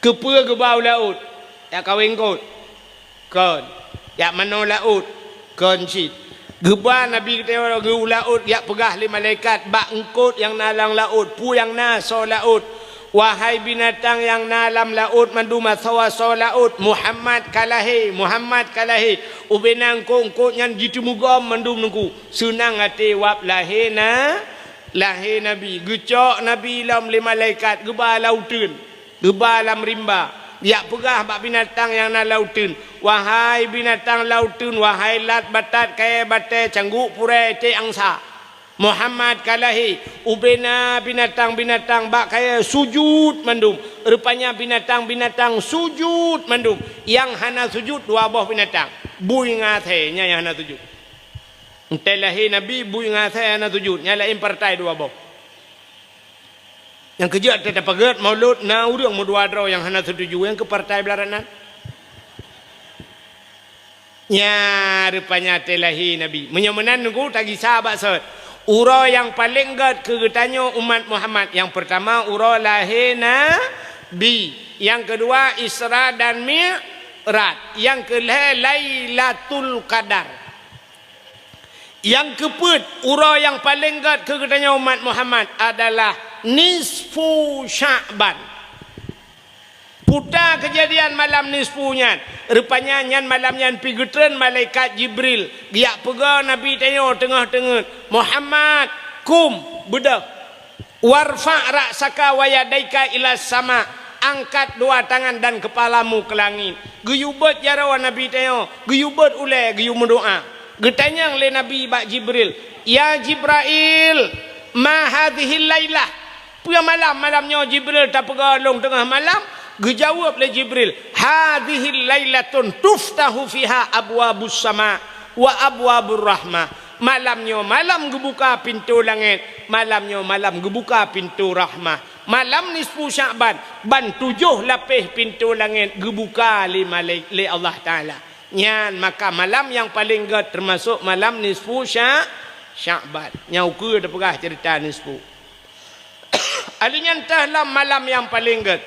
Keupeue geuba u laôt? Jak kawén kot? Kon. Jak manoe laôt? Kon cit. Geuba Nabi geutanyoe geu-, u laôt, jak peugah lé malaikat bak eungkot nyang na lam laôt, peue nyang na soe laôt, "Wahai binatang nyang na lam laôt mandum asoe-asoe laôt, Muhammad ka lahé, Muhammad ka lahé." Ubena eungkot-eungkot nyan jiteumugom mandum teungku. Seunang até wab lahé na, lahé Nabi. Geucok Nabi lom lé malaikat, geuba lam uteuen, geuba lam rimba. Jak peugah bak binatang nyang na lam uteuen, "Wahai binatang lam uteuen, wahai lat batat, kayèe batèe, cangguk purèe, ék angsa, Muhammad ka lahé." Ubena binatang-binatang bak kayèe sujut mandum. Rupanya binatang-binatang sujut mandum. Nyang hana sujut dua boh binatang, bui ngon asèe, nyan nyang hana sujut. Watèe lahé Nabi, bui ngon asèe hana sujut, nyang laén partai dua boh. Nyang keujeuet teuh tapeugèt Maulud, na ureueng meudua droe nyang hana seutuju, nyang keu partai beularat nan. Nyan rupanya watèe lahé Nabi. Meunyoe meunan teungku, tagisa bak sot. Uroe nyang paleng gèt keu geutanyoe umat Muhammad, nyang peurtama uroe lahé Nabi, nyang keudua Isra dan Mi'raj, nyang keulhèe Lailatul Qadar. Nyang keupeuet, uroe nyang paleng gèt keu geutanyoe umat Muhammad adalah nisfu Sya'ban. Peue teuma keujadian malam nisfu nyan? Rupanya nyan malam nyan pih geutreun malaikat Jibril, geujak peugah Nabi tanyoe teungoh teungeut, "Muhammad, kum, beudôh." "Warfa' ra'saka wa yadaika ila sama," angkat dua tangan dan kepalamu ke langit. Geuyue beuet jaroe Nabi tanyoe, geuyue beuet ulèe, geuyue meudoa. Geutanyong lé Nabi bak Jibril, "Ya Jibrail, ma hadzihil lailah?" Peue malam, malam nyoe Jibril tapeugah lôn teungoh malam? Geujaweueb lé Jibril, "Hadzihil lailatun tuftahu fiha abwabus sama wa abwabur rahmah." Malam nyoe malam geubuka pintoe langèt, malam nyoe malam geubuka pintoe rahmah. Malam nisfu Sya'ban, ban tujoh lapéh pintoe langèt geubuka lé malaik-, lé Allah Taala. Nyan maka malam nyang paleng gèt teumasok malam nisfu Sya-, Sya'ban. Nyang ukeue tapeugah ceurita nisfu. Ahli nyan teuh lam malam nyang paleng gèt.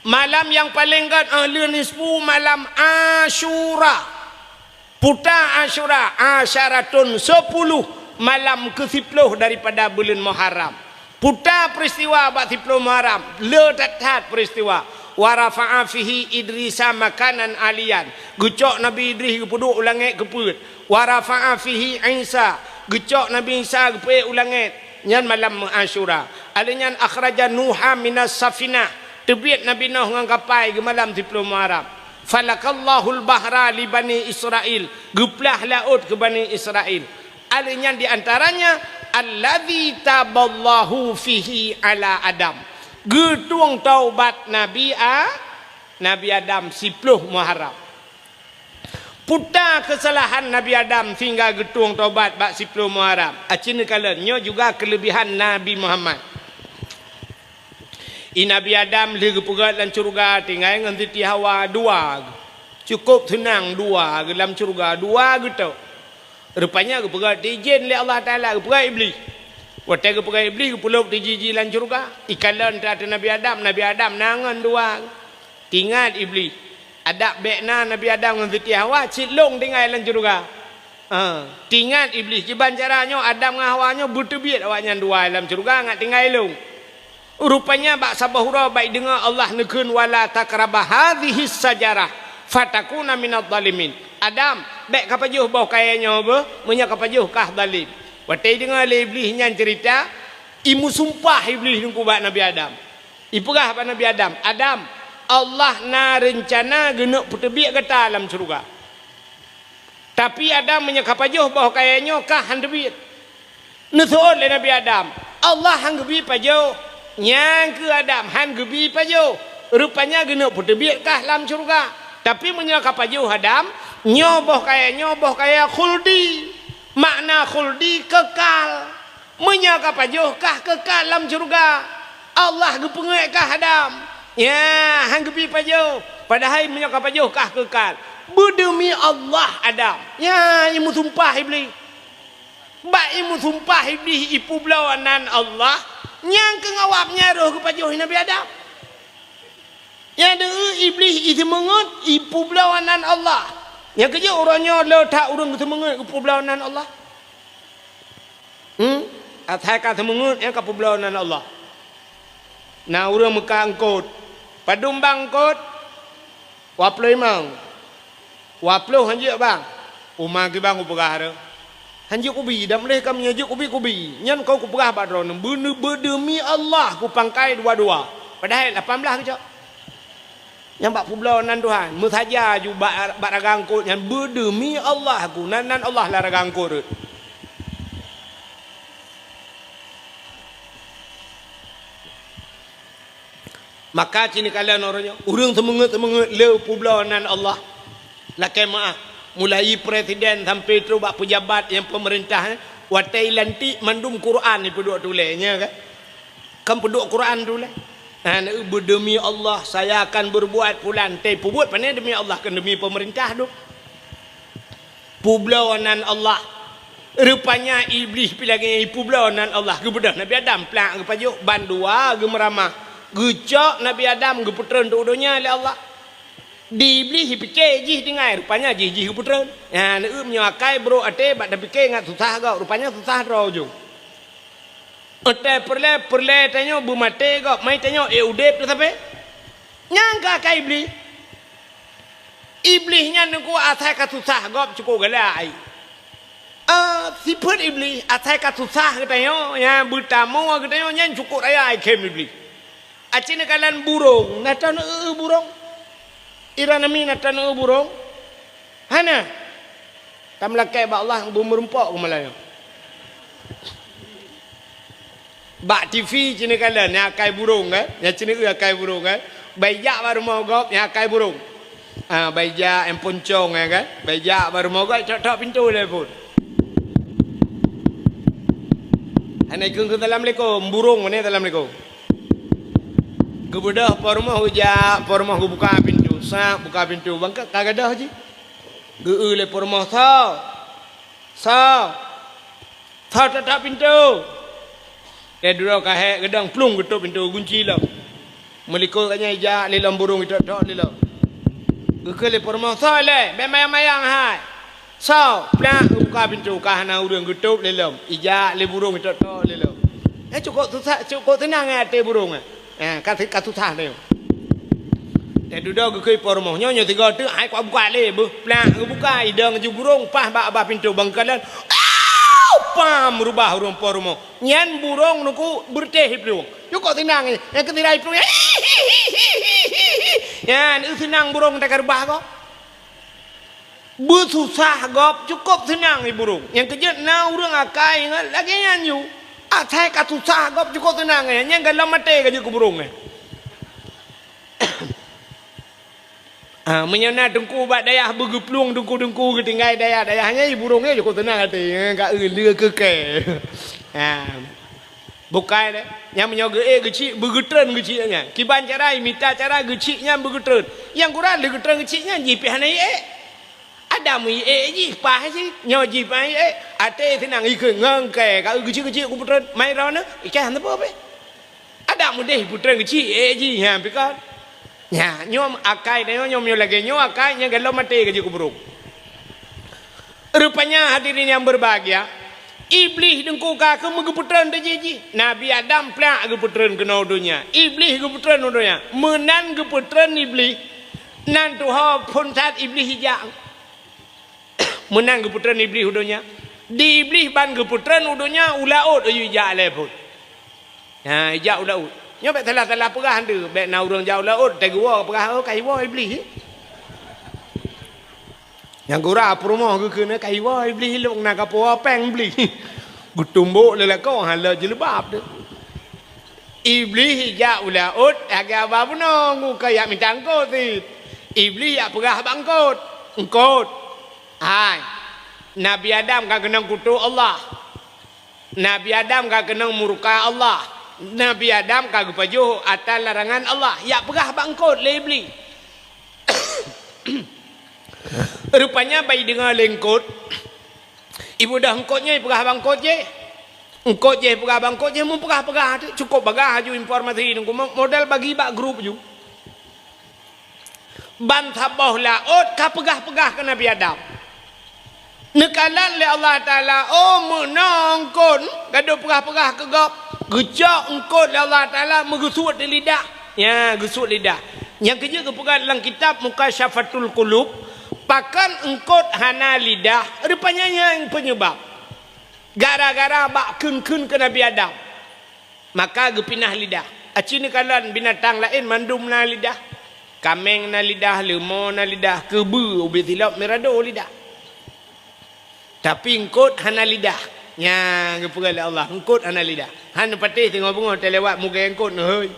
Malam nyang paleng gèt, eh, lheueh nisfu malam Asyura. Peue teuma Asyura, asyaratun, sepuluh, malam keu siploh daripada buleuen Muharram. Peue teuma peristiwa bak siploh Muharram, le that-that peristiwa. Wa rafa'a fihi Idrisa makanan aliyan. Geucok Nabi Idris geupeuduek u langèt keupeuet. Wa rafa'a fihi Isa. Geucok Nabi Isa geupeuék u langèt. Nyan malam Asyura. Alèh nyan akhraja Nuha minas safinah. Teubiet Nabi Nuh ngon kapai geumalam siploh Muharram. Falakallahul bahra li Bani Israil, geuplah laôt keu Bani Israil. Alèh nyan di antaranya, alladzi taballahu fihi ala Adam, geutueng taubat Nabi A-, Nabi Adam siploh Muharram. Peue teuma keusalahan Nabi Adam sehingga geutueng taubat bak siploh Muharram? Aci neukalon, nyoe juga keuleubihan Nabi Muhammad. I Nabi Adam lheueh geupeugèt lam syeuruga tinggai ngon Siti Hawa dua. Cukôp seunang dua geuh lam syeuruga, dua geuh tok. Rupanya geupeugèt teuh idhin lé Allah Taala, geupeugèt Iblih. Watèe geupeugèt Iblih geupeulop teuh jih-jih lam syeuruga. Ikalon teuh ateueh Nabi Adam, Nabi Adam na ngon dua. Teuingat Iblih, adab bèk na Nabi Adam ngon Siti Hawa cit lôn tinggai lam syeuruga. Ha, teuingat Iblih, kiban cara nyoe Adam ngon Hawa nyoe beuteubiet awaknyan dua lam syeuruga ngat tinggai lôn. Rupanya bak saboh uroe bak ideungoe Allah neukheun, "Wala taqraba hadzihis syajarah fatakuna minadh dhalimin." Adam, bèk kapajoh boh kayèe nyoe beuh, meunyoe kapajoh kah zalim. Watèe ideungoe lé Iblih nyan ceurita, imeusumpah Iblih teungku bak Nabi Adam. Ipeugah bak Nabi Adam, "Adam, Allah na reuncana geuneuk peuteubiet gata lam syeuruga. Tapi Adam, meunyoe kapajoh boh kayèe nyoe kah han teubiet." Neuseuôt lé Nabi Adam, "Allah han geubi pajoh." Nyang keu Adam han geubi pajoh. Rupanya geuneuk peuteubiet kah lam syeuruga. Tapi meunyoe kapajoh Adam, nyoe boh kayèe nyoe boh kayèe khuldi. Makna khuldi kekal. Meunyoe kapajoh kah kekal lam syeuruga, Allah geupeungèt kah Adam. Ya, han geubi pajoh. Padahai meunyoe kapajoh kah kekal. Beudeumi Allah Adam. Ya, imeusumpah Iblih. Bak imeusumpah Iblih ipeubloe nan Allah, nyang keu ngawab nyan roh geupajoh Nabi Adam. Nyang deuh Iblih iseumeungeut ipeubloe nan Allah. Nyang keujeuet uroe nyoe le that ureuëng geuseumeungeut geupeubloe nan Allah. Hmm? Asai ka seumeungeut nyang ka peubloe nan Allah. Na ureuëng meukat eungkot. Padum bang eungkot? Dua ploh limong. Dua ploh hanjeuet bang. Uma kibang kupeugah reuh. Hanjeuet kubi, dan meuleh ka meunyoe jeuet kubi-kubi. Nyan kon kupeugah bak droeneuh, beudeumi Allah kupangkai dua-dua. Padahai lapan blah keucok. Nyang bak peubloe nan Tuhan, meusaja ju bak, bak ragangkot nyan, beudeumi Allah ku, nan, nan Allah lam ragangkot reuet. Maka cit neukalon uroe nyoe, ureuëng seumeungeut-seumeungeut le peubloe nan Allah. Lakée meuáh, mulai presiden sampai trok bak peujabat nyang peumeurintah, watée lantik mandum Quran ipeuduek tuléh, nya kan? Kan peuduek Quran tuléh. Nah, beudeumi Allah, saya akan berbuat pulan. Teupeubeuet pane deumi Allah, kan deumi peumeurintah dum. Peubloe nan Allah. Rupanya Iblih pih lagée nyan ipeubloe nan Allah. Geubeudôh Nabi Adam, plak geupajoh, bandua geumeuramah. Geucok Nabi Adam geupeutreun u donya lé Allah. Di Iblih ipike jih tinggai, rupanya jih-jih geupeutreun. Nyan, meunyoe akai brok até bak tapike ngat susah gob, rupanya susah droe ujong. Watée peureulée, peureulée tanyoe beumaté gob, mai tanyoe ék udeb teuh sabe. Nyang ka akai Iblih. Iblih nyan teungku asai ka susah gob cukôp galak. Ah, sifeuet Iblih asai ka susah geutanyoe, nyang beutamoe geutanyoe nyan cukôp raya ikhém Iblih. Aci neukalon burông, na tan eu burông. Iran ami na tan eu burông. Hana. Tameulakée bak Allah beumeureumpok keu malam. Bak TV cit neukalon nyang akai burông, kan? Nyang cit neueu akai burông, kan? Bai jak bak rumoh gob nyang akai burông. Ah, bai jak nyang poncong, ya kan? Bai jak bak rumoh gob, tok-tok pintoe lé phon. Hana ikheun-kheun assalamualaikum, burông meunan assalamualaikum. Geubeudôh po rumoh geujak, po rumoh geubuka pintoe, sab buka pintoe, bangka ka gadôh jih. Geueu lé po rumoh, "Soe? Soe? Soe tok-tok pintoe?" Lé dudoe ka hék geudong plueng geutôp pintoe, gunci lom. Meulikot gobnyan ijak lé lom burông itok-tok lé lom. Geukheun lé po rumoh, "Soe lé? Bék mayang-mayang hai! Soe?" Plak geubuka pintoe, ka hana ureuëng geutôp lé lom. Ijak lé burông itok-tok lé lom. Eh, cukôp susah, cukôp seunang eh até burông eh. Eh, ka, ka susah nyoe. Teududoe geukheun po rumoh, "Nyoe, nyoe sigoe teuk, hai kubuka lé beuh." Plak geubuka, idong ju burông paih bak babah pintoe bangkalan. Au! Pam! Reubah ureuëng po rumoh. Nyan burông teungku beureutéh iplueng. Cukôp seunang eh. Nyang keusirai iplueng. Nyan eu seunang burông takarubah gob. Beususah gob cukôp seunang i burông. Nyang keujeuet na ureuëng akai ingat lagée nyan ju. Asai ka susah gob cukôp seunang eh. Nyang galom maté ka jeuet keu burông eh. Ah, meunyoe na teungku bak dayah beugeuplueng teungku-teungku geutinggai dayah-dayah nyan, i burông nyan cukôp seunang até, eh, ka eu lé keu kée. Ah. Bukai deh. Nyang meunyoe geuék geuchik, beugeutreun geuchik nyan. Kiban cara, imita cara geuchik nyan beugeutreun. Nyang gura lé geutreun geuchik nyan jih pih hana iék. Adam iék jih paih jih, nyoe jih paih iék. Até seunang ikheun ngon kée, ka eu geuchik-geuchik kupeutreun. Mai droeneuh, ikah hana peue pih. Adak meudeh peutreun geuchik, eh, jih, nyan pih kon. Nyan, nyoe akai tanyoe, nyoe meunyoe lagée nyoe akai, nyan galom maté ka jeuet keu burông. Rupanya hadirin yang berbahagia, Iblih teungku ka keumeung geupeutreun teujih jih. Nabi Adam plak geupeutreun keunoe u donya. Iblih geupeutreun u donya. Meunan geupeutreun Iblih, nan tuho phon that Iblih ijak. Meunan geupeutreun Iblih u donya. Di Iblih ban geupeutreun u donya, u laôt ayue ijak lé phon. Ha, ijak u laôt. Nyoe bék salah-salah peugah teuh, bék na ureuëng jak u laôt, teuh geuwoe peugah, "Oh, ka iwoe Iblih." Nyang gura peurumoh geukheun, "Ka iwoe Iblih lôn na kapoe péng Iblih." Geutumbok lé lakoe, hana jileubab teuh. Iblih ijak u laôt, lagée haba bunoe, ngon keu jak mita eungkot cit. Iblih jak peugah bak eungkot, "Eungkot, hai, Nabi Adam ka keunong kutok Allah." Nabi Adam ka keunong murka Allah. Nabi Adam ka geupajoh atra larangan Allah. Jak peugah bak eungkot lé Iblih. Rupanya bai deungoe lé eungkot, Ibeudôh eungkôt nyoe, ipeugah bak eungkôt jéh. Eungkôt jéh, ipeugah bak eungkôt jéh, meupeugah-peugah teuk. Cukôp bagah laju informasi nyoe, mo-, modal bagi bak grup laju. Ban saboh laôt ka peugah-peugah keu Nabi Adam. Neukalon lé Allah Taala, "Oh, meunoe eungkôt, gadôh peugah-peugah keu gob." Geucok eungkôt lé Allah Taala, meugeusuet di lidah. Nya, geusuet lidah. Nyang keujeuet geupeugah lam kitab Mukasyafatul Qulub, pakon eungkôt hana lidah, rupanya nyan peunyeubab. Gara-gara bak kheun-kheun keu Nabi Adam. Maka geupinah lidah. Aci neukalon binatang laén mandum na lidah. Kaméng na lidah, leumo na lidah, keubeue ubé silop mirado lidah. Tapi eungkôt hana lidah. Nya geupeugah lé Allah, eungkôt hana lidah. Han neupatéh teungoh beungoh teulewat mugée eungkôt neuhôi.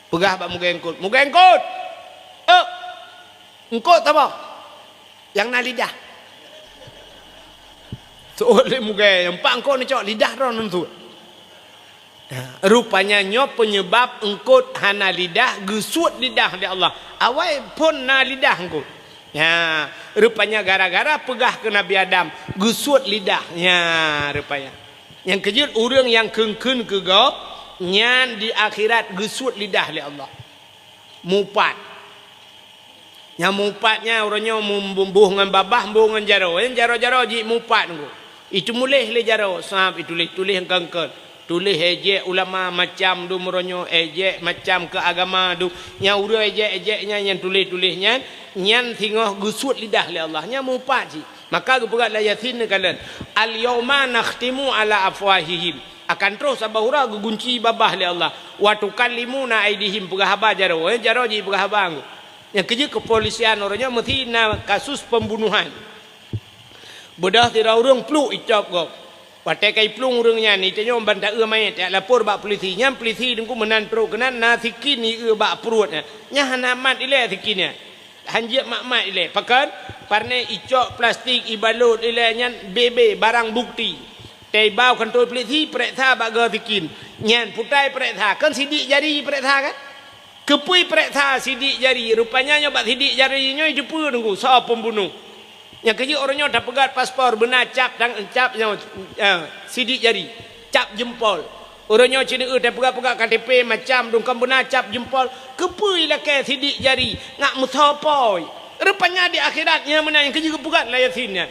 Peugah bak mugée eungkôt, "Mugée eungkôt! Ôk! Eungkôt saboh nyang na lidah." Seuôt lé mugée, "Nyang pat eungkôt neucok, lidah droeneuh suet." Nah, rupanya nyoe peunyeubab eungkôt hana lidah, geusuet lidah lé Allah. Awai phon na lidah eungkôt. Nya, rupanya gara-gara peugah keu Nabi Adam, geusuet lidah. Nya, rupanya. Nyang keujeuet ureuëng nyang kheun-kheun keu gob, nyan di akhirat geusuet lidah lé Allah. Mupat. Nyang mupat nyan uroe nyoe mum-, boh ngon babah, boh ngon jaroe. Nyan jaroe-jaroe jih mupat ngon. Iteumuléh lé jaroe, sab ituléh-tuléh eungkôt-eungkôt. Tuléh ejek ulama macam dum uroe nyoe, ejek macam keu agama dum. Nyang ureuëng ejek-ejek nyan, nyang tuléh-tuléh nyan, nyan singoh geusuet lidah lé Allah. Nyan mupat jih. Maka geupeugah lam Yasin neukalon, "Al-yauma nakhtimu ala afwahihim." Akan troh saboh uroe geugunci babah lé Allah. "Wa tukallimuna aidihim," peugah haba jaroe. Eh, jaroe jih peugah haba ngon. Nyang keujeuet keupolisian uroe nyoe meusti na kasus pembunuhan. Beudôh sidroe ureuëng pluek icok gob. Watée ka iplueng ureuëng nyan, itanyong ban taeu manyét, jak lapor bak polisi. Nyan polisi teungku meunan trok keunan na sikin ieu bak pruet nyan. Nyan hana mat ilée sikin nyan. Hanjeuet mat-mat ilée. Pakon? Parnée icok plastik ibalot ilée nyan B B, barang bukti. Teuiba u kantô polisi, peuriksa bak goe sikin. Nyan putai peuriksa, kan sidik jari peuriksa kan? Keupeue peuriksa sidik jari? Rupanya nyoe bak sidik jari nyoe jiteupeue teungku soe pembunuh. Nyang keujeuet uroe nyoe tapeugét paspor beuna cap tang-, cap nyoe, eh, sidik jari, cap jempol. Uroe nyoe cit neueu tapeugét-peugét K T P macam dum kon beuna cap jempol. Keupeue ilakée sidik jari ngat meusoe poi? Rupanya di akhirat nyan meunan nyang keujeuet geupeugét lam Yasin nyan.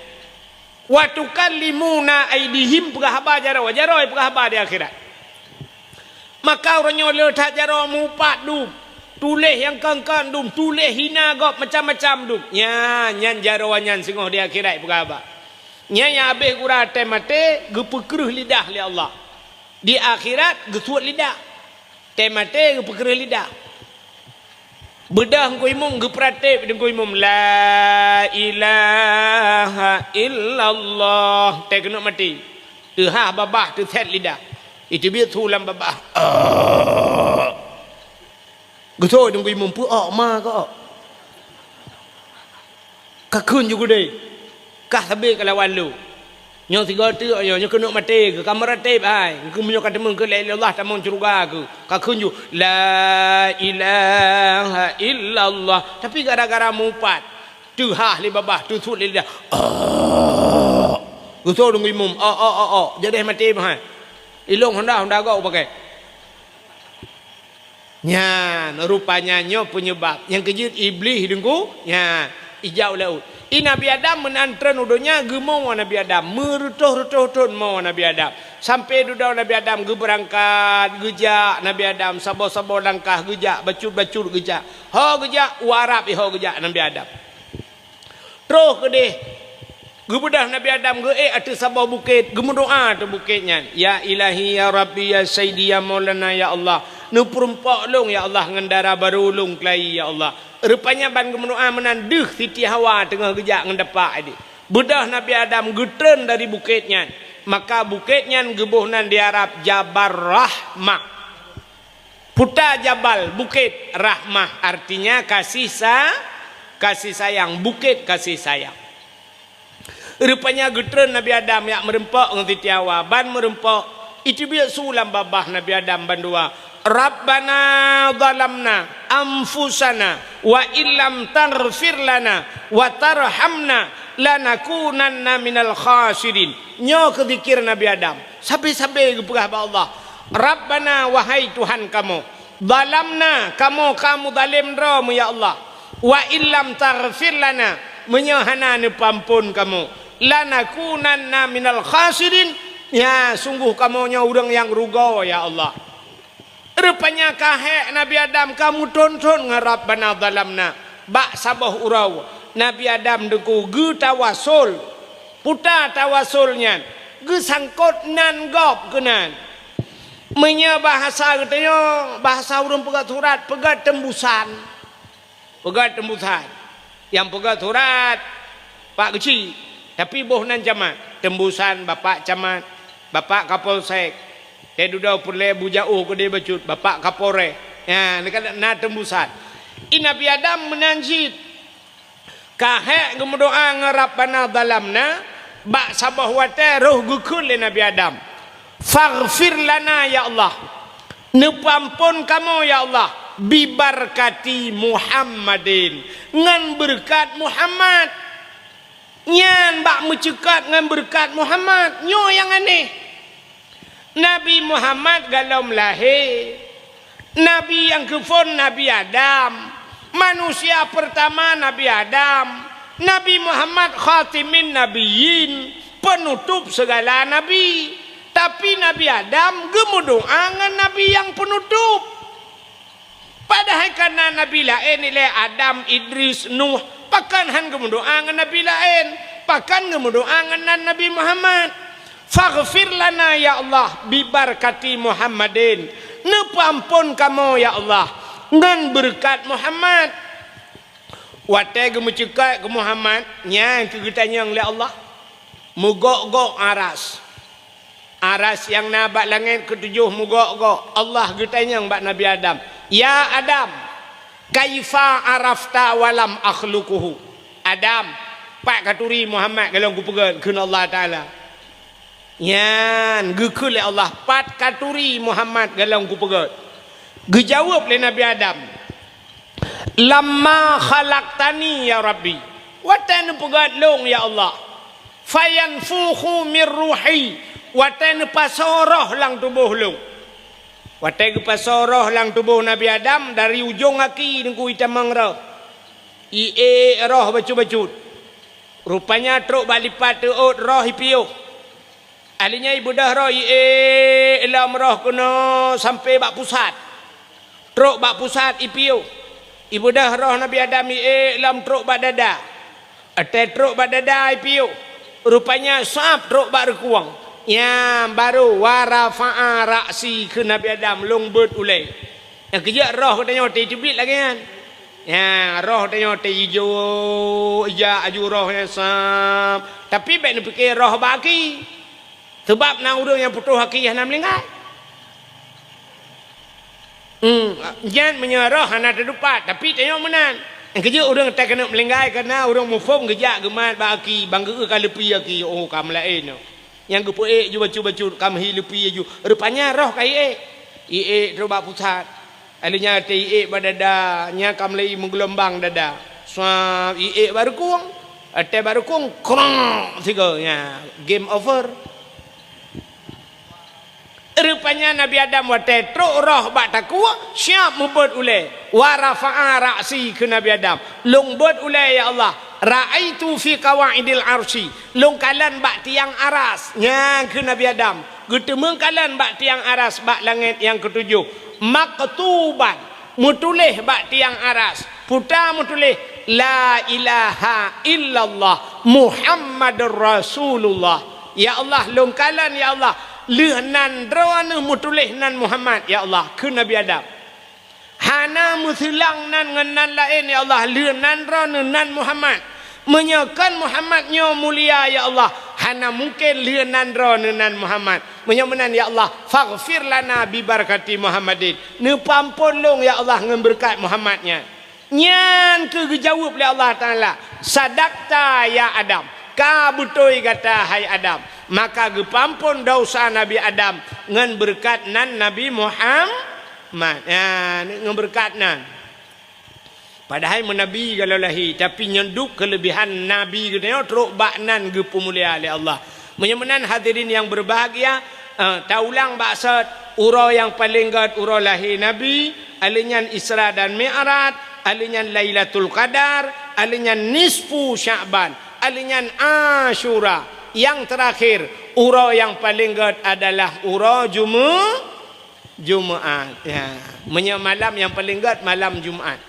"Wa tukallimuna aidihim," peugah haba jaroe, jaroe peugah haba di akhirat. Maka uroe nyoe le that jaroe mupat dum, tuléh nyang kon-kon dum, tuléh hina gob macam-macam dum. Nya, nyan jaroe nyan singoh di akhirat peugah haba. Nyan nyang habéh gura tém maté geupeukreueh lidah lé Allah. Di akhirat geusuet lidah. Tém maté geupeukreueh lidah. Beudôh Teungku Imum geupeuratéb Teungku Imum, "La ilaha illallah." Tém keuneuk maté. Teuhah babah, teusét lidah. Iteubiet su lam babah. Geusôi Teungku Imum, peu-ok ma keu-ok. Ka kheun ju keudeh, kah sabe keu lawan lôn. Nyoe sigoe teuk nyoe, nyoe keuneuk maté keuh, ka meuratéb hai. Keuh meunyoe ka teumeung keu la ilaha illallah tamong syeuruga keuh. Ka kheun ju, "La ilaha illallah." Tapi gara-gara mupat, teuhah lé babah, teusuet lé lidah. "Ok." Geusôi Teungku Imum, "Ok, ok, ok, ok." Jadeh maté meuhai. Ilong honda, honda gok pakai. Nyan, rupanya nyoe peunyeubab. Nyang keujeuet Iblih Teungku, nyan, ijak u laôt. I Nabi Adam meunan treun u donya, geumoe Nabi Adam, meureutoh-reutoh thon moe Nabi Adam. Sampoe dudoe Nabi Adam geubeurangkat, geujak Nabi Adam, saboh-saboh langkah geujak, bacut-bacut geujak. Ho geujak, u Arab ho geujak Nabi Adam. Troh keudeh, geubeudôh Nabi Adam geuék ateueh saboh bukét, geumeudoá ateueh bukét nyan, "Ya Ilahi, ya Rabbi, ya Sayyidi, ya Maulana, ya Allah, neupeurumpok lôn, ya Allah, ngon dara barô lôn keulayi, ya Allah." Rupanya ban geumeudoá meunan deuh Siti Hawa teungoh geujak ngon dapak idéh. Beudôh Nabi Adam geutreun dari bukét nyan, maka bukét nyan geuboh nan di Arab Jabal Rahmah. Puta jabal, bukét, rahmah, artinya kasih sa-, kasih sayang, bukét kasih sayang. Rupanya geutreun Nabi Adam jak meurumpok ngon Siti Hawa, ban meurumpok, iteubiet su lam babah Nabi Adam bandua, "Rabbana zalamna anfusana wa illam taghfir lana wa tarhamna "Lanakunanna minal khasirin." Nyoe keu zikir Nabi Adam. Sabe-sabe geupeugah bak Allah, "Rabbana, wahai Tuhan kamoe, zalamna, kamoe ka muzalem droe mu, ya Allah. Wa illam taghfir lana, meunyoe hana neupeuamphon kamoe, lanakunanna minal khasirin, ya, sunggoh kamoe nyoe ureuëng nyang rugoe, ya Allah." Rupanya ka hék Nabi Adam ka meuthon-thon ngon Rabbana zalamna. Bak saboh uroe, Nabi Adam teungku geutawasul. Peue tawasul nyan? Geusangkot nan gob keunan. Meunyoe bahasa geutanyoe, bahasa ureuëng peugét surat, peugét teumbusan. Peugét teumbusan. Nyang peugét surat Pak Geuchik, tapi boh nan camat. Teumbusan Bapak Camat, Bapak Kapolsek, teududoe peureulée beujaoh keudeh bacut, Bapak Kapolres. Nyan, na teumbusan. I Nabi Adam meunan cit. Ka hék geumeudoá ngon Rabbana zalamna, bak saboh watée roh geukheun lé Nabi Adam, "Faghfir lana, ya Allah, neupeuamphon kamoe, ya Allah, bibarkati Muhammadin, ngon beureukat Muhammad." Nyan bak meuceukat ngon beureukat Muhammad, nyoe nyang aneh. Nabi Muhammad gohlom lahé, Nabi nyang geuphon Nabi Adam, manusia peurtama Nabi Adam, Nabi Muhammad khatimin nabiyyin, peunutôp sigala nabi. Tapi Nabi Adam geumeudoá ngon nabi nyang peunutôp. Padahai ka na nabi laén ilée Adam, Idris, Nuh, pakon hán geumeudoá ngon nabi laén? Pakon geumeudoá ngon nan Nabi Muhammad? "Faghfir lana, ya Allah, bibarkati Muhammadin." Neupeuamphon kamoe, ya Allah, ngon beureukat Muhammad. Watée geumeuceukat keu Muhammad, nyan keuh geutanyong lé Allah. Meugok-gok aras. Aras nyang na bak langét keutujoh meugok-gok. Allah geutanyong bak Nabi Adam, "Ya Adam, kaifa arafta wa lam akhluquhu?" "Adam, pat katuri Muhammad gohlom kupeugét?" kheun Allah Taala. Nyan geukheun lé Allah, "Pat katuri Muhammad gohlom kupeugét?" Geujaweueb lé Nabi Adam, "Lamma khalaqtani, ya Rabbi, watée neupeugét lôn, ya Allah, fayanfukhu mir ruhi, watée neupasoe roh lam tuboh lôn." Watée geupasoe roh lam tuboh Nabi Adam, dari ujong aki teungku itamong roh, iék roh bacut-bacut. Rupanya trok bak lipat teuôt roh ipiôh. Ahli nyan ibeudôh roh iék lom roh keunoe sampoe bak pusat. Trok bak pusat ipiôh. Ibeudôh roh Nabi Adam iék lom trok bak dada. Watée trok bak dada ipiôh. Rupanya sab trok bak reukueng. Nyan barô wa rafa'a ra'si kheun Nabi Adam, lôn beuet ulée. Nyang keujeuet roh geutanyoe teubiet lagée nyan. Nyan, roh tanyoe teuijo, ija aju roh nyan sam. Tapi bék neupike roh bak aki. Sabab na ureuëng nyang putôh aki hana meulinggai. Hmm, nyan meunyoe roh hana teudupat, tapi tanyoe meunan. Nyang keujeuet ureuëng teukeunok meulinggai kareuna ureuëng muphom geujak geumat bak aki, bang geu ka leupie aki, oh, ka meulaén nyoe. Nyang geupeuék ju bacut-bacut, ka meuhi leupie ju. Rupanya roh ka iék. Iék trok bak pusat. Ahli nyan teuiék bak dada, nyan ka meulai meugeulumbang dada. Swab, iék bak reukueng. Watée bak reukueng, krong, sigoe, nyan, game over. Rupanya Nabi Adam watée trok roh bak takue, siab meubeuet ulée. Wa rafa'a ra'si kheun Nabi Adam, "Lôn beuet ulée, ya Allah. Ra'aitu fi qawaidil arsy." Lôn kalon bak tiang aras. Nyan kheun Nabi Adam. Geuteumeung kalon bak tiang aras bak langét nyang keutujoh. Maktuban, meutuléh bak tiang aras. Peue ta meutuléh, "La ilaha illallah Muhammadur Rasulullah." Ya Allah, lôn kalon, ya Allah, lheueh nan droeneuh meutuléh nan Muhammad, ya Allah, kheun Nabi Adam. Hana meuseulang nan ngon nan laén, ya Allah, lheueh nan droeneuh nan Muhammad. Meunyoe kon Muhammad nyoe mulia, ya Allah, hana mungken lheueh nan droeneuh nan Muhammad. Meunyoe meunan, ya Allah, faghfir lana bi barakati Muhammadin. Neupeuamphon lôn, ya Allah, ngon beureukat Muhammad nyan. Nyan keuh geujaweueb lé Allah Taala, "Sadakta ya Adam, ka beutôi gata hai Adam." Maka geupeuamphon desya Nabi Adam ngon beureukat nan Nabi Muhammad. Nyan, ngon beureukat nan. Padahai meunabi galoe lahé, tapi nyan duek keuleubihan nabi geutanyoe trok bak nan geupeumulia lé Allah. Meunyoe meunan hadirin nyang beubahgia, eh, taulang bak sot, uroe nyang paleng gét uroe lahé Nabi, alheuh nyan Isra dan Mi'raj, alheuh nyan Lailatul Qadar, alheuh nyan nisfu Sya'ban, alheuh nyan Asyura. Nyang teurakhir, uroe nyang paleng gét adalah uroe Jumu-, Jumaat. Ya. Meunyoe malam nyang paleng gét malam Jumaat.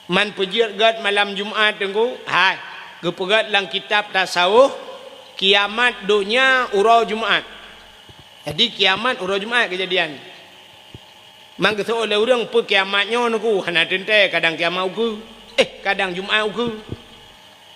Man peujeuet gét malam Jumaat, Teungku? Hai, geupeugét lam kitab tasawuf, kiamat donya uroe Jumaat. Jadi, kiamat uroe Jumaat keujadian. Man geuseuôt lé ureuëng, "Peue kiamat nyoe, Teungku?" Hana teuntée, kadang kiamat ukeue. Eh, kadang Jumaat ukeue.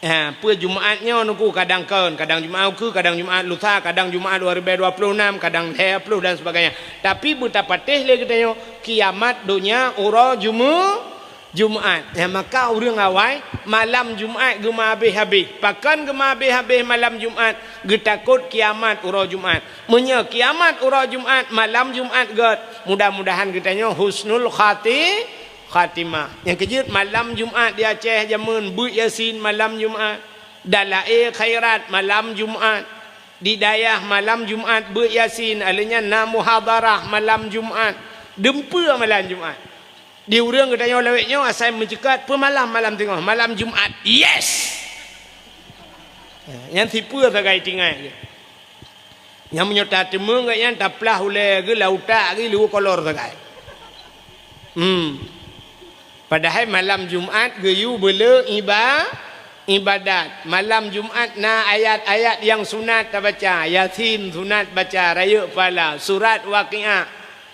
Ha, peue Jumaat nyoe, Teungku? Kadang kon, kadang Jumaat ukeue, kadang Jumaat lusa, kadang Jumaat dua ribu dua puluh enam, kadang lhée ploh dan sebagainya. Tapi beutapatéh lé geutanyoe, kiamat donya uroe Jumu-, Jumaat. Ya, maka ureuëng awai malam Jumaat geumeuhabéh-habéh. Pakon geumeuhabéh-habéh malam Jumaat? Geutakot kiamat uroe Jumaat. Meunyoe kiamat uroe Jumaat, malam Jumaat gét, mudah-mudahan geutanyoe husnul khati-, khatimah. Nyang keujeuet malam Jumaat di Aceh jameun beuet Yasin malam Jumaat. Dalae khairat malam Jumaat. Di dayah malam Jumaat beuet Yasin, alheuh nyan na muhadharah malam Jumaat. Dumpeue malam Jumaat. Di ureuëng geutanyoe lawét nyoe asai meuceukat, peue malam, malam teungoh, malam Jumaat. Yes! Nyan sipeue sagai tinggai. Nyang meunyoe tateumeung gét nyan taplah ulée geuh lam utak geuh lheueh kolor sagai. Hmm. Padahai malam Jumaat geuyue beuleu iba-, ibadat. Malam Jumaat na ayat-ayat nyang sunat tabaca, Yasin sunat baca, rayeuk pahala, surat Waqiah.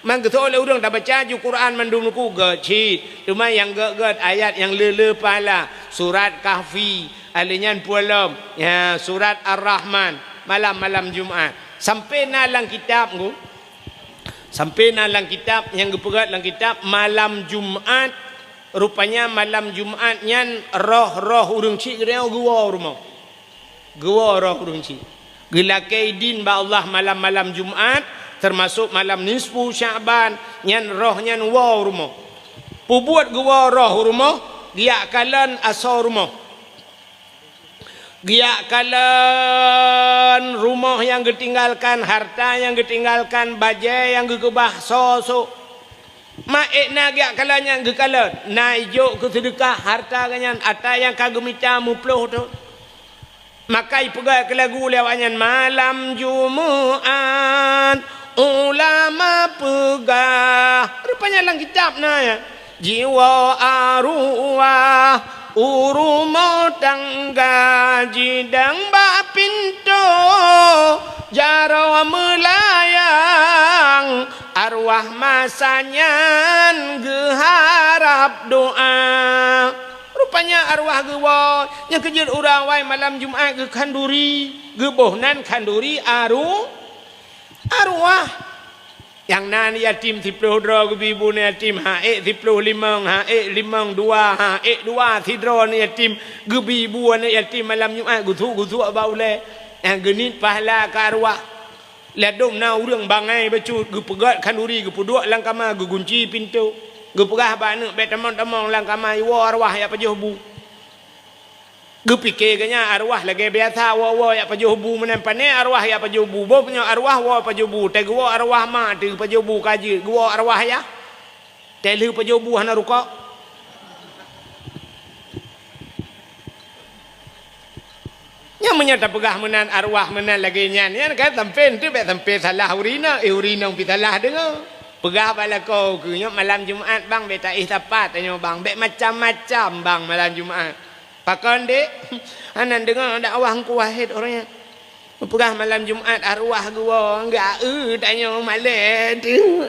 Man geuseuôt lé ureuëng tabaca ju Quran mandum, Teungku, gét cit. Teuma nyang gét-gét ayat nyang le-le pahala, surat Kahfi, alheuh nyan peue lom, ya, surat Ar-Rahman, malam-malam Jumaat. Sampai na lam kitab, Teungku. Sampai na lam kitab, nyang geupeugét lam kitab, malam Jumaat, rupanya malam Jumaat nyan roh-roh ureuëng chik geutanyoe geuwoe u rumoh. Geuwoe roh ureuëng chik. Geulakée idin bak Allah malam-malam Jumaat, teumasok malam nisfu Sya'ban, nyan roh nyan woe u rumoh. Peubuet geuwoe roh u rumoh, geujak kalon asoe rumoh. Geujak kalon rumoh nyang geutinggalkan, harta nyang geutinggalkan, bajée nyang geukeubah, soe-soe. Ma ék na geujak kalon nyan geukalon, na ijok keu seudeukah harta geuh nyan, atra nyang ka geumita meuploh thon. Maka ipeugah keu lagu lé awaknyan, malam Jumaat ulama peugah. Rupanya lam kitab na, ya. Jiwoe arwah u rumoh tangga, jidong bak pintoe jaroe meulayang, arwah masa nyan geuharab doa. Rupanya arwah geuwoe, nyang keujeuet ureuëng awai malam Jumaat geukhanduri, geuboh nan khanduri aru-, arwah. Nyang na yatim siploh droe geubi bu aneuk yatim, ha ék siploh limong, ha ék limong dua, ha ék dua sidroe aneuk yatim geubi bu aneuk yatim malam Jumaat, geusuek-geusuek bak ulée. Nyang geuniet pahala keu arwah. Ladôm na ureuëng bangai bacut, geupeugét khanduri, geupeuduek lam kama, geugunci pintoe. Geupeugah bak aneuk, "Bék tamong-tamong lam kama, iwoe arwah jak pajoh bu." Geupike geuh nyan arwah lagée biasa woe-woe jak pajoh bu meunan, pané arwah jak pajoh bu. Boh nyoe arwah woe pajoh bu, teuh geuwoe arwah ma teuh pajoh bu ka jeuet, geuwoe arwah yah. Teuh lheueh pajoh bu hana rukok. Nyan meunyoe tapeugah meunan arwah meunan lagée nyan, nyan kan sampoe teuh bék sampoe salah ureuëng inong, eh, ureuëng inong pih salah deungoe. Peugah bak lakoe keuh, "Nyoe malam Jumaat, Bang, bék taéh sapat tanyoe, Bang. Bék macam-macam, Bang, malam Jumaat." "Pakon, Dek?" "Hana deungoe dakwah Teungku Wahid ureuëng nyan. Peugah malam Jumaat arwah geuwoe, geu-eu tanyoe malée teuh."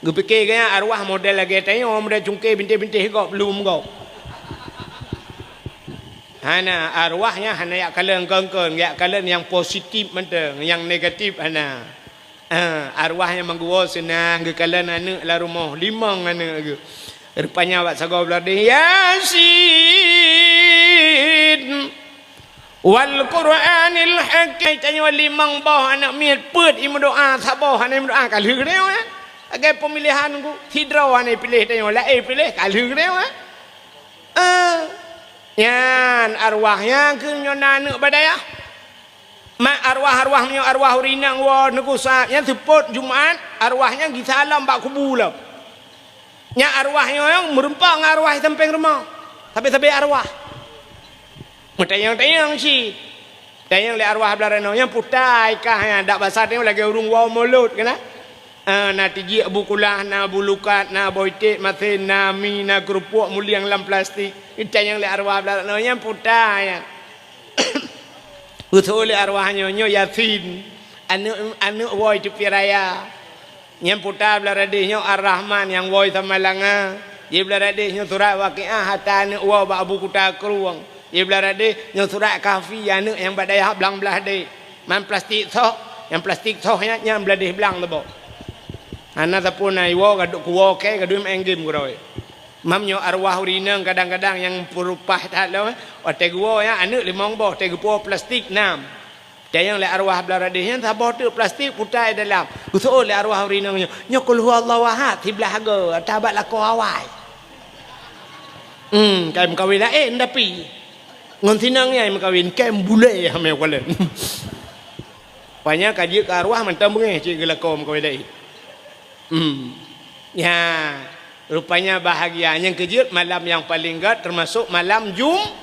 Geupike geuh nyan arwah model lagée tanyoe, model cungké bintéh-bintéh gob, lom gob. Hana, arwah nyan hana jak kalon kon-kon, jak kalon nyang positif mantong, nyang negatif hana. Ah, arwah nyang meugeuwoe seunang geukalon aneuk lam rumoh, limong aneuk geuh. Rupanya bak sagoe blah deh, "Yasin wal Qur'anil Hakim." Tanyoe limong boh aneuk miet peuet imeudoa, saboh hana imeudoa, ka lheueh geutanyoe, ya. Lagèe pemilihan ku, sidroe hana piléh tanyoe, laén piléh, ka lheueh tanyoe, eh. Ah. Nyan arwah nyang keu nyoe na aneuk bak dayah. Mak arwah-arwah meunyoe arwah ureueng inong woe Teungku Ustaz, nyan seupôt Jumat, arwah nyan gisa lom bak kubu lom. Nyan arwah nyoe nyang meureumpok ngon arwah di sampéng rumoh. Sabe-sabe arwah. Meutanyong-tanyong cit. Tanyong lé arwah blah ranoe, nyang puta i kah nyan, dak basa tanyong lagèe ureueng woe mulod keunan. Ah, na tijiek bu kulah, na bu lukat, na boh iték masén, na mi, na keureupok mulieng lam plastik. Tanyong lé arwah blah ranoe, nyang puta nyan. Usoe lé arwah nyoe, nyoe Yasin, aneuk, aneuk woe Teupin Raya. Nyang puta blah radeh nyoe Ar-Rahman nyang woe Samalanga. Di blah radeh nyoe surat Waqiah ata aneuk woe bak Abu Kuta Krueng. Di blah radeh nyoe surat Kahfi aneuk nyang bak dayah blang blah deh. Man plastik soh, nyang plastik soh nyan, nyan blah deh blang teuboh. Hana sapeue na iwoe, gadôk kuwoe kèe, gadôk maén game keudroe. Mam nyoe arwah ureueng inong kadang-kadang nyang peurupah that lom, watèe geuwoe nyan aneuk limong boh, watèe geupuwoe plastik nam. Tanyong lé arwah blah radeh nyan, saboh teuk plastik puta i dalam. Geuseuôt lé arwah ureueng inong nyoe, "Nyoe Qul Huwallahu Ahad siblah go, ata bak lakoe awai." Hmm, kai meukawen laén tapi. Ngon sinang nyan meukawen, kai bulèe hamé kalon. Rupanya ka jeuet keu arwah mantong beungéh cit geulakoe meukawen laén. Hmm. Ya, rupanya bahagia. Nyang keujeuet malam nyang paleng gèt teumasok malam Jum-,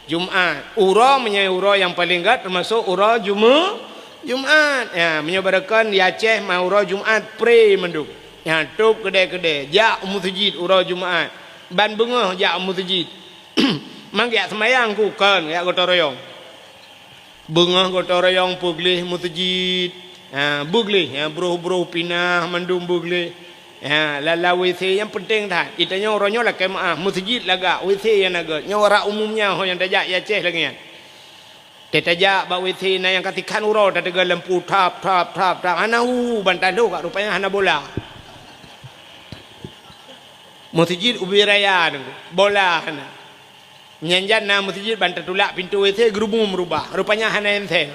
Jumat. Uroe meunyoe uroe nyang paleng gèt teumasok uroe Jume-, Jumat. Ya, meunyoe barokon di Aceh ma uroe Jumat pre mandum. Ya, tôb keudè-keudè, jak u meuseujid uroe Jumat. Ban beungoh jak u meuseujid. Mang jak seumayang ku kon, jak gotong royong. Beungoh gotong royong peugleh meuseujid. Ha, beugleh, ha, broh-broh pinah mandum beugleh. Ha, lala W C nyang peunteng that. Di tanyoe uroe nyoe lakèe meu'ah, meuseujid lagak, W C nyang na gèt. Nyoe ureueng umum nyan ho nyang tajak i Aceh lagèe nyan. Teuh tajak bak W C na nyang ka tikhan uroe tateuga lampu thap, thap, thap, thap. Hana hu, ban taloh ka rupanya hana bola. Meuseujid ubé raya nyoe, bola hana. Nyan jan na meuseujid ban tatulak pintoe W C geurubum rubah, rupanya hana ensel.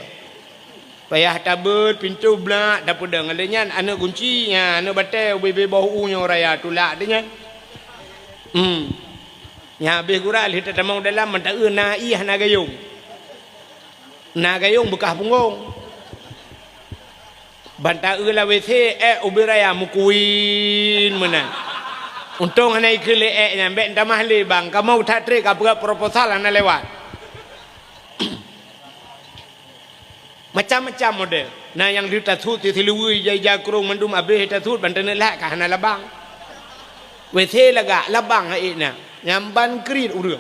Payah tabeuet pintoe blak tapeudong. Lheueh nyan aneuk gunci, nyan aneuk batèe ubé-bé boh u nyoe raya tulak teuh nyan. Hmm. Nyan habéh gura lheueh tatamong dalam mantong na ié hana gayông. Na gayông beukah punggông. Ban ta-eu lam W C, ék ubé raya meukuin meunan. Untông hana ikheun lé ék nyan, bèk tamah lé bang. Kamoe that trép ka peugah proposal hana lewat. Macam-macam model. Na nyang lheueh tasut siluweue ija-ija krông mandum abéh tasut ban taneuk lhak ka hana labang. W C lagak, labang hana na. Nyang ban kriet ureueng.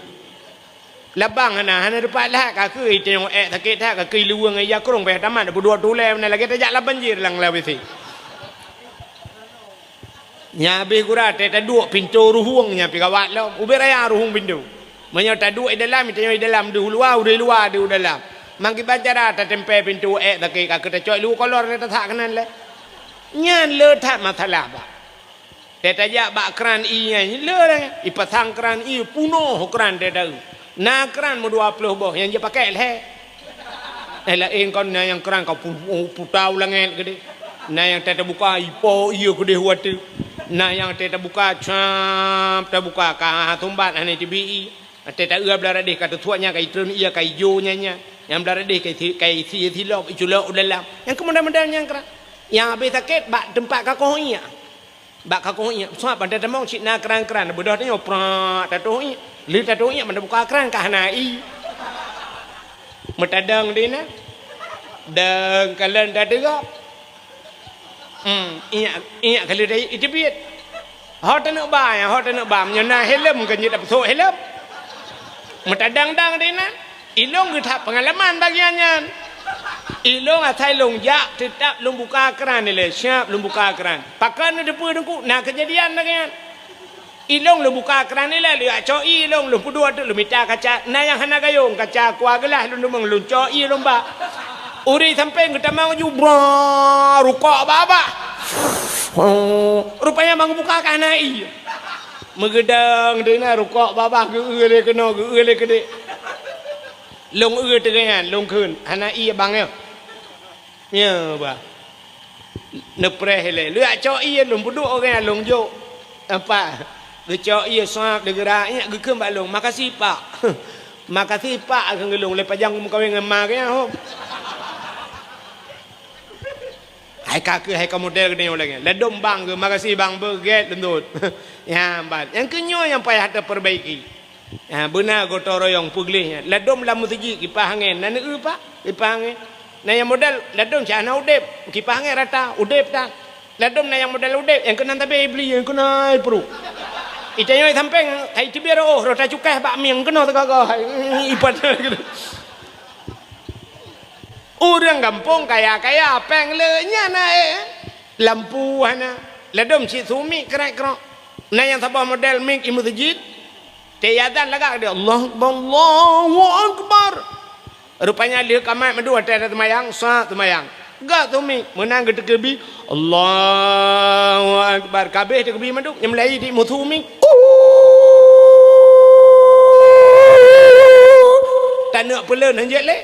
Labang hana, hana teupat lhak, ka keu iteueng ék sakét that, ka keu luweue ngon ija krông payah tamat, peuduek tulèe meunan lagèe tajak lam banjir lam, lam W C. Nyan habéh gura teuh taduek pintoe ruhueng nyan pih gawat lom. Ubé raya ruhueng pintoe. Meunyoe taduek i dalam, iteueng i dalam deuh u luwa, udeuh i luwa deuh u dalam. Mangkiban cara tatempèe pintoe ék sakét, ka keu tacok i luweue kolor lé tasak keunan lé. Nyan le that masalah, bah. Teuh tajak bak kran ié nyan, le lé, ipasang kran ié, punoh kran teuh ta-eu. Na kran meudua ploh boh nyang jipakèk lhèe. Eh, laén kon na nyang kran ka pu-, pu-, puta u langèt keudéh. Na nyang teuh tabuka, ipo ié keudéh u ateueh. Na nyang teuh tabuka, cap, tabuka, ka sumbat hana teubi ié. Teuh ta-eu blah radeh ka teusuak nyan, ka itreun ié, ka ijo nyan nyan. Nyang blah radeh ka isi, ka isi silop, iculok u dalam. Nyang keumodel-model nyang kran. Nyang habéh sakét bak teumpat kakoh ié. Bak kakoh ié, sabab ban tatamong cit na kran-kran, beudôh tanyoe prak tatoh ié. Lheueh tatoh ié, ban tabuka kran ka hana ié. Meutadong di na. Dong kalon tateugok. Hmm, ié, ié ka lheueh iteubiet. Ho taneuk ba, ho taneuk ba, meunyoe na helm kan jeuet tapeutrok helm. Meutadong-dong di na. Ilôn geuh that peungalaman bagian nyan. Ilôn asai lôn jak, teutap lôn buka kran ilèe, siap lôn buka kran. Pakon neuteupeue teungku, na keujadian lagèe nyan. Ilôn lôn buka kran ilèe, lôn jak cok ié ilôn, lôn peuduek teuk lôn mita kaca, na nyang hana gayông, kaca kua geulah lôn deungon, lôn cok ié lôn bak. Ureueng sampéng geutamong ju, bra, rukok babah. Rupanya ban geubuka ka hana ié. Meugeudong teuk na rukok babah geu-eu lé keunoe, geu-eu lé keudéh. Lôn eu teuk nyan, lôn kheun, hana ié bang nyoe. Nyoe bah. Neupreh ilée. Lheueh cok ié lôn peuduek ureuëng nyang lôn jok. Nampak? Geucok ié sab deugera, nyak geukheun bak lôn, "Makasih, Pak." "Makasih, Pak," kheun lôn, lé pajan meukawen ngon ma geuh nyan hom. Hai ka keuh, hai ka model geutanyoe lagée. Ladom bang geuh, "Makasih, Bang," beugét leuntôt. Nyan ban. Nyang keunyoe nyang payah tapeurbaiki. Ha, beuna gotong royong peugleh nyan. Ladom lam meuseujid kipah angén, na neueu, Pak? Kipah angén. Na nyang model, ladom cit hana udeb, kipah angén rata, udeb tan. Ladom na nyang model udeb, nyang keunan tabé ibli, nyang keunan ipru. Itanyoe sampéng, hai teubiet oh, roh tacukéh bak mieng keunoe teugaga. Ipat. Ureuëng gampông kaya-kaya, péng le nyan na, eh. Lampu hana. Ladom cit su mik krek-krok. Na nyang saboh model mik i meuseujid. Teuazan lagak dia, "Allahu Akbar, Allahu Akbar." Rupanya lheueh ka mat mandum watée na seumayang, sat seumayang. Gak su mik, meunan geuteukeubi, "Allahu Akbar." Kabeh teukeubi mandum, nyang meulayi di musu mik. Taneuk peuleuen hanjeuet lé.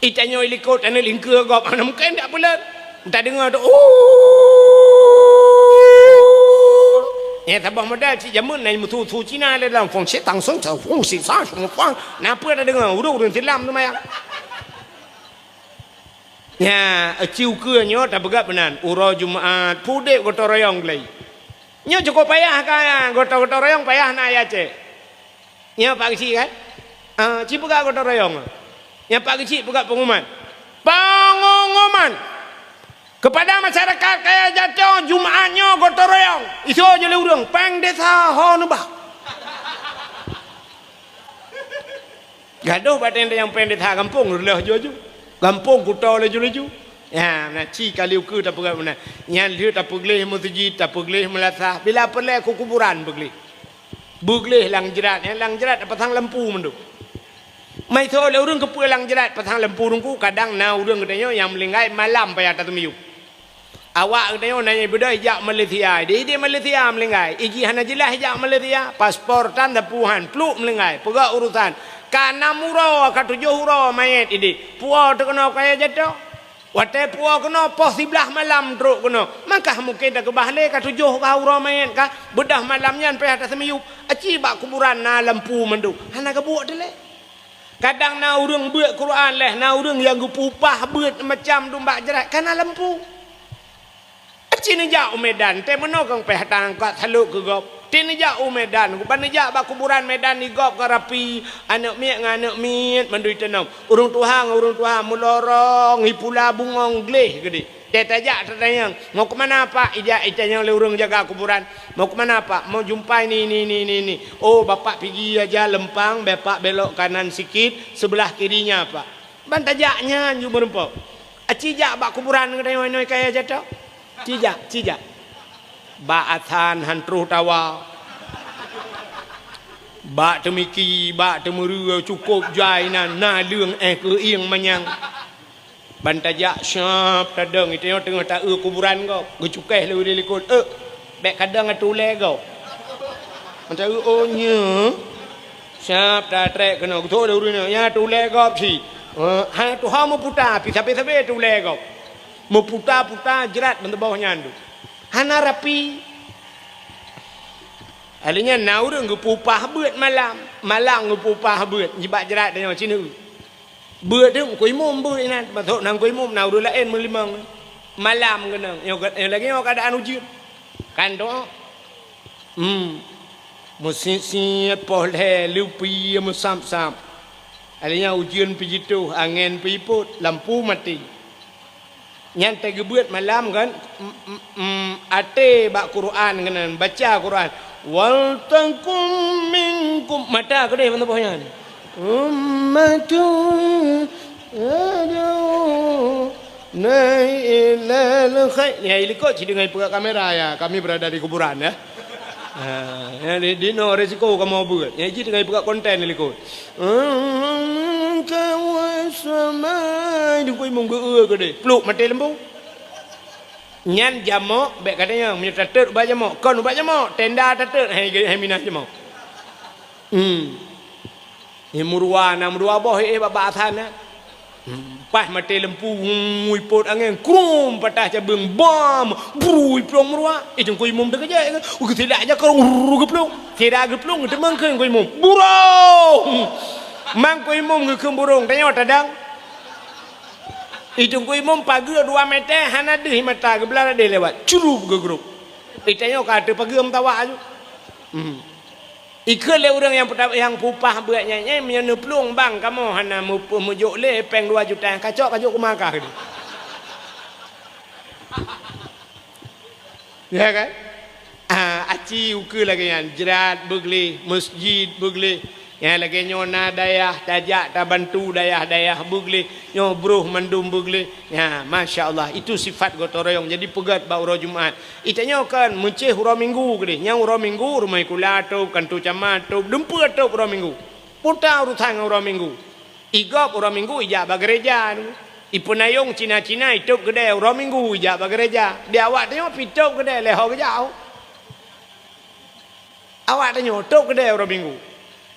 Itanyoe likot, taneuk lingkeue gob, hana mungken dak peuleuen. Tadeungoe tu, "Uh." Nyang saboh model cit jameun na musu-su Cina lé dalam fong sit tang song, fong sit sa, fong fong. Napa tadeungoe? Ureuëng-ureuëng silam tu maya. Nya, aci ukeue nyoe tapeugah meunan, uroe Jumat, pudek gotong royong glai. Nyoe cukup payah ka, gotong-gotong royong payah na ya cek. Nyoe Pak Geuchik kan? Ah, ci peugah gotong royong. Nyoe Pak Geuchik peugah pengumuman. Pengumuman. Kepada masyarakat Kaya Jato, Jumaat nyoe gotong royong. Iso je lé ureuëng, péng desa ho neubah. Gadoh bateng nyang péng desa gampông reuloh ju-ju. Gampông kuto laju-laju. Ya, na ci kali ukeue tapeugah meunan. Nyan lheueh tapeugleh meuseujid, tapeugleh meulasah. Bila peureulée ku kuburan beugleh. Beugleh lam jrat, nyang lam jrat tapasang lampu mandum. Maiso lé ureuëng keupeue lam jrat pasang lampu rungku, kadang na ureuëng geutanyoe nyang meulinggai malam payah tateumiyueb. Awak geutanyoe na nyang beudôh ijak Malaysia, di, di Malaysia meulinggai. Iji hana jeulaih ijak Malaysia, paspor tan tapuhan, pluk meulinggai, peugah urusan. Ka nam uroe, ka tujoh uroe manyét idéh. Puwoe teuh keunoe Kaya Jato. Watée puwoe keunoe poh siblaih malam trok keunoe, maka mungken takeubah lé ka tujoh ka uroe manyét ka, beudôh malam nyan payah taseumiyueb, aci bak kuburan na lampu mandum, hana geubuek teuh lé. Kadang na ureuëng beuet Quran leh, na ureuëng nyang geupeupah beuet macam dum bak jrat, ka na lampu. Aci neujak u Medan, tée meunoe kong payah tangkat salok keu gob. Teuh neujak u Medan, ban neujak bak kuburan Medan di gob ka rapi, aneuëk miet ngon aneuëk miet mandum teunom. Ureuëng tuha ngon ureuëng tuha meulorong, ipula bungong gleh keudeh. Tée tajak tatanyong, "Mau keu mana, Pak?" Ijak itanyong lé ureuëng jaga kuburan. "Mau keu mana, Pak?" "Mau jumpai ni, ni, ni, ni, ni." "Oh, Bapak pigi aja leumpang, Bapak belok kanan sikit, sebelah kirinya, Pak." Ban tajak nyan ju meureumpok. Aci jak bak kuburan geutanyoe inoe Kaya Jato. Ci jak, ci jak. Bak asan han troh tawa. Bak teumiki, bak teumeureu cukôp jai nan, na leueng éh keuieng manyang. Ban tajak syab tadong, iteungoh teungoh taeu kuburan gob, geucukéh lé ureuëng likot, "Eh, bék kadang atulée gob." Ban taeu, "Oh, nyoe." Syab tatrek keunoe, geuthok lé ureuëng nyoe, "Nyan atulée gob cit." Eh, hana tuha meuputa, pi sabe-sabe atulée gob. Meuputa-puta jrat ban teuboh nyan tu. Hana rapi. Alheuh nyan na ureuëng geupeupah beuet malam, malam geupeupah beuet, jibak jrat tanyoe sineuk. Beuet teuh Teungku Imum beuet inan, masôk na Teungku Imum na ureuëng laén meulimong. Malam keunong, nyoe lagée nyoe keuadaan ujeuen. Kan tu? Hmm. Meusiet-siet poh lhée, lupi meusab-sab. Alheuh nyan ujeuen pih jitôh, angén pih ipot, lampu maté. Nyan teugeubeuet malam kan, m-, m-, m-, até bak Quran keunan, baca Quran. "Wal takum minkum," mata keudeh ban teuboh nyan. "Ummatun yad'una ilal khair." Ya, ilikot cit deungon peugah kamera ya, kami berada di kuburan ya. Ha, ya, di, di no resiko kamoe beuet. Ya, cit deungon peugah konten ilikot. Ka wasama, dukui mung geu keudeh. Pluk maté lembu. Nyan jamok, bék katanya, meunyoe tatot ubak jamok. Kon ubak jamok, tenda tatot, hai, hai minah jamok. Hmm. Ni murua, na murua boh, eh, babah asan, eh. Hmm. Paih maté lampu, ngui pot angén, krum, patah cabeueng, bam, brui, plueng meuruak. Eh, teungku imum teukeujot, geusilak jakong, rrrr, geuplueng. Sira geuplueng, geuteumeung keu teungku imum. Burong! Mang teungku imum geukheun burong, tanyoe tadang. Eh, teungku imum pageue dua meter, hana deuh mata, geublah radeh lewat. Curup geugrop. Eh, tanyoe ka ateueh pageue meutawak aju. Hmm. Ikheun lé ureuëng nyang peuta-, nyang peuupah beuet nyan, "Eh, meunyoe neuplueng bang kamoe hana meup-, meujok lé péng dua juta, kacok, kacok keumah kah keudeh." Ya kan? Ah, aci ukeue lagée nyan, jrat beugleh, masjid beugleh. Ya, lagée nyoe na dayah tajak tabantu dayah-dayah beugleh, nyoe broh mandum beugleh. Ya, masya Allah, itu sifat gotong royong. Jadi peugét bak uroe Jumat. Itanyoe kan meucéh uroe Minggu keudeh. Nyang uroe Minggu rumoh sikula tôb, kanto camat tôb, dumpeue tôb uroe Minggu. Peue urusan ngon uroe Minggu. Igop uroe Minggu ijak bak gereja. Ipeunayong Cina-Cina itôb keudè uroe Minggu ijak bak gereja. Di awak tanyoe pi tôb keudè lé ho geujak. Awak tanyoe tôb keudè uroe Minggu.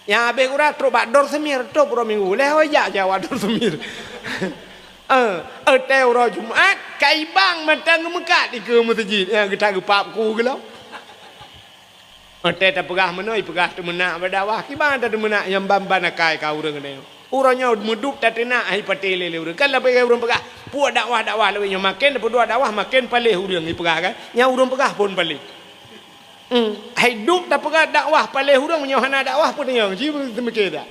Nyang habéh gura trok bak Dor Semir, tôb uroe Minggu. Lé ho ijak jak bak Dor Semir. Eh, eh, teuh uroe Jumat, ka ibang mantong geumeukat dikeue meuseujid. Nyang geutak geupap ku geulong. Eh, teuh tapeugah meunoe, ipeugah teumeunak bak dakwah. Kiban tateumeunak nyang ban-ban akai ka ureuëng nyoe. Uroe nyoe meudup tateunak hai patéh lé, lé ureuëng. Kan lagée ureuëng peugah, puak dakwah-dakwah lagée nyoe, maken tapeuduek dakwah, maken paléh ureuëng ipeugah kan. Nyang ureuëng peugah phon paléh. Hmm, hai dup tapeugah dakwah paléh ureuëng, meunyoe hana dakwah peue teungoh, ji teumeuke dak?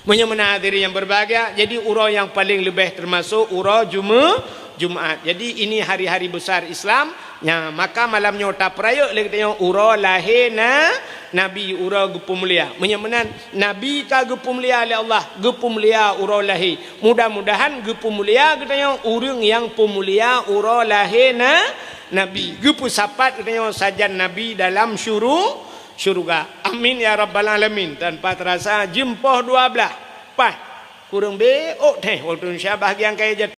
Meunyoe meunan hadirin yang berbahagia, jadi uroe nyang paleng leubeh teumasok uroe Jume-, Jumaat. Jadi ini hari-hari besar Islam, nya maka malam nyoe tapeurayeuk lé geutanyoe uroe lahé na-, Nabi, uroe geupeumulia. Meunyoe meunan Nabi ka geupeumulia lé Allah, geupeumulia uroe lahé. Mudah-mudahan geupeumulia geutanyoe ureuëng nyang peumulia uroe lahé na-, Nabi, geupeusapat geutanyoe sajan Nabi dalam syuru-, syuruga. Amin ya rabbal alamin. Tanpa terasa jeuem poh dua blaih. Paih. Kureueng beu ôk teuh, watée Indonesia bahagian kaya jatuh.